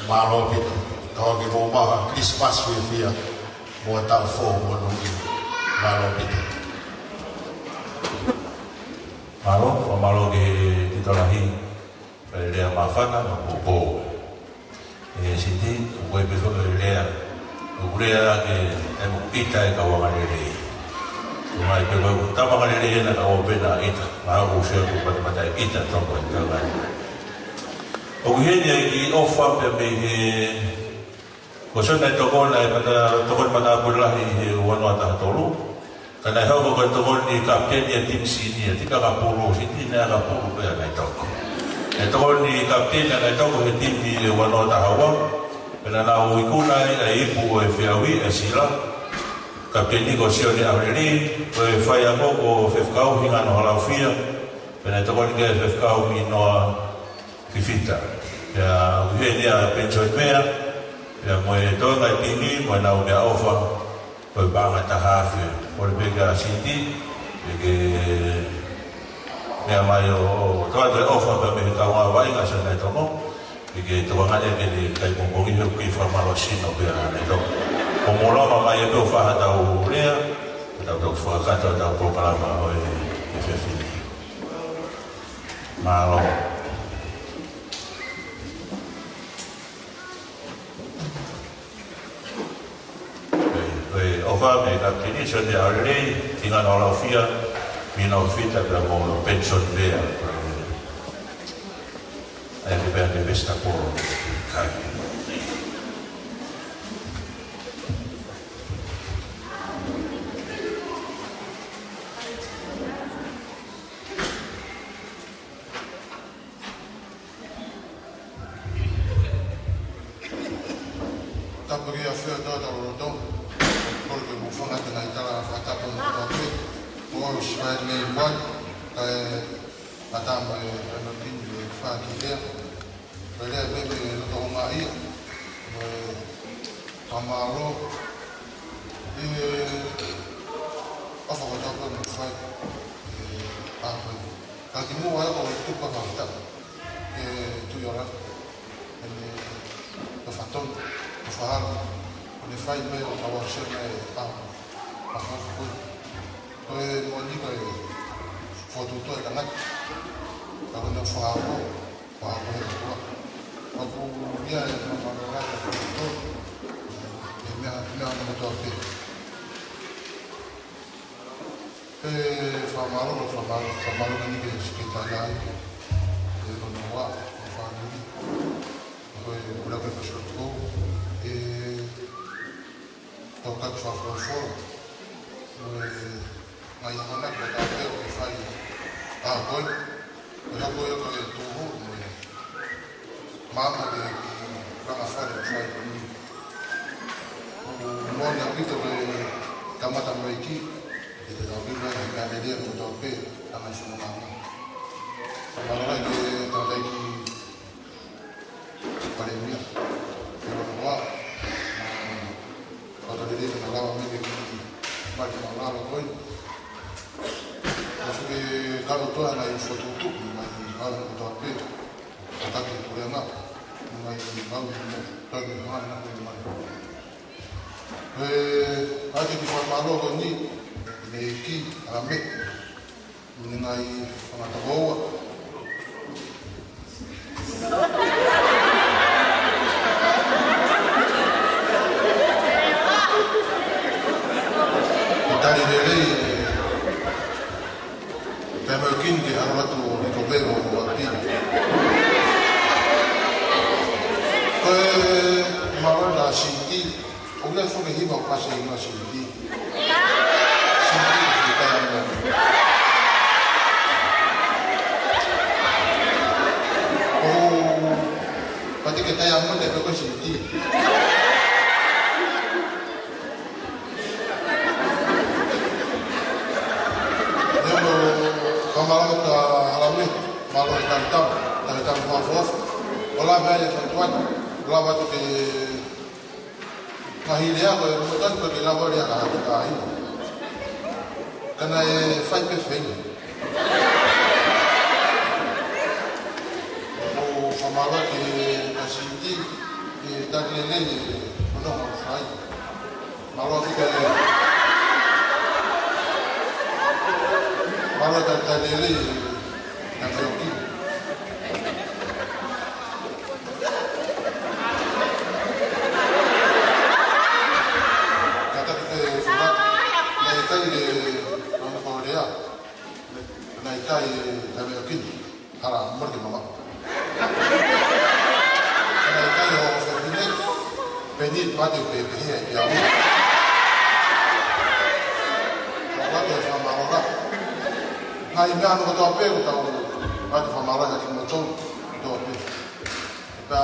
mālō ʻaupito. Tau ke mou maʻu ha Christmas fiefia mo e taʻu foʻou monūʻia. Mālō ʻaupito. Mālō, fakamālō ki he Titolahi, Failea Mafana, mo Popo. ʻE Siti, ʻoku ʻi ai pē foki e lea, ʻoku lea ke ʻai mo ʻita e kau angalelei. Ko e meʻa pē ko e tama angalelei ena ka ʻoua pē naʻa ʻita, naʻa ʻoku sio ʻoku matamata ʻita toko e kau angalelei. ʻOku ʻi heni ʻa e kiʻi ʻofa pea mei he, ko Sione Tokona e mata, tokoni matāpule lahi he ua noa taha tolu. Ka naʻe hoko ko e tokoni kapiteni ʻa e timi sini, ʻa e timi ʻakapulu, Siti naʻe ʻakapulu pē ʻa Naitoko. Naʻe tokoni kapiteni ʻa Naitoko he timi ʻe ua noa taha ua. Pea naʻa nau ikuna ai ʻa e ipu ʻo e Feaui, ʻa Sila. Kapiteni ko Sione ʻAuleli, ko e faiako ko Fefakau Hingano Halaufia. Pea naʻe tokoni ki ai ʻa Fefakau Minoa Fifita. Pea ʻoku ʻi heni ʻa Penisoni Mea, pea mo e toenga e timi, mo ʻenau meʻaʻofa, ko e paʻanga ʻe taha afe. Kole pē kia Siti, ʻe ke meʻa mai ʻo, ʻo toʻo atu e ʻofa pea mei he kau ngāue vaʻinga Sione Tokona, ʻe ke tokangaʻi ke ne kai pongipongi he ʻoku kei fakamālohisino pē ʻa Naitoko. Ko e mou lava mai ē pē ʻo fai haʻatau lea, ʻo tau toki fakakakato ʻetau polokalama ʻo e, e efiafi ni. Mālō. Ko e, ko e ʻofa mei he kapiteni Sione ʻAuleli, Hingano Halaufia, Minoa Fifita pea mo Penisoni Mea. ʻA ia ko e pea ne vesitapolo. Kai. Tapu ki he ʻAfiona ʻi hotau lotolotonga. Kole ke mou hanga ʻo ngaahi tala fakatapu mo e kotoa pē. Mo e ʻosi fai nei mai, kae ʻatā mo e ʻanotini ʻe fā ki lea. Ko e lea pē mei he loto houngaʻia, mo e fakamālō, ʻi he ʻofa kotoa pē ʻoku mou fai, ʻi he ʻaho ni. Ka kimuʻa ia ʻoku ou tuku ha fakatapu ki he Tuʻi ʻo Langi, ʻene ʻofa tonu, ʻofa hala, ʻoku ne fai mai ʻo kau aʻusia mai e ʻaho, ʻaho ko eni. Ko e moʻoni ko e fokotuʻutuʻu e tangata, ka ko ʻene ʻofa hala, ʻofa hala ko e ʻOtua. ʻOku ʻi ai e fakamālō lahi ʻa e fokotuʻutuʻu, ʻi he meʻa, meʻa ʻa e motuʻa pē. Pea fakamālō, fakamālō, fakamālō eni ki he Sekelitali, ʻa e Konoa, mo e fāmili, ko e Puleako ʻo e Kolisi ko Tupou, e tokoni fakafolofola, mo e ngaahi akonaki kotoa pē ʻoku fai ʻi he ʻaho ko eni, ko e hoko ia ko e tuhu, mo e maama ke langa fale ʻo fai ko eni. ʻOku moʻoni ʻaupito ko e kamata mo e ki, ʻe te tau pina ʻi he meʻa lelei kotoa pē, ʻa e ngaahi fononga. Fakamālō lahi ki he tangataʻeiki Palēmia, Fiona Moa, ʻa e ʻofa lelei naʻa ne lava mai ke kiʻi mali mālōlō ko eni. ʻOku ke kalo toa ngaahi fokotuʻutuʻu, ngaahi hala kotoa pē, ʻa e taki puleʻanga, ngaahi malu mo e toenga hana ko e mali. Pea ʻoatu e kiʻi fakamālō ko eni, mei he ʻEiki, ʻa e mei he ngaahi fanga tokoua. Ko e foʻi hiva ʻoku ʻasi ai e Siti. Siti ko e Diamond. ʻOku ʻikai ke Diamond pē ko e Siti. Ia mo, fakamālō atu Halaʻumi, mālō e talitali, talitali fakaʻofoʻofa. ʻOku lava ʻa e fatuan, ʻoku lava atu ke ngaahi lea ko e motuʻa ni ko e ke lava lea ka hake ka hina. Ka naʻe fai pē feinga. ʻOku fakamālō atu kia Siti, ʻi he tali lelei ʻo hono fai. Mālō atu ki he, mālō atu ki he tali lelei ʻa e Tameokina. Kātaki pē fula, naʻe ʻikai e, ʻa e kau lea, naʻe ʻikai e Tameokina. Hala, mole ke mamaʻo. Naʻe ʻikai hoʻo fefine, peni pate pe pehē ai pea ua. Ka ʻoku ou fakamālō lahi. Ngaahi meʻa hono kotoa pē ʻoku tau ʻoatu e fakamālō atu kiate kimoutolu kotoa pē. Pea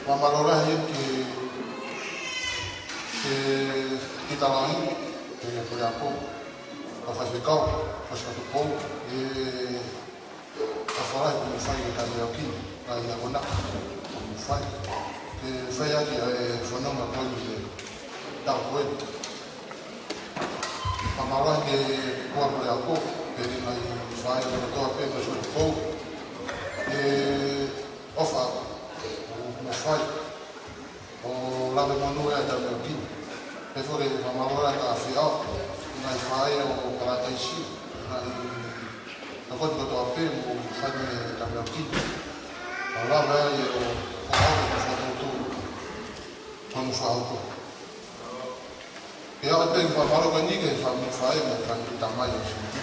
fakamālō lahi ki, ki, ki Talahi, ki, ki Apo, kau faifekau, Fosika Tupou, e, ka fala e kumu fai e Tameokina, ka ia kona, kumu fai. Ke fai ʻaki e fononga ko eni ʻi he taʻu ko eni. Fakamālō ki he Puleako, pea ki he ngaahi faʻē kotoa pē ko Sua Tupou. E, ʻofa, ʻoku mou fai. ʻO lave monū e Tameokina. Pea foki fakamālō atu ki he ʻAfiona, ngaahi faʻē ʻo Palataisi, ngaahi tokoni kotoa pē mo fai mei he Tameokina. ʻO lave ai ʻo fakahoko e fakatoutou. Manu fakahoko. Pea ʻoatu e fakamālō ko eni ki he fāmili faʻē mo e fāmili tamai ʻo Siti.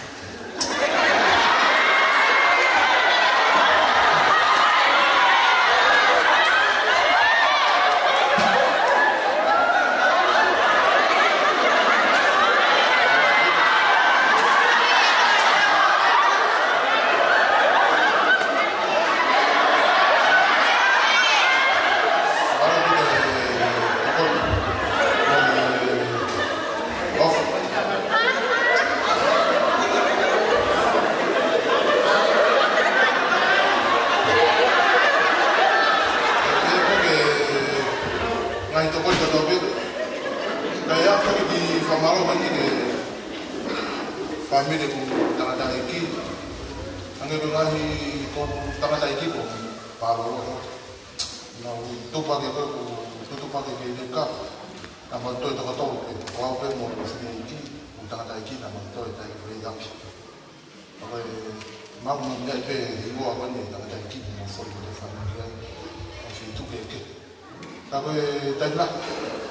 ʻOfa. Ngaahi tokoni kotoa pē. Kae ʻoatu foki e fakamālō ko eni ki he fāmili ʻoku tangataʻeiki. Hangē ko e ngaahi ko tangataʻeiki ko Palolo. Naʻa ku tupu hake ko ē, ku tutupu hake ki he leka. Naʻa mau toe toko tolu pē, ko au pē mo e fineʻeiki, mo e tangataʻeiki naʻa mau toe tai ko e lei ʻaki. Ka ko e mau no mea pē he iwa ko eni tangataʻeiki, mo foli mo te fānau ki ai, ʻo fitu ke ke. Ka ko e taimi lahi,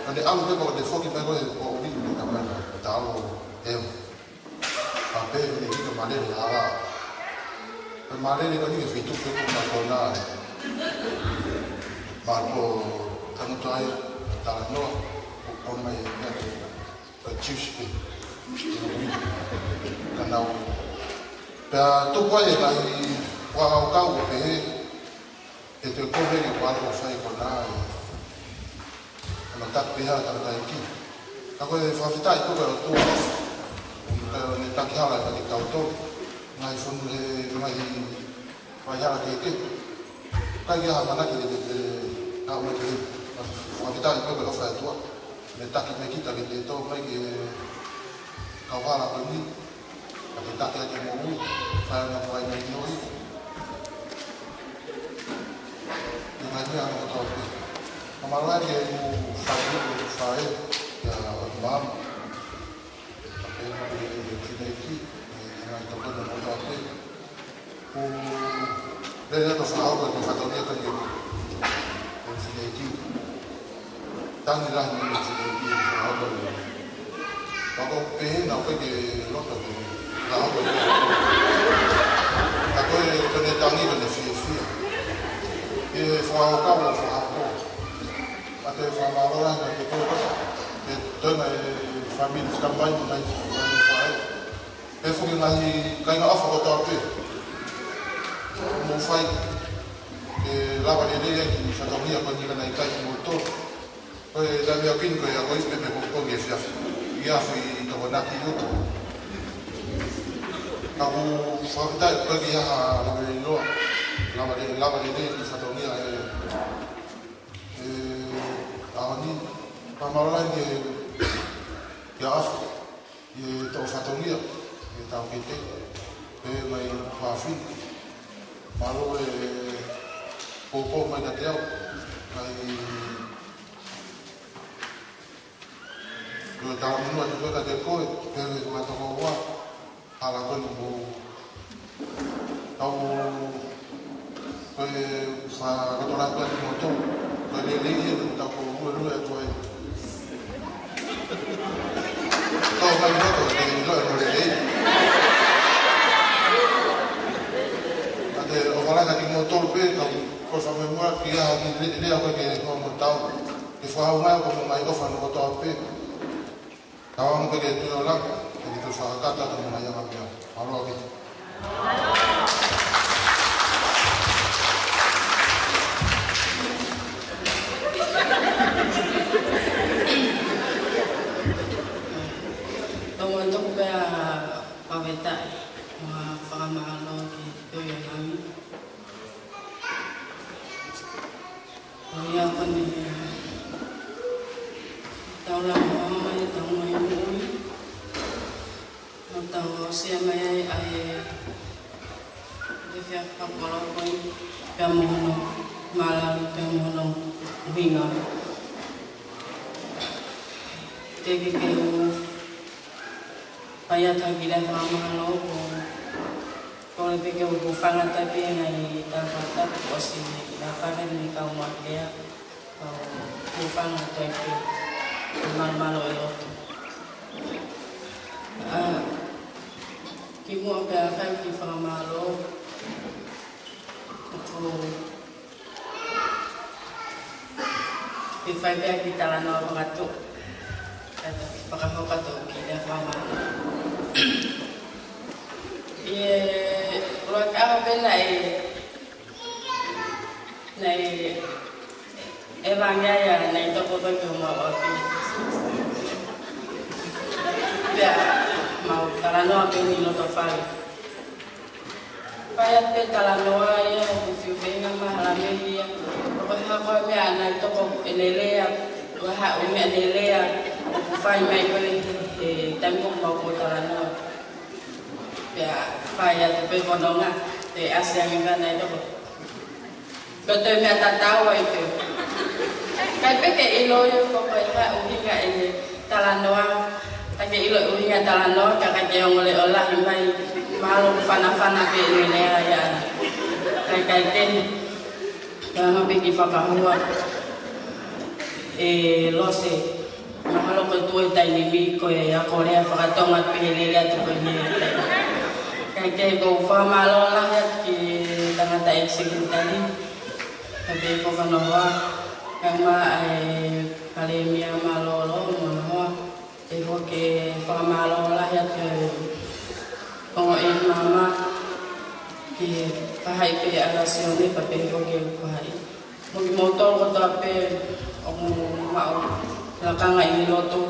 ka ne ʻalu pē ko te foki mai ko e ko uli mo tamai, talo e. Ka pehē ʻe he ʻEiki ke mālele hala. Ke mālele ko eni ke fitu ke ko mākona e. Mālō tangutu ai, talanoa, ko ko mai e mea ke, ke juice ke. Ka nau. Pea tuku ai e ngaahi fakakaukau ʻo pehē, ʻe te kole ke kuo ʻalu ʻo fai ko ena e, ʻa e taki pē hala tangataʻeiki. Ka ko e fakafetaʻi ko ē ki he ʻOtua, ʻoku ne taki hala ʻiate kitautolu. Ngaahi fonu he, ngaahi fai hala kehekehe. ʻIkai ke ʻi ai ha ʻamanaki ke te, te, te, ʻa, ʻo mai ke, fakafetaʻi ko ē ki he ʻofa ʻa e ʻOtua. Ne taki mai kita ke te tō mai ki he kauhala ko eni. Ka te taki ake mo ui, fai ana kuai mai noi. Te mai mea ana kotoa pē. Ka mālō ki he ʻū fāmili, ʻū faʻē, ʻia ʻOtu Māmu. Ka pehē mo e fineʻeiki, ʻi he ngaahi tokoni kotoa pē. ʻOku lele atu fakahoko e fatongia ka ke, e fineʻeiki. Tangi lahi mo e fineʻeiki, fakahoko e. Ka ko pehē naʻa ʻoku ʻikai ke loto ke fakahoko e. Ka ko e, ko ʻene tangi, ko ʻene fiefia. ʻI he fakakaukau ʻo fakahoko. ʻA e fakamālō lahi ʻa e kau, ʻa e toenga e fāmili Fikamai, mai, mai fai. Pehē foki ki he ngaahi kāinga ʻofa kotoa pē. Mou fai, ʻe lava lelei ai e fatongia ko eni ka naʻe ʻikai kimoutolu. Ko e taimi ʻaupito ko e ako ʻi he pē ko e efiafi. ʻI he efiafi Tokonaki ʻi loto. Ka ʻoku fakafetaʻi ko e kiʻi ʻaho lava lelei loa. Lava lelei, lava lelei e fatongia e, e, ʻaho ni. Fakamālō lahi ki he, ki he ʻAfo. ʻI he toʻo fatongia, ʻi he tau kete, pehē mai fafine. Mālō e poupou mai kiate au, mai, ko e talamonū atu ko ē kiate koe, pehē mai ko e tokoua, hala ko eni mo Tau ko e fa koto la ko e moto. Ko e lelei ia ʻoku tau ko lue lue atu ai. Tau mai moto, ke ʻilo e mo lelei. Ka te o falanga ki moto pē, tau ko e fa me mua, ki ha ki le, le, ko e ke ko mo tau. Ke fa o mai, ko mo mai ko fa no koto pē. Tau amo pē ke tui o laka, ke ke tui fakakata ka mo mai anga pea. Mālō ʻaupito. Tau ʻoatu pē ʻa e fakafetaʻi, mo e fakamālō ki he Tuʻi ʻo Langi. ʻO ia ko eni, tau lava mai, tau mai moʻui. Mo tau aʻusia mai ai ʻa e efiafi fakakoloa ko eni, pea mo hono mālalo, pea mo hono ʻuhinga. Teʻeki ke u fai atu ha kiʻi lea fakamālō ko, ko e peke o ko fanga tapi e ngaahi tau fakatapu ʻosi ne, na fanga ni kau maʻu lea, kau ko fanga tapi, mālō mālō e lotu. ʻA, kimuʻa pea fai kiʻi fakamālō, ko ke fai pē ʻa e kiʻi talanoa fakatuʻa. Kae fakahoko atu kiʻi lea fakamālō. ʻI he ʻuluaki ʻaho pē naʻe, naʻe, ʻe vangia ia naʻe toko pē ki homau ʻapi. Pea mau talanoa pē ʻi loto fale. Fai atu pē talanoa ia, ʻoku fiu feinga mahala mei ia. Ko e hā ko e meʻa naʻe toko ʻene lea, ko e hā ʻoku meʻa ne lea, ʻoku fai mai ko e, he taimi ko ē mau ko talanoa. Pea fai atu pē fononga, te ʻasi ange ka naʻe toko. Ko e toe meʻa tatau ai pē. Kae pē ke ʻilo ia ko e hā ʻuhinga ʻene talanoa, ka ke ʻilo ʻuhinga talanoa, ka ka ke ongo leʻo lahi mai, mahalo ko e fanafana pē ʻene lea ia. Kae, kae kehe, ka hanga pē kiʻi fakahua ʻe Lose, mahalo ko e tuʻu e taimi ni ko e ako lea fakatonga pē lele atu ko eni. Kae kehe ʻoku ou fakamālō lahi atu ki he tangataʻeiki sekelitali, ka pehē foki ki hono hoa, kae ʻumaʻā e Palēmia Mālōlō mo hono hoa. Pehē foki ke fakamālō lahi atu ki he ongoʻi mama, ki he faʻahi pē ʻa Sione, ka pehē foki ki he faʻahi. Mo kimoutolu kotoa pē ʻoku mou maʻu lakanga ʻi loto.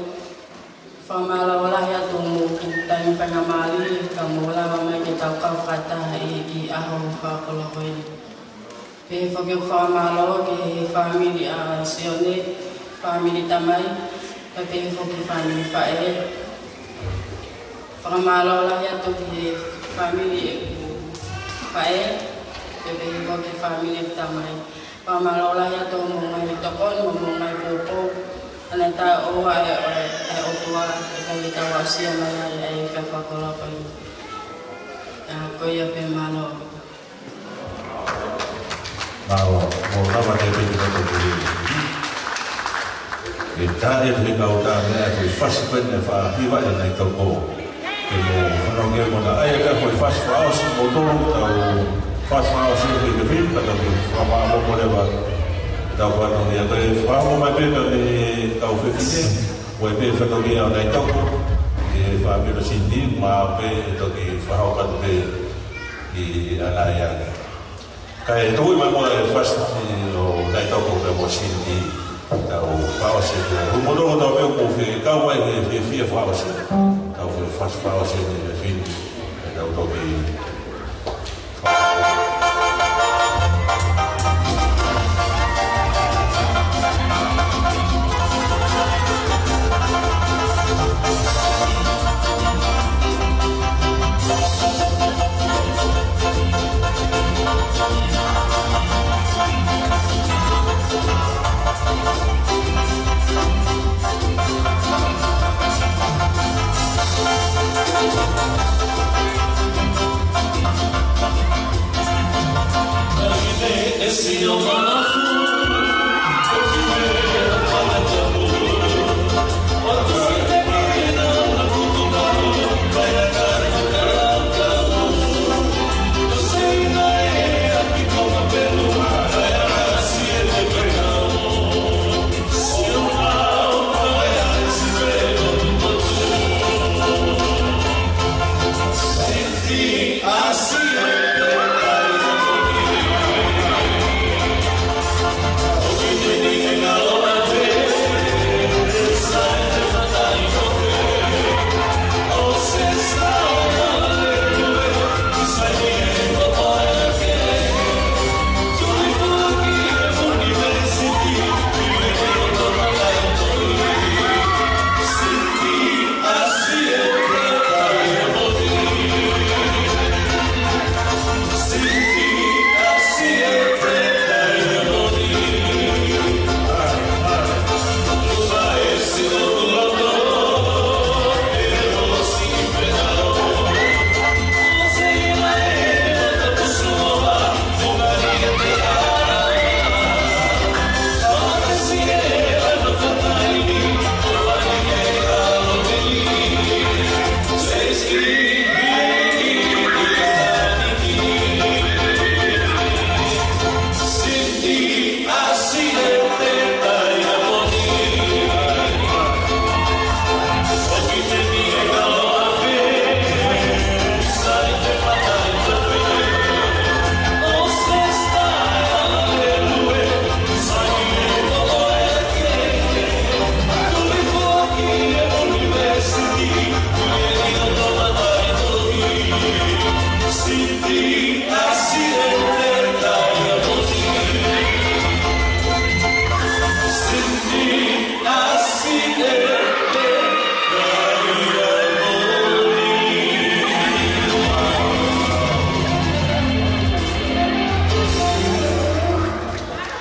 Fakamālō lahi atu mo e taimi faingamālie ka mou lava mai ke tau kau fakataha ʻi he kiʻi ʻaho fakakoloa ko eni. Pehē foki ʻeku fakamālō ki he fāmili ʻa Sione, fāmili tamai, pea pehē foki fāmili faʻē. Fakamālō lahi atu ki he fāmili ʻeku faʻē, pea pehē foki fāmili ʻeku tamai. Fakamālō lahi atu mo e ngaahi tokoni, mo e ngaahi poupou. ʻA ia naʻe ʻoua ʻe, ʻe, ʻe ʻOtua, ʻe ʻikai ke tau aʻusia mai ai, ʻa e efiafi fakakoloa ko eni. ʻA, ko ia pē, mālō. Mālō, mou lava ke piki na tō piki. ʻE taʻe he kau tā mea ko e fasi pē ne fa hiva e nei toko. Ke mou fanongo mo na ai ka ko e fasi fakaʻosi mo tolu tau fasi fakaʻosi ke ke piki ka tau ke fakamālō mo leva. Tau fānau ia, ko e fakahoko mai pē ka me kau fefine, ko e pē fatongia ʻo Naitoko, ʻe fāmili ʻo Cindy, mo pē ʻe toki fakahoko atu pē ʻi ʻaneafi ange. Kae tuʻu mai muʻa e fasi ʻo Naitoko pea mo Cindy, tau fakaʻosi pē. Ko e motuʻa tau pē ʻoku fekau ai he fiefia fakaʻosi. Tau fai fasi fakaʻosi ʻe he fefine, ʻe tau toki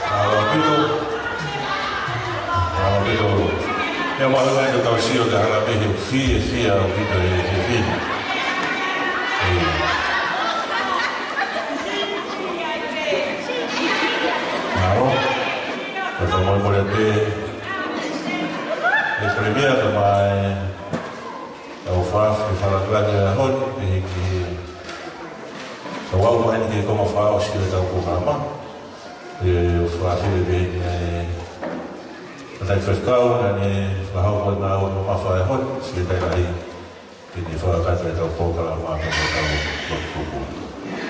Mālō ʻaupito. Mālō ʻaupito. Ia mālō ʻaupito, tau sio ki he hala pē he fiefia ʻaupito he, he, he. Mālō. Ko e fakamolemole pē. E Premier ka mai. Tau fakafi falaklaki a hon, pehē ki he tau aʻu mai ni ki he konga fakaʻosi ʻo e tau polokalama. ʻE fakafi pē ni ʻa e kakai faifekau naʻa ne fakahoko ʻenau mamafa e hon, Sekelitali Lahi, ke ne fakakakato e tau polokalama pea mo e tau lotu kupu.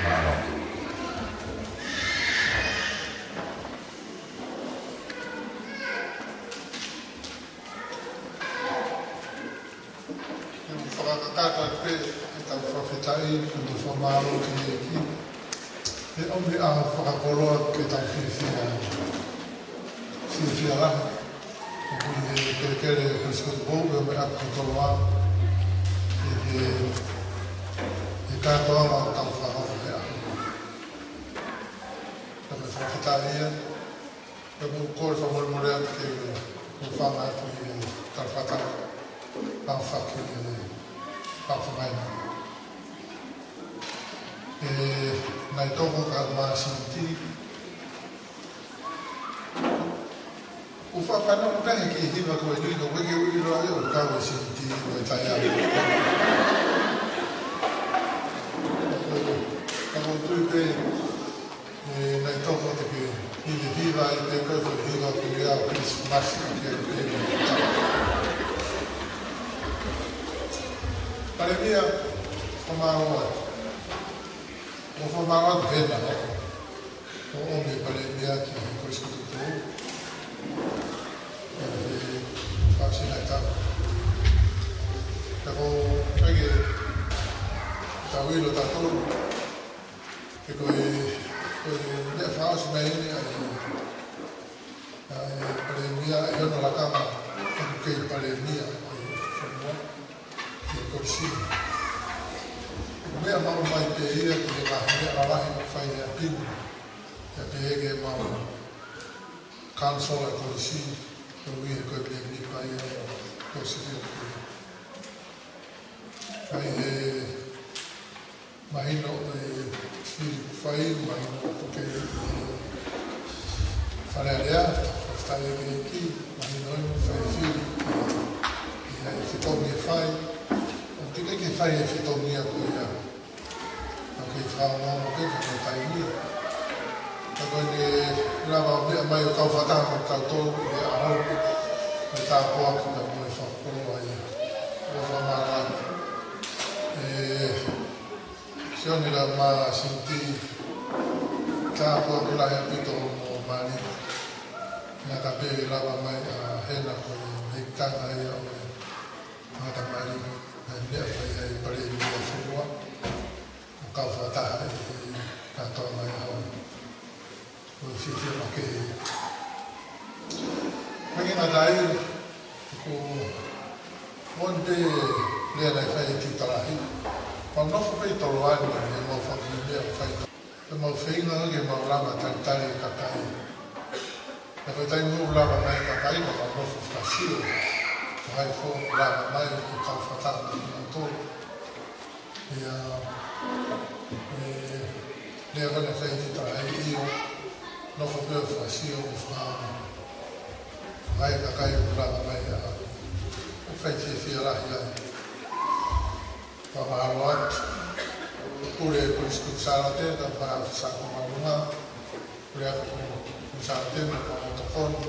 Mālō. Ke u fakakakato atu pē ʻetau fakafetaʻi, ke u fakamālō ki he ʻEiki. He ʻomi ʻa e fakakoloa ke tau fiefia, fiefia lahi. ʻOku ʻi he kelekele ʻo e Kolisi Kotopou, ʻoku ʻi ai e fakakoloa. ʻI he, ʻi he kātoanga ʻo e tau fakakoloa. Ka me fakafetaʻi ia. Pea ʻoku ou kole fakamolemole atu ke u hūfanga atu ʻi he tau fakatau. Tau fakatau ʻi he tau fakatau. ʻE Naitoko ka mo Cindy. ʻOku ou faʻa fanongo pē he kiʻi hiva ko eni ka ʻoku ʻikai ke u ʻilo ʻe au ʻoku kau ʻa Cindy ʻi he taimi ni. Ka ʻoku ou tui pē ʻe Naitoko te ke hivahiva ʻAi pē ko e fai hiva ko ia ʻo Kilisimasi ki he pē. Palēmia, ko māua. Ko māua ko Hena. Ko ʻomi Palēmia ki he Kolisi Kotoa. ʻE, fasi nai tau. Ka ko e ke tau ʻilo tautolu. He ko e, ko e meʻa fakaʻosi mai eni ʻa e, ʻa e Palēmia, ʻa e ono lakanga, ʻoku kei Palēmia, ʻa e fonua, ʻa e Kolisi. Ko e meʻa maʻu mai pē ia, ko e ngaahi meʻa lalahi ʻoku fai ʻe he ʻapi ni. Pea pehē ki he maʻu Council ʻa e Kolisi, ko ia ko e mēmipa ia ʻo e Kolisi. Ka ʻi he mahino ʻo e fili kuo fai, mahino ʻoku kei Fale Alea, fakafetaʻi ki he ʻEiki, mahino ʻoku fai fili, ʻi he fitongi ʻe fai, ʻoku teʻeki ke fai e fitongi ko ia. ʻOku kei fakaongoongo pē ka ko e taimi. Ka ko eni lava ʻo meʻa mai ʻo kau fakataha mo tautolu ʻi he ʻaho ni, mo e tāpuaki pea mo e fakakoloa ia. ʻOku ou fakamālō atu. ʻE, Sione Lama Sinti, tāpuaki lahi ʻaupito mo mali. Naʻa ka pē lava mai ʻa Hena ko e mei kanga ia ʻo e ngata mali, ʻa e meʻa fai ai Palēmia fonua. ʻO kau fakataha ʻi he kātoa mai ʻaho ni. ʻOku ou fiefia makehe. Mei he ngataʻanga, ʻoku ou ʻomi pē lea naʻe fai ʻe Tiuta Lahi. Mau nofo pē ʻi Toloani, ʻi heʻemau fanga kiʻi meʻa ʻoku fai. Pea mau feinga ke mau lava talitali e kakai. Pea ko e taimi ʻoku lava mai e kakai, mau nofo fakasio. Ko hai fo lava mai ke kau fakataha mo kinautolu. ʻIa, ʻe, lea ko ena fai ki he taha ʻi ʻio, nofo pē ʻo fakasio mo fakaongo. Hai kakai ʻoku lava mai ʻa, ʻoku fai fiefia lahi ai. Fakamālō atu. Pule Kolisi Kuini Sālote, ka pa sa ko malunga. Pule ʻa Kuini Sālote mo e kau tokoni.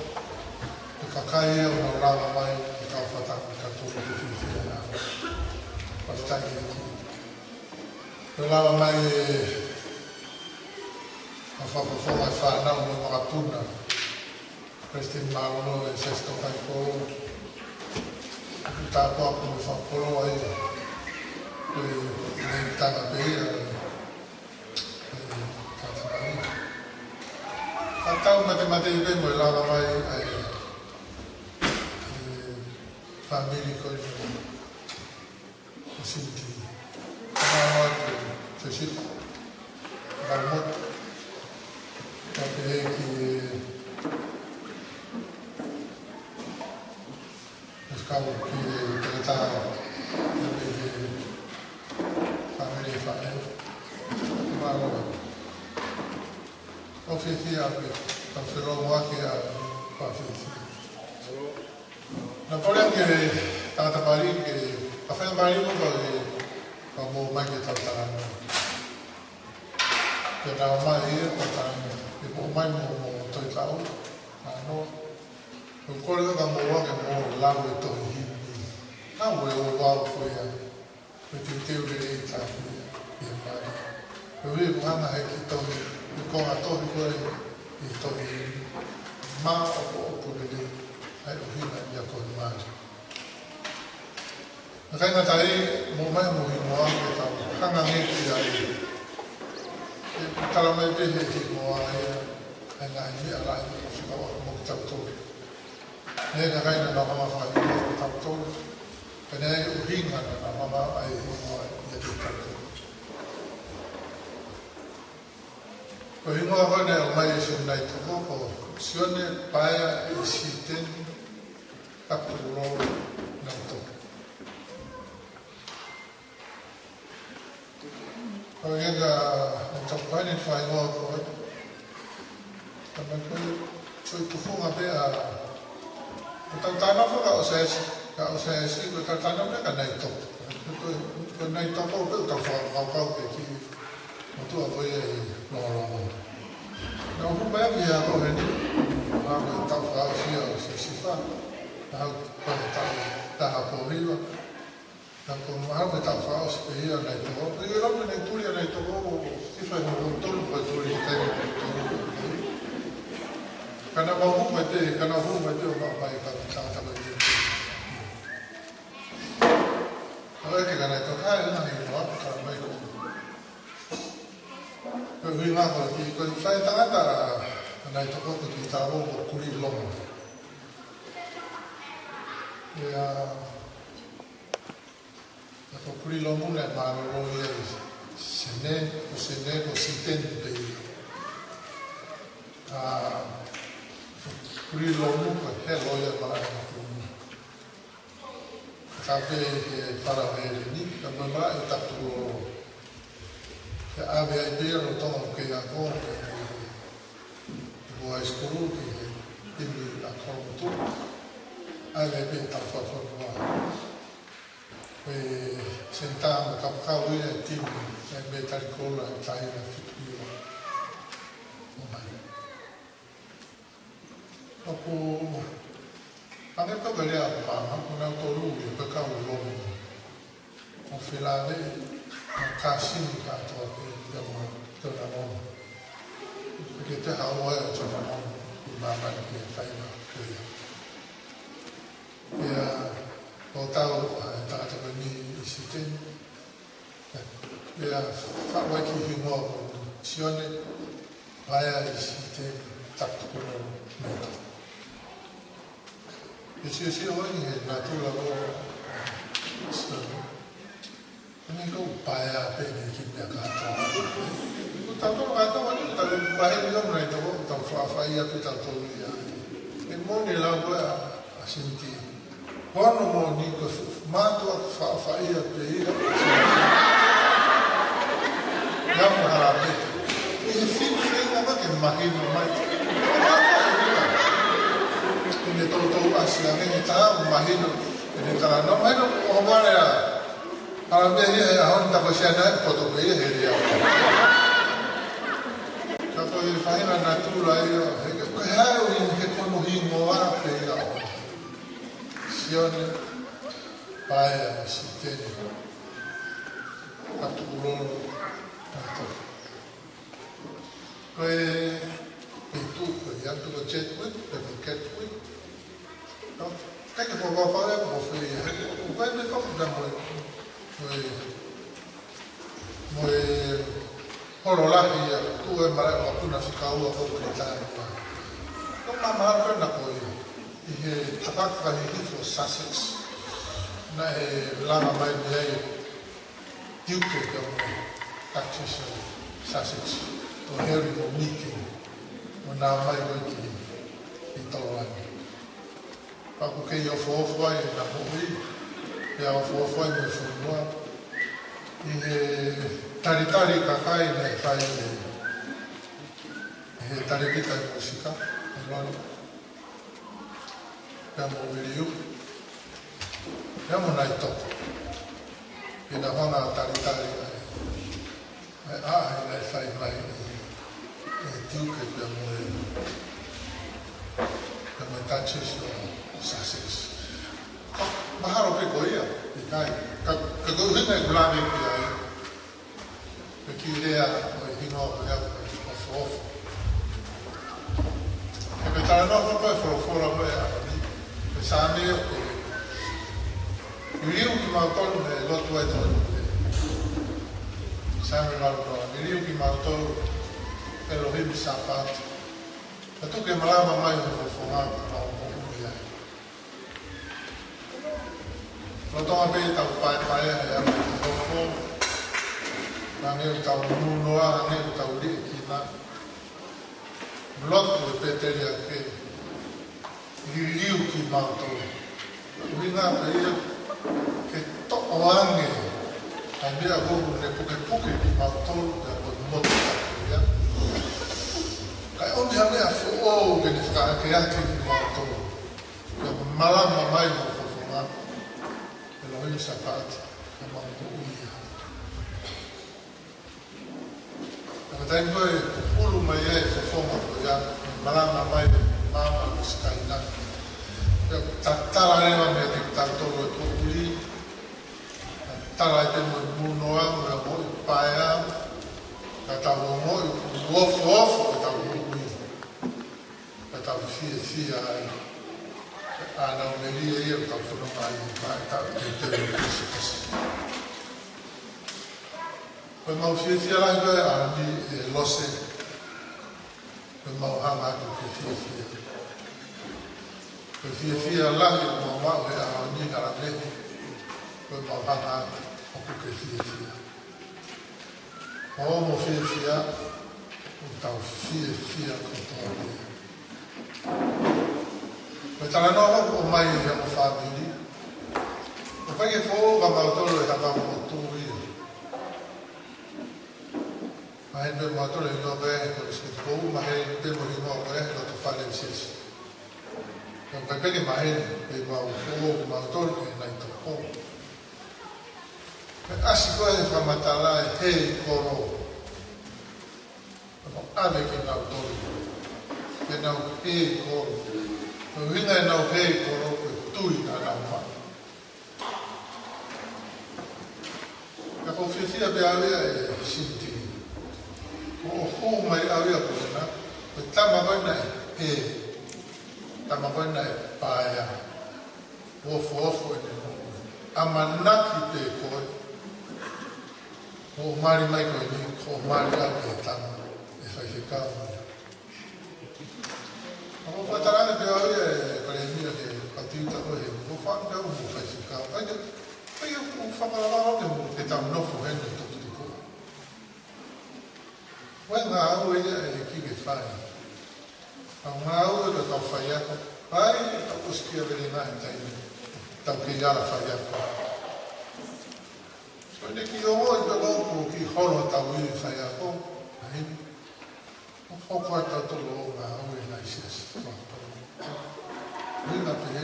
ʻE kakai ʻoku nau lava mai, ʻe kau fakataha mo tautolu ʻoku fiefia ai. Fakafetaʻi ki he ʻEiki. Ko e lava mai ʻa e fakafofonga e fānau mo e makapuna. Palesiteni Mālōlō ʻo e Siasi Tokaipo. ʻOku tāpuaki mo fakakoloa ia. Ko e nei tana pē ia. Ka tau matematē pē mo e lava mai ʻa e, ʻa e fāmili ko eni ʻo Sinti. Ka mālō atu Siosifa. Ka motu. Ka pehē ki he Eskau ki he Toketā, ʻa e fāmili faʻē. Mālō. ʻOku fiefia pē, tau felōngoaki ʻa e fakafiefia. Naʻa pole ke tangata pali ke, ka fai pali mo ka ke, ka mou mai ke tau talanoa. Ke tau mai ia, tau talanoa. Ke mou mai mo, mo toi tau, ano. ʻOku ou kole ka mou ō ke mou lau e tohi himi. Naʻa ʻoku ou lau ko ia. Ko e teuteu lelei taha ia ʻi he mali. Ko e ʻuhinga he kiʻi tohi, ko e konga tohi ko ē ʻi he tohi himi. Maʻopoʻopo lelei, ʻa e ʻuhinga ia ko e mali. Naʻe ʻikai ngata ai, mou mai mo hingoa ke tau hanga ange ki ai. ʻE tala mai pē he hingoa ia, ʻa e ngaahi meʻa lahi ʻoku fika ʻo mo kitautolu. Naʻe ʻikai ngata ai naʻa nau hanga fakahingoa kitautolu. Ka naʻe ʻuhinga naʻa nau hanga ʻa e hingoa ia kitautolu. Ko e hingoa ko ē naʻe ʻomai ʻe Sione Naitoko ko Sione Paea ʻIsiteni Kapulolo Naitoko. Ko ia ka, ʻo tapu ai ni fai ngoa ko ē. Ka mai ko e, ko e tufunga pē ʻa, ko tau tana faka o saesi, ka o saesi, ko tau tana pē ka Naitoko. Ko, ko Naitoko pē tau fakakaukau pē ki, mo tua ko ia ʻi longolongo. Naʻa ku mai ki he ako heni. Ko e taʻu fakaʻosi ia ʻo Siosifa, naʻe haʻu ko e taʻu taha po hiva. Naʻe ko e mahalo ko e taʻu fakaʻosi pē ia ʻo Naitoko. Ko e ʻilo pē naʻe tuli ʻa Naitoko ʻo Siosifa ʻi he tolu ko e tuli ʻi he taimi ʻo tolu. Ka naʻa mau hū mai pē, ka naʻa mau hū mai pē ʻo maʻu mai ka tangata mai pē. ʻO ʻeke kia Naitoko, ʻa e ʻuhinga ʻo e ʻilo, ka mai ko. Ko e ʻuhinga ko e kiʻi, ko e faʻahinga tangata ʻa Naitoko ko e kiʻi tauʻolunga ko Kulilomu. ʻIa, ko Kulilomu naʻe mālōlō ia ʻi Sene, ko Sene, ko Siteni pē ia. ʻA, Kulilomu ko e helo ia ʻa e malaʻe ʻa Kulilomu. Ka pehē ki he fale ʻo Heleni, ka ko e malaʻe ʻo Taputukulolo. Ke ʻave ai pē ia lolotonga ʻeku kei ako, ʻeku high school, ki he timi ʻa Kolomotuʻa. ʻAve ai pē ʻetau fakafonua. Ko e senitā mo e kapakau ia ʻo e timi, ʻa e metalikola ʻa e taʻu ʻe fitu hiva. ʻO mai. ʻOku, ʻa e pē ko e lea ʻa māmani, ko nautolu ia ko e kau lomi. ʻO felāveʻi, ʻo kāsini kātoa pē, ia mo, tōna lomi. Ke te haua ia tōna lomi, ʻi māmani ke fai na, ko ia. Ia, ʻo tau, ʻa e tangata ko eni ʻi Siteni. Ia, faʻu ai ki he hingoa ko Sione, Paea ʻi Siteni, Taputukulolo, Naitoko. ʻE siosio ʻi he natula ʻo Sione. ʻA eni ko e paea pē ʻene kiʻi meʻa kātoa. Ko tautolu kātoa ʻi he tau paea ni ʻo Naitoko, tau faʻafaʻia pē tautolu ia. ʻE moʻoni e lau ko ē ʻa, ʻa Siniti. Ko hono moʻoni ko e fu-, mātuʻa faʻafaʻia pē ia. Ia mo Harameti. ʻI he fefine ʻa ke mahino mai. ʻI he toutou ʻasi ange he taha mahino. ʻI he talanoa mahino ʻo vale ʻa Harameti he ʻaho ni, tā ko e siana ʻe poto pē ia he lea. Ka ko e faʻahinga natula ia, he ko e hā ʻoku ʻi he ko hono hingoa pē ia ʻo Sione, Paea, Siteni, Taputukulolo, Naitoko. Ko e, ko e tuʻu ko ia, tuʻu ko Chetwood, pe ko Catwood. No, ʻikai ke fuofua pau ia, ko fē ia. Ko e meʻa ko ia mo e, mo e, mo e holo lahi ia, tuʻu e malaʻe vakapuna fika ua ko Pilitānia. Ko e maama ko ena ko ia, ʻi he tafaʻaki fakahihifo ʻo Sussex. Naʻe langa mai mei ai Duke pea mo e Duchess of Sussex, ko Harry mo Meghan, ʻo nau ō mai ko ē ki, ki Tonga ni. Pea ʻoku kei ofoofo ai ʻena moʻui, pea ofoofo ai mo e fonua, ʻi he talitali kakai naʻe fai ʻe he talēkita ʻo e mūsika, ʻa Lolo, pea mo Viliu, pea mo Naitoko. ʻI heʻena hanga ʻo talitali ʻa e, ʻa e ʻaʻahi naʻe fai mai ʻe, ʻe Duke pea mo e, pea mo e Duchess ʻo Sussex. Mahalo pē ko ia, ʻikai. Ka, ka ko e ʻuhinga ʻeku lave ki ai. Ko e kiʻi lea ʻo e hingoa ko ia ko e ofoofo. He ko e talanoa ko ē ko e folofola ko ē ʻa e, ko e Saame ʻoku liliu kimautolu mei he lotu ʻa e tolu. Saame valu noa, liliu kimautolu ʻElohimi Sāpaoti. Ka tuku ke malama mai hoʻo fofonga ka mau moʻui ai. Lolotonga pē ʻetau paepaea he ʻaho ni, nofo, hangē ʻoku tau nūnoa, hangē ʻoku tau liʻekina. Lotu e pēteliake, liliu kimautolu. ʻUhinga pē ia ke toʻo ange ʻa e meʻa ko ē ʻoku ne pukepuke kimautolu, pea ko e motu ia. Kae ʻomi ha meʻa foʻou ke ne fakaakeake kimautolu. Pea malama mai hoʻo fofonga, ʻElohimi Sāpaoti, ka mau moʻui ai. Ka ko e taimi ko ē ʻoku pulu mai ai e fofonga ko ia, malama mai e maama fiefia ai. ʻA ʻenau melie ia ʻoku tau fononga ai ʻi he faʻahitaʻu teuteu ʻo e Kilisimasi. Ko ʻemau fiefia lahi ko ē ʻaho ni ʻe Lose, ko ʻemau hanga atu ke fiefia. Ko e fiefia lahi ʻoku mau maʻu he ʻaho ni ʻa Lamehe, ko ʻemau hanga atu ʻoku ke fiefia. ʻOku mau fiefia, ʻoku tau fiefia kotoa pē. Ko e talanoa ʻoku ʻomai ʻe hoʻo fāmili, ʻoku ʻikai ke foʻou kia mautolu ʻa e hanga ʻo tuʻu ia. Maheni pē mautolu ʻi he hingoa ko ē, ko e sikutu pou, maheni pē mo e hingoa ko ē, loto fale ʻi Siasi. ʻOku ʻikai pē ke maheni, pea mau foʻou mautolu ʻe Naitoko. Pea ʻasi ko ē he fakamatala ʻa e hei kolo. Pea mau ʻave kinautolu. Pea nau hei kolo. Ko e ʻuhinga ʻenau hei kolo ko e tui naʻa nau maʻu. Ka ʻoku ou fiefia pē au ia ʻe Sinitini. Ko hoʻo hū mai au ia ko ena, ko e tama ko ena ʻe hē, tama ko ena ʻe paea, ofoofo ʻene moʻui. ʻAmanaki pē koe, hoʻo mali mai ko eni, hoʻo mali au ko e tama ʻe faifekau mai. ʻOku ou fakatalanga pē au ia ʻe Palēmia ke patiuta ko ē he, ʻoku ou fakaʻamu pē au mo faifekau. ʻAi ke, ʻai ke u fakalakalaka ke mo ke tau nofo heni ʻo toki tuku. Ko e ngāue ia ʻe ʻEiki ke fai. ʻA e ngāue ʻa e kau faiako. ʻAi, tau ʻosi kia vele ngaahi taimi. Tau kei ala faiako. Ko ʻene kiʻi ongoʻi pē ʻoku kiʻi holo tau ivi faiako. ʻAi. ʻOku hoko atu tautolu ʻo ngāue ʻi he Siasi. Ui na pehē,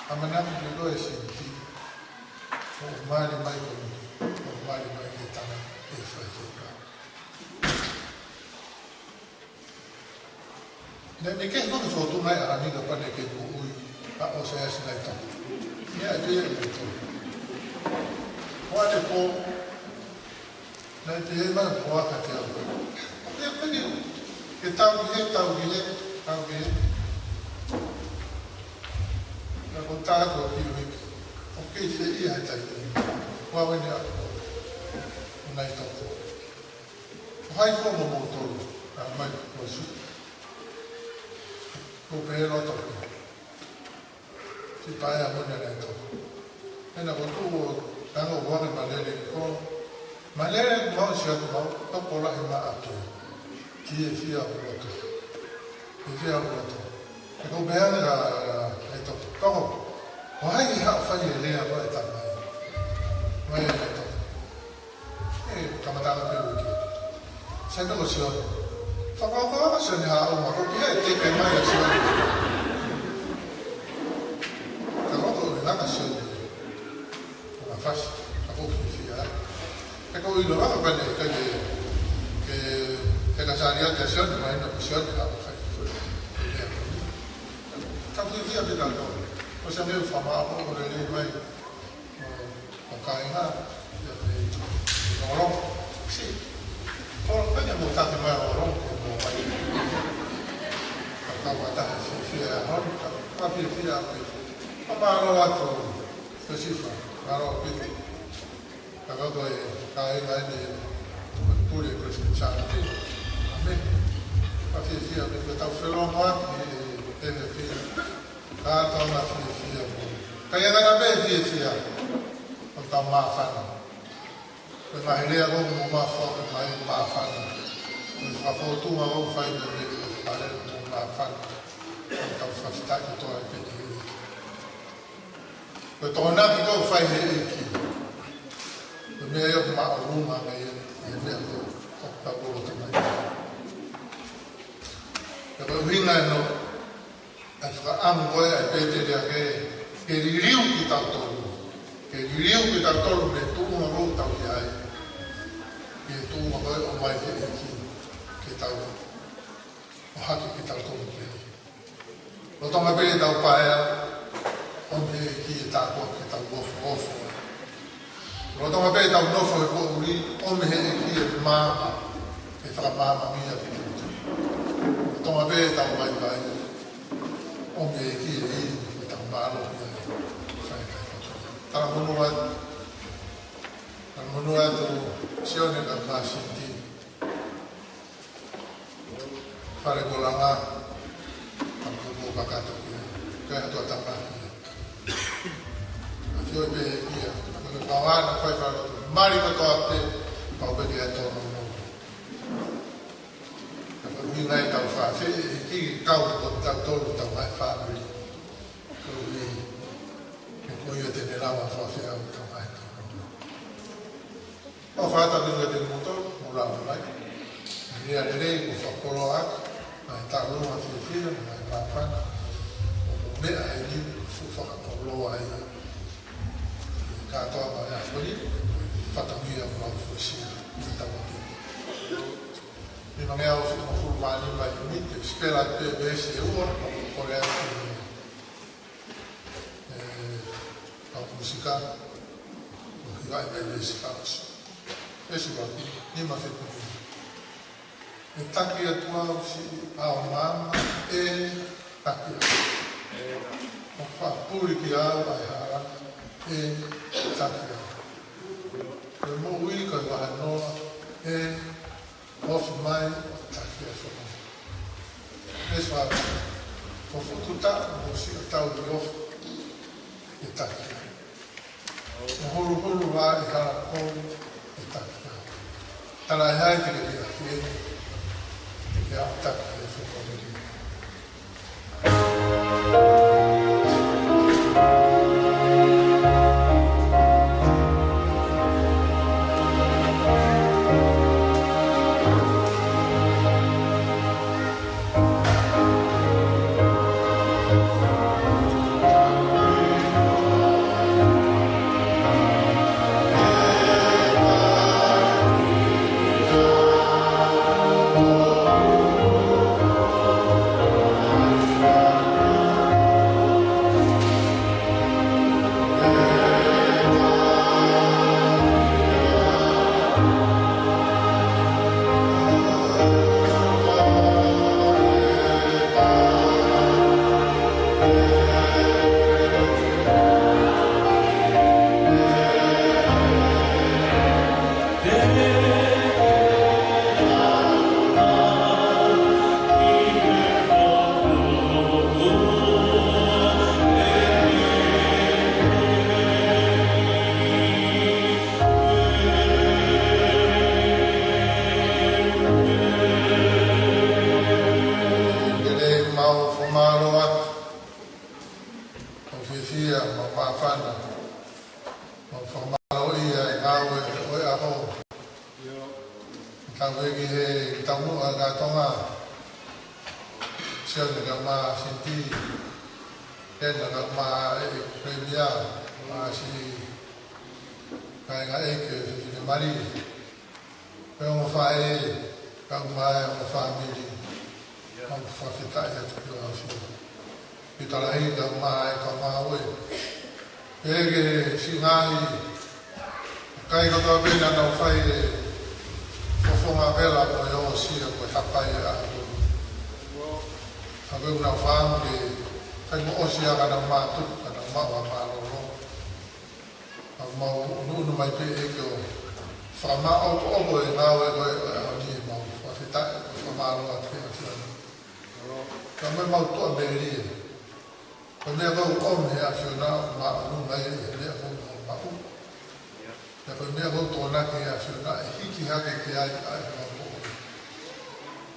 ʻamanaki pē koe Sinitini. Hoʻo mali mai ko eni, hoʻo mali mai ko e tama ʻe faifekau. Naʻe ʻikai ke fakafotu mai ʻa Anika pea ne kei moʻui ʻa ʻOseasi Naitoko. Ia ʻe te ia ʻe Naitoko. Ko ʻene pō, naʻe te ia mai ko aka te au. Ia peni, ke tau ki hē, tau ki hē, tau ki hē. Na ko tāku a ki uiki. ʻOku kei fē ia he taimi. Ko au eni ʻa Naitoko. ʻO hai ko mo moutolu, ʻa mai ko su. Ko pē loto pē. Siʻi paea mo ʻene Naitoko. Ena ko tuʻu ʻo tango ʻo ane malele ko. Malele mau sia ko mau, toko lahi ma atu. Ki he fia ʻo loto. Ki he fia ʻo loto. ʻE ko pē ane la, la, la, Naitoko. Toko. ʻO hai ʻi haʻo fai e lea ko e tama. Mai e Naitoko. ʻE, kamata ʻa pē uike. Sai toko Sione. Fakaʻokoʻa Sione ha o ma ko ki he teke mai ʻa Sione. Ka loko ʻi laka Sione. Ko na fasi, ka ko ki fia. Ka ko ʻilo laka pale ka ke, ke, ke ka sālia te Sione, mai na ko Sione, ka ko fai. Ka ko ki fia pita ko. Ko Sione ʻu fama ko ko lele mai. ʻO kāinga, ia te ʻi ʻolong. Si. ʻOlong pē ke mo take mai ʻolong, ke mo mai. Ka kau ata he fiefia ʻa hon, ka, ka fiefia ʻa pē. Ka mālō atu, Siosifa, mālō pē. Ka kau toe kāinga eni, pule Christian Charity. ʻAmē. Ka fiefia pē, ka tau felongoaki, ʻe, ʻe, ʻe, ʻe. Ka tau na fiefia mo. Ka ia ka na pē fiefia. Ko tau māfana. Ko e ngaahi lea ko mo mafa ko mai māfana. Ko e fakafotunga ko fai me me ko fale mo māfana. Ko tau fakafetaʻi kotoa ʻi he ʻEiki. Ko e tokonaki ko fai he ʻEiki. Ko e meʻa ia ko māʻolunga ngai ia. ʻI he meʻa ko, ko tau kolo tamai. Ka ko e ʻuhinga ʻe nō. ʻA e fakaʻamu ko ē ʻa e pēteliake, ke liliu kitautolu. Ke liliu kitautolu mei he tuʻunga ʻoku tau ʻi ai. Ki he tuʻunga ko ē ʻoku ʻomai he ʻEiki, ke tau ʻohake kitautolu ki ai. Lolotonga pē ʻetau paea, ʻomi he ʻEiki e tāpuaki ke tau ofoofo. Lolotonga pē ʻetau nofo he poʻuli, ʻomi he ʻEiki e maama, ke fakamaama mai ʻa kitautolu. Lolotonga pē ʻetau Mai mai. ʻOmi e ki e i, ko tau mālō ia. Fai fai. Talamonū atu. Talamonū atu Sione ka Masiti. Fale ko Langa. Ka ko ko kakato ia. Ka e atu a tama ia. A fio e pē ia. Ka ko e kau ana fai fai loto. Mali ko toa pē. Pau pē ke atu a mau. Ka ko e ʻuhinga e tau fafē, e ki kau ko tau tolu tau mai fāmili. Ko e, e ko ia te ne lava fafē au tau mai tau. ʻO fata ki te moto, mo lava mai. Ni a lelei, ko fakakoloa atu, mai tau loa fiefia, mai māfana. Ko meʻa e ni, ko fakakoloa ai. Kātoa mai a koni, fatongia mo fuesia, ni tau atu. Ni mangeau fika mo fulu mani mai ni, te spela te pēsi e ua, ko le atu. E, au musika, ʻo hiva e pēsi faus. Pēsi ua, ni ma fe puni. E taki atu au si au mama, e taki au. ʻO fakapuli ki au ai hala, e taki au. E moʻui ka vahanoa, e ofi mai, taki e fonu. E sa, ko futu ta, mo si a tau i ofi, e taki. Mo hulu hulu wa e hala kou, e taki. Tala e hai te ke lia ki e, te ke au taki e fonu. Ke le mau fakamālō atu. Mau fiefia, mau māfana. Mau fakamālō ia e ngāue ʻo e ʻaho. Tau eki he tau muʻa ka Tonga. Sione ka Masiti. Kena ka ma e Premier. Ma si ka e ngā eke fefine mali. Pea ongo faʻē, kau mai ongo fāmili, kau fakafetaʻi atu ki ʻAfio. Pita lahi kau mai kau maue. Pea ke singahi, kai kotoa pē naʻa nau fai e fofonga vela mo e ʻosi mo e hapai e ʻaho. Ka pea nau fāmu ke kai mo ʻosi ʻa ka nau mātuku, ka nau maʻu ʻa mālōlō. ʻOku mau ʻunuʻunu mai pē ʻEiki ʻo fakamaʻopoʻopo e ngāue ko ē ʻo e ʻaho ni, mau fakafetaʻi, fakamālō atu ki he ʻAfiona. Ka mo e mau tuʻa melie. Ko e meʻa ʻoku ʻomi he ʻAfiona ʻoku māʻolunga ai e meʻa ʻoku mau maʻu. Pea ko e meʻa ʻoku tokonaki he ʻAfiona ʻe hiki hake ki ai ʻa e mau moʻui.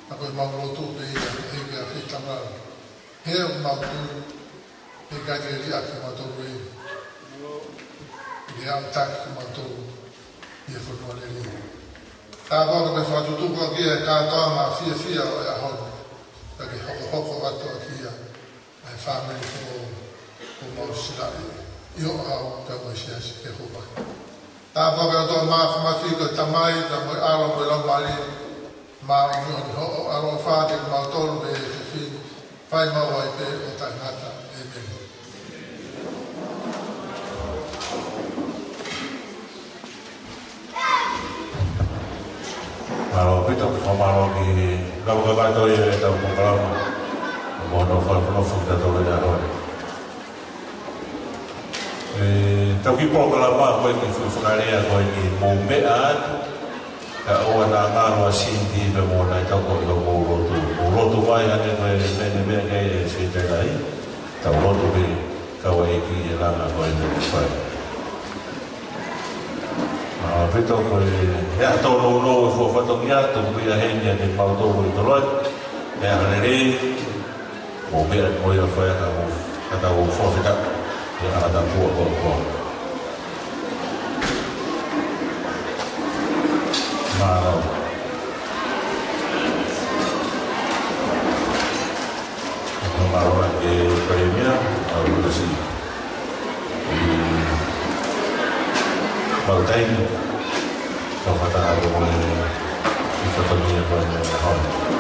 Ka ko e mau lotu pē ia, ʻEiki ʻa e fai tamau. He ʻoku mau tui, ʻe ʻikai ke liʻaki kimautolu ē. ʻE aʻutaki kimautolu ʻi he fonua lelei. Tāpuaki mo e fakatutuki ʻaki e kātoanga fiefia ʻo e ʻaho ni. Ka ke hokohoko atu ʻaki ia ʻa e fāmili foʻou ʻoku mau silaʻi ʻi ho ʻao pea mo e siasi ke hoko mai. Tāpuaki ʻa e ʻOtua Māfimafi ko e Tamai, pea mo e ʻAlo, mo e Laumālie Māʻoniʻoni, hoʻo ʻaloʻofa kiate kimautolu mo e efiafi ni, fai maʻu ai pē ʻo taʻengata. ʻĒmeni. Mālō ʻaupito, fakamālō ki he kau kakato ʻi heʻetau polokalama. Mo hono fakafofonga fakatotolo ʻi he ʻaho ni. ʻE, tau ki he polokalama ko eni, ki he fakalea ko eni, mou meʻa atu, kae ʻoua naʻa ngalo ʻa Cindy pea mo hono ʻai tau ko ʻi hoʻomou lotu. Mou lotu mai hangē ko e meʻa ne meʻa ki ai ʻe Sētelaʻi. Tau lotu pē, kau ai ki he langa ko eni ʻoku fai. ʻA, pea ko e, ʻe ʻatā nounou e fuofua fatongia, tuku pē ia heni ʻa e mau tolo i toloi. ʻE ʻa lelei, mou meʻa mo ia fai ʻa e tau, ʻa e tau fakafetaʻi. ʻE ʻa e tau kua kua kua. Mālō. Mālō ʻa e Palēmia, ʻa Lutasi. Mau taimi, tau fakataha mo e, ʻi he fatongia ko eni ʻo e ʻaho ni.